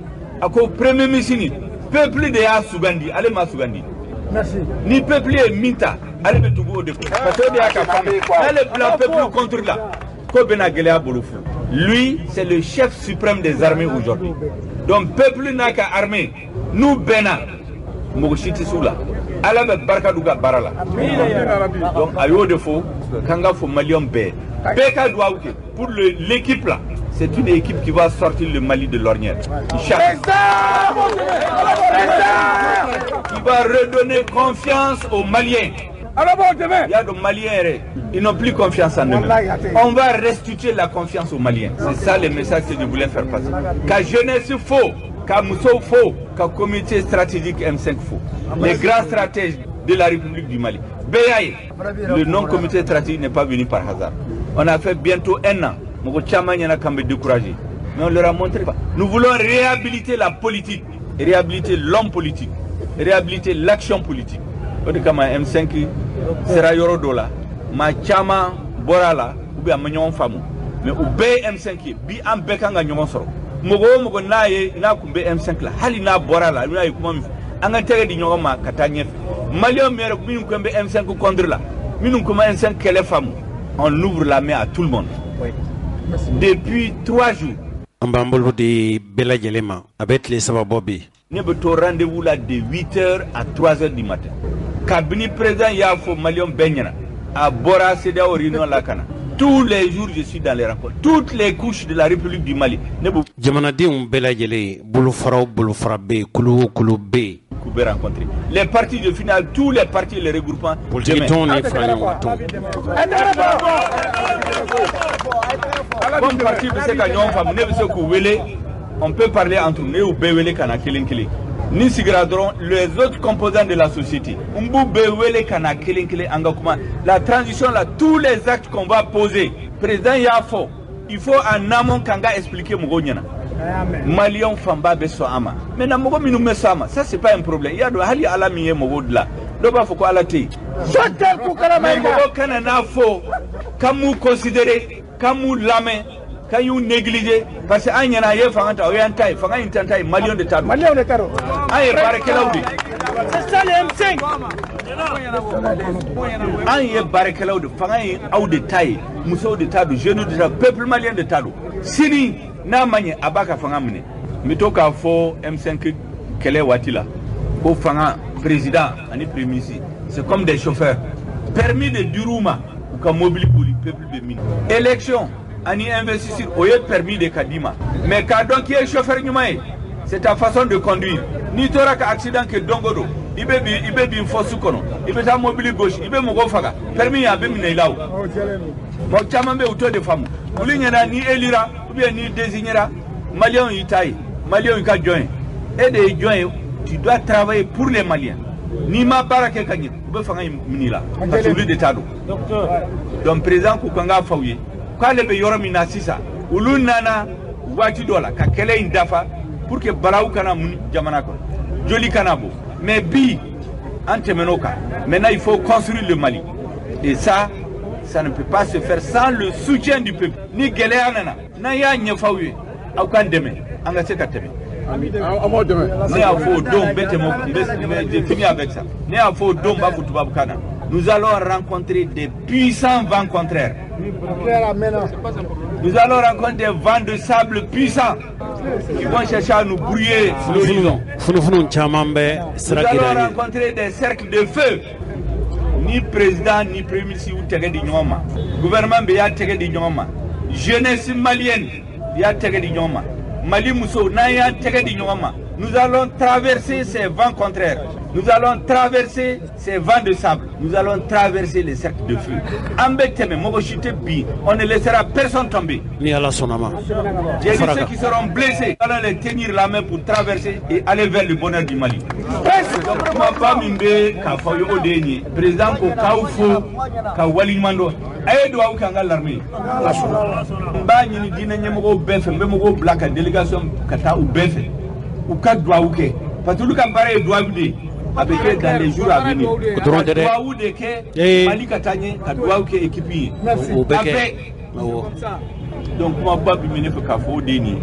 A ko premier ministre ni peuple de y'a sugandi, ale ma sugandi. Ni peuple ye min ta, ale bɛ tugu o de kɔ, parce que o de y'a ka fanga. N'ale bila peuple contre la, ko bɛna gɛlɛya bolo fu. Lui, c'est le chef suprême des armées aujourd'hui. Donc peuple n'a ka armée n'u bɛnna mɔgɔ si tɛ s'u la. Ala bɛ barika d'u ka baara la. Donc a y'o de fɔ k'an ka fɔ maliyɛn bɛɛ bɛɛ ka duwawu kɛ pour l'équipe là. C'est une équipe qui va sortir le Mali de l'ornière. Qui va redonner confiance aux Maliens. Il y a des Maliens, ils n'ont plus confiance en eux-mêmes. On va restituer la confiance aux Maliens. C'est ça le message que je voulais faire passer. Qu'à jeunesse faux, qu'à Mousso faux, qu'à comité stratégique M5 faux. Les grands stratèges de la République du Mali. BAE, le non-comité stratégique n'est pas venu par hasard. On a fait bientôt un an. Mɔgɔ caman ɲɛna k'an bɛ décourager, mais on leur a montré. Nous voulons réhabiliter la politique, réhabiliter l'homme politique, réhabiliter l'action politique. O de kama M5 sera yɔrɔ dɔ la, maa caman bɔra a la ou bien a ma ɲɔgɔn faamu, mais u bɛɛ ye M5 ye. Bi an bɛɛ kan ka ɲɔgɔn sɔrɔ. Mɔgɔ o mɔgɔ n'a ye n'a kun bɛ M5 la, hali n'a bɔra a la, n'a ye kuma min fɔ, an ka tɛgɛ di ɲɔgɔn ma ka taa ɲɛfɛ. Maliyɛnw yɛrɛ minnu kun bɛ M5 contre la, minnu kun bɛ M5 kɛlɛ faamu, on ouvre la main à tout le monde. Depuis 3 jours. An b'an bolo di bɛɛ lajɛlen ma, a bɛ tile 3 bɔ bi. Ne bɛ to rendez-vous la de 8h à 3h du matin. Kabini président y'a fɔ maliyɛn bɛɛ ɲɛna, a bɔra CEDEAO réunion la ka na. Tous les jours je suis dans les rencontres. Toutes les couches de la République du Mali. Ne b'u. Jamanadenw bɛɛ lajɛlen, bolofara o bolofara bɛ yen, kulu o kulu bɛ yen. K'u bɛɛ rencontrer. Les partis de finale, tous les partis les regroupants. Politique tɔnw ni faraɲɔgɔn tɔnw. Comme parti bɛ se ka ɲɔgɔn faamu, ne bɛ se k'u wele, on peut parler entre nous, ne y'u bɛɛ wele ka na kelen kelen. Ni sigira dɔrɔn, les autres composants de la société, n b'u bɛɛ wele ka na kelen kelen an ka kuma. La transition là, tous les actes qu'on va poser, président y'a fɔ, il faut en amont k'an ka expliquer mɔgɔw ɲɛna. Maliyɛnw fanba bɛ sɔn a ma. Maintenant mɔgɔ minnu bɛ sɔn a ma, ça c'est pas un problème. I y'a dɔn hali Ala min ye mɔgɔw dilan, dɔw b'a fɔ ko Ala tɛ yen. Mais mɔgɔw kana n'a fɔ k'an m'u considérer, k'an m'u lamɛn, k'an y'u négliger, parce que an ɲɛna a ye fanga ta, o y'an ta ye, fanga in t'an ta ye, maliyɛnw de ta don. Maliyɛnw de ta don. An ye baarakɛlaw de ye. C'est ça le M5. An ye baarakɛlaw de, fanga ye aw de ta ye, musow de ta don, jeunes de ta don, peuple malien de ta don. Sini n'a ma ɲɛ, a b'a ka fanga minɛ. N bɛ to k'a fɔ M5 kɛlɛ waati la, ko fanga président ani premier ministre, c'est comme des chauffeurs. Permis de dir'u ma, u ka mobili boli, peuple bɛ min. Élection ani investisseur, o ye permis de ka d'i ma. Mais k'a dɔn k'i ye chauffeur ɲuman ye, c'est ta façon de conduire. N'i tora ka accident kɛ don o don, i bɛ bin fosse kɔnɔ, i bɛ taa mobili gosi, i bɛ mɔgɔw faga, permis a bɛ minɛ i la o. Mɔgɔ caman bɛ yen u t'o de faamu. Olu ɲɛna n'i élira ou bien n'i désignera, maliyɛnw y'i ta ye, maliyɛnw y'i ka jɔn ye. E de ye jɔn ye, tu dois travailler pour les Maliens. N'i ma baara kɛ ka ɲɛ, u bɛ fanga in minɛ i la, parce que olu de ta don. Donc président ko k'an k'a fɔ aw ye k'ale bɛ yɔrɔ min na sisan, olu nana waati dɔ la ka kɛlɛ in dafa pour que balawu kana mun jamana kɔnɔ, joli kana bɔ. Mais bi an tɛmɛn'o kan. Maintenant il faut construire le Mali, et ça, ça ne peut pas se faire sans le soutien du peuple. Ni gɛlɛya nana, n'an y'a ɲɛfɔ aw ye, aw k'an dɛmɛ, an ka se ka tɛmɛ. Ne y'a fɔ o don, n bɛ tɛmɛ, j'ai fini avec ça. Ne y'a fɔ o don, n b'a fɔ tubabukan na. Nous allons rencontrer des puissants vents contraires. Nous allons rencontrer des vents de sable puissants qui vont chercher à nous brouiller l'horizon. Nous allons rencontrer des cercles de feu. Ni président ni premier ministre y'u tɛgɛ di ɲɔgɔn ma, gouvernement bɛ y'a tɛgɛ di ɲɔgɔn ma, jeunesse malienne y'a tɛgɛ di ɲɔgɔn ma, Mali musow n'an y'an tɛgɛ di ɲɔgɔn ma, nous allons traverser ces vents contraires. Nous allons traverser ces vents de sable. Nous allons traverser les cercles de feu. An bɛ tɛmɛ, mɔgɔ si tɛ bin. On ne laissera personne tomber. Ni Ala sɔnna ma. J'ai dit ceux qui seront blessés, nous allons les tenir la main pour traverser et aller vers le bonheur du Mali. Donc kumaba min bɛ k'a fɔ aw ye o de ye nin ye. Président ko k'aw fo ka waleɲuman dɔn. A ye dugawu kɛ an ka l'armée ye. N b'a ɲini diinɛ ɲɛmɔgɔw bɛɛ fɛ, n bɛ mɔgɔw bila ka délégation ka taa u bɛɛ fɛ. U ka dugawu kɛ. Parce que olu ka baara ye dugawu de ye. A bɛ kɛ dans les jours à venir. O dɔrɔn tɛ dɛ. Dugawu de kɛ Mali ka taa ɲɛ, ka dugawu kɛ équipe ye. O bɛ kɛ. Donc kumaba bi ne fɛ k'a fɔ o de ye nin ye.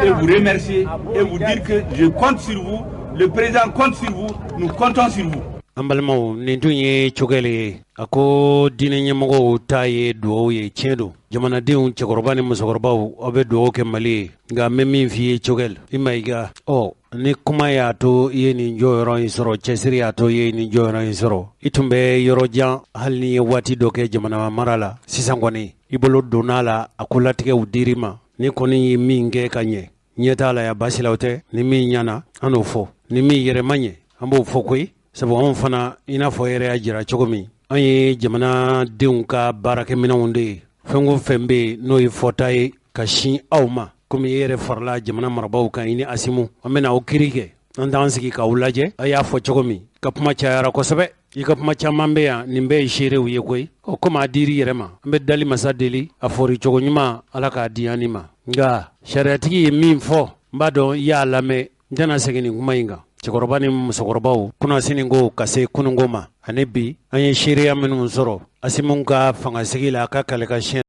Et vous remercier et vous dire que je compte sur vous, le président compte sur vous, nous comptons sur vous. An balimaw, nin tun ye Cogɛli ye. A ko diinɛ ɲɛmɔgɔw ta ye dugawu ye. Tiɲɛ don, jamanadenw, cɛkɔrɔba ni musokɔrɔbaw, aw bɛ dugawu kɛ Mali ye. Nka n bɛ min f'i ye, Cogɛli, i Mayiga, ɔ ni kuma y'a to i ye nin jɔyɔrɔ in sɔrɔ, cɛsiri y'a to i ye nin jɔyɔrɔ in sɔrɔ, i tun bɛ yɔrɔ jan. Hali n'i ye waati dɔ kɛ jamana mara la, sisan kɔni i bolo donna a la, a ko latigɛw dir'i ma. Ni kɔni ye min kɛ ka ɲɛ, ɲɛ t'a la ya, baasi la o tɛ. Ni min ɲana, an n'o fɔ. Ni min yɛrɛ ma ɲɛ, an b'o fɔ koyi, sabu anw fana, i n'a fɔ yɛrɛ y'a jira cogo min, an ye jamanadenw ka baarakɛminɛnw de ye. Fɛn o fɛn bɛ yen n'o ye fɔta ye ka sin aw ma, komi e yɛrɛ farala jamana marabaaw kan, i ni Asimu, an bɛna aw kiri kɛ. An t'an sigi k'aw lajɛ. A y'a fɔ cogo min, ka kuma cayara kosɛbɛ, i ka kuma caman bɛ yan. Nin bɛɛ ye seerew ye koyi. Ɔ, komi a dir'i yɛrɛ ma, an bɛ dali masa deli, a fɔri cogo ɲuman, Ala k'a di an ma. Nka sariyatigi ye min fɔ, n b'a dɔn i y'a lamɛn. N tɛna segin nin kuma in kan. Cɛkɔrɔba ni musokɔrɔbaw, kunnasini ko ka se kununko ma, ani bi an ye seereya minnu sɔrɔ Asimu ka fangasigi la, a ka kale ka siɲɛ.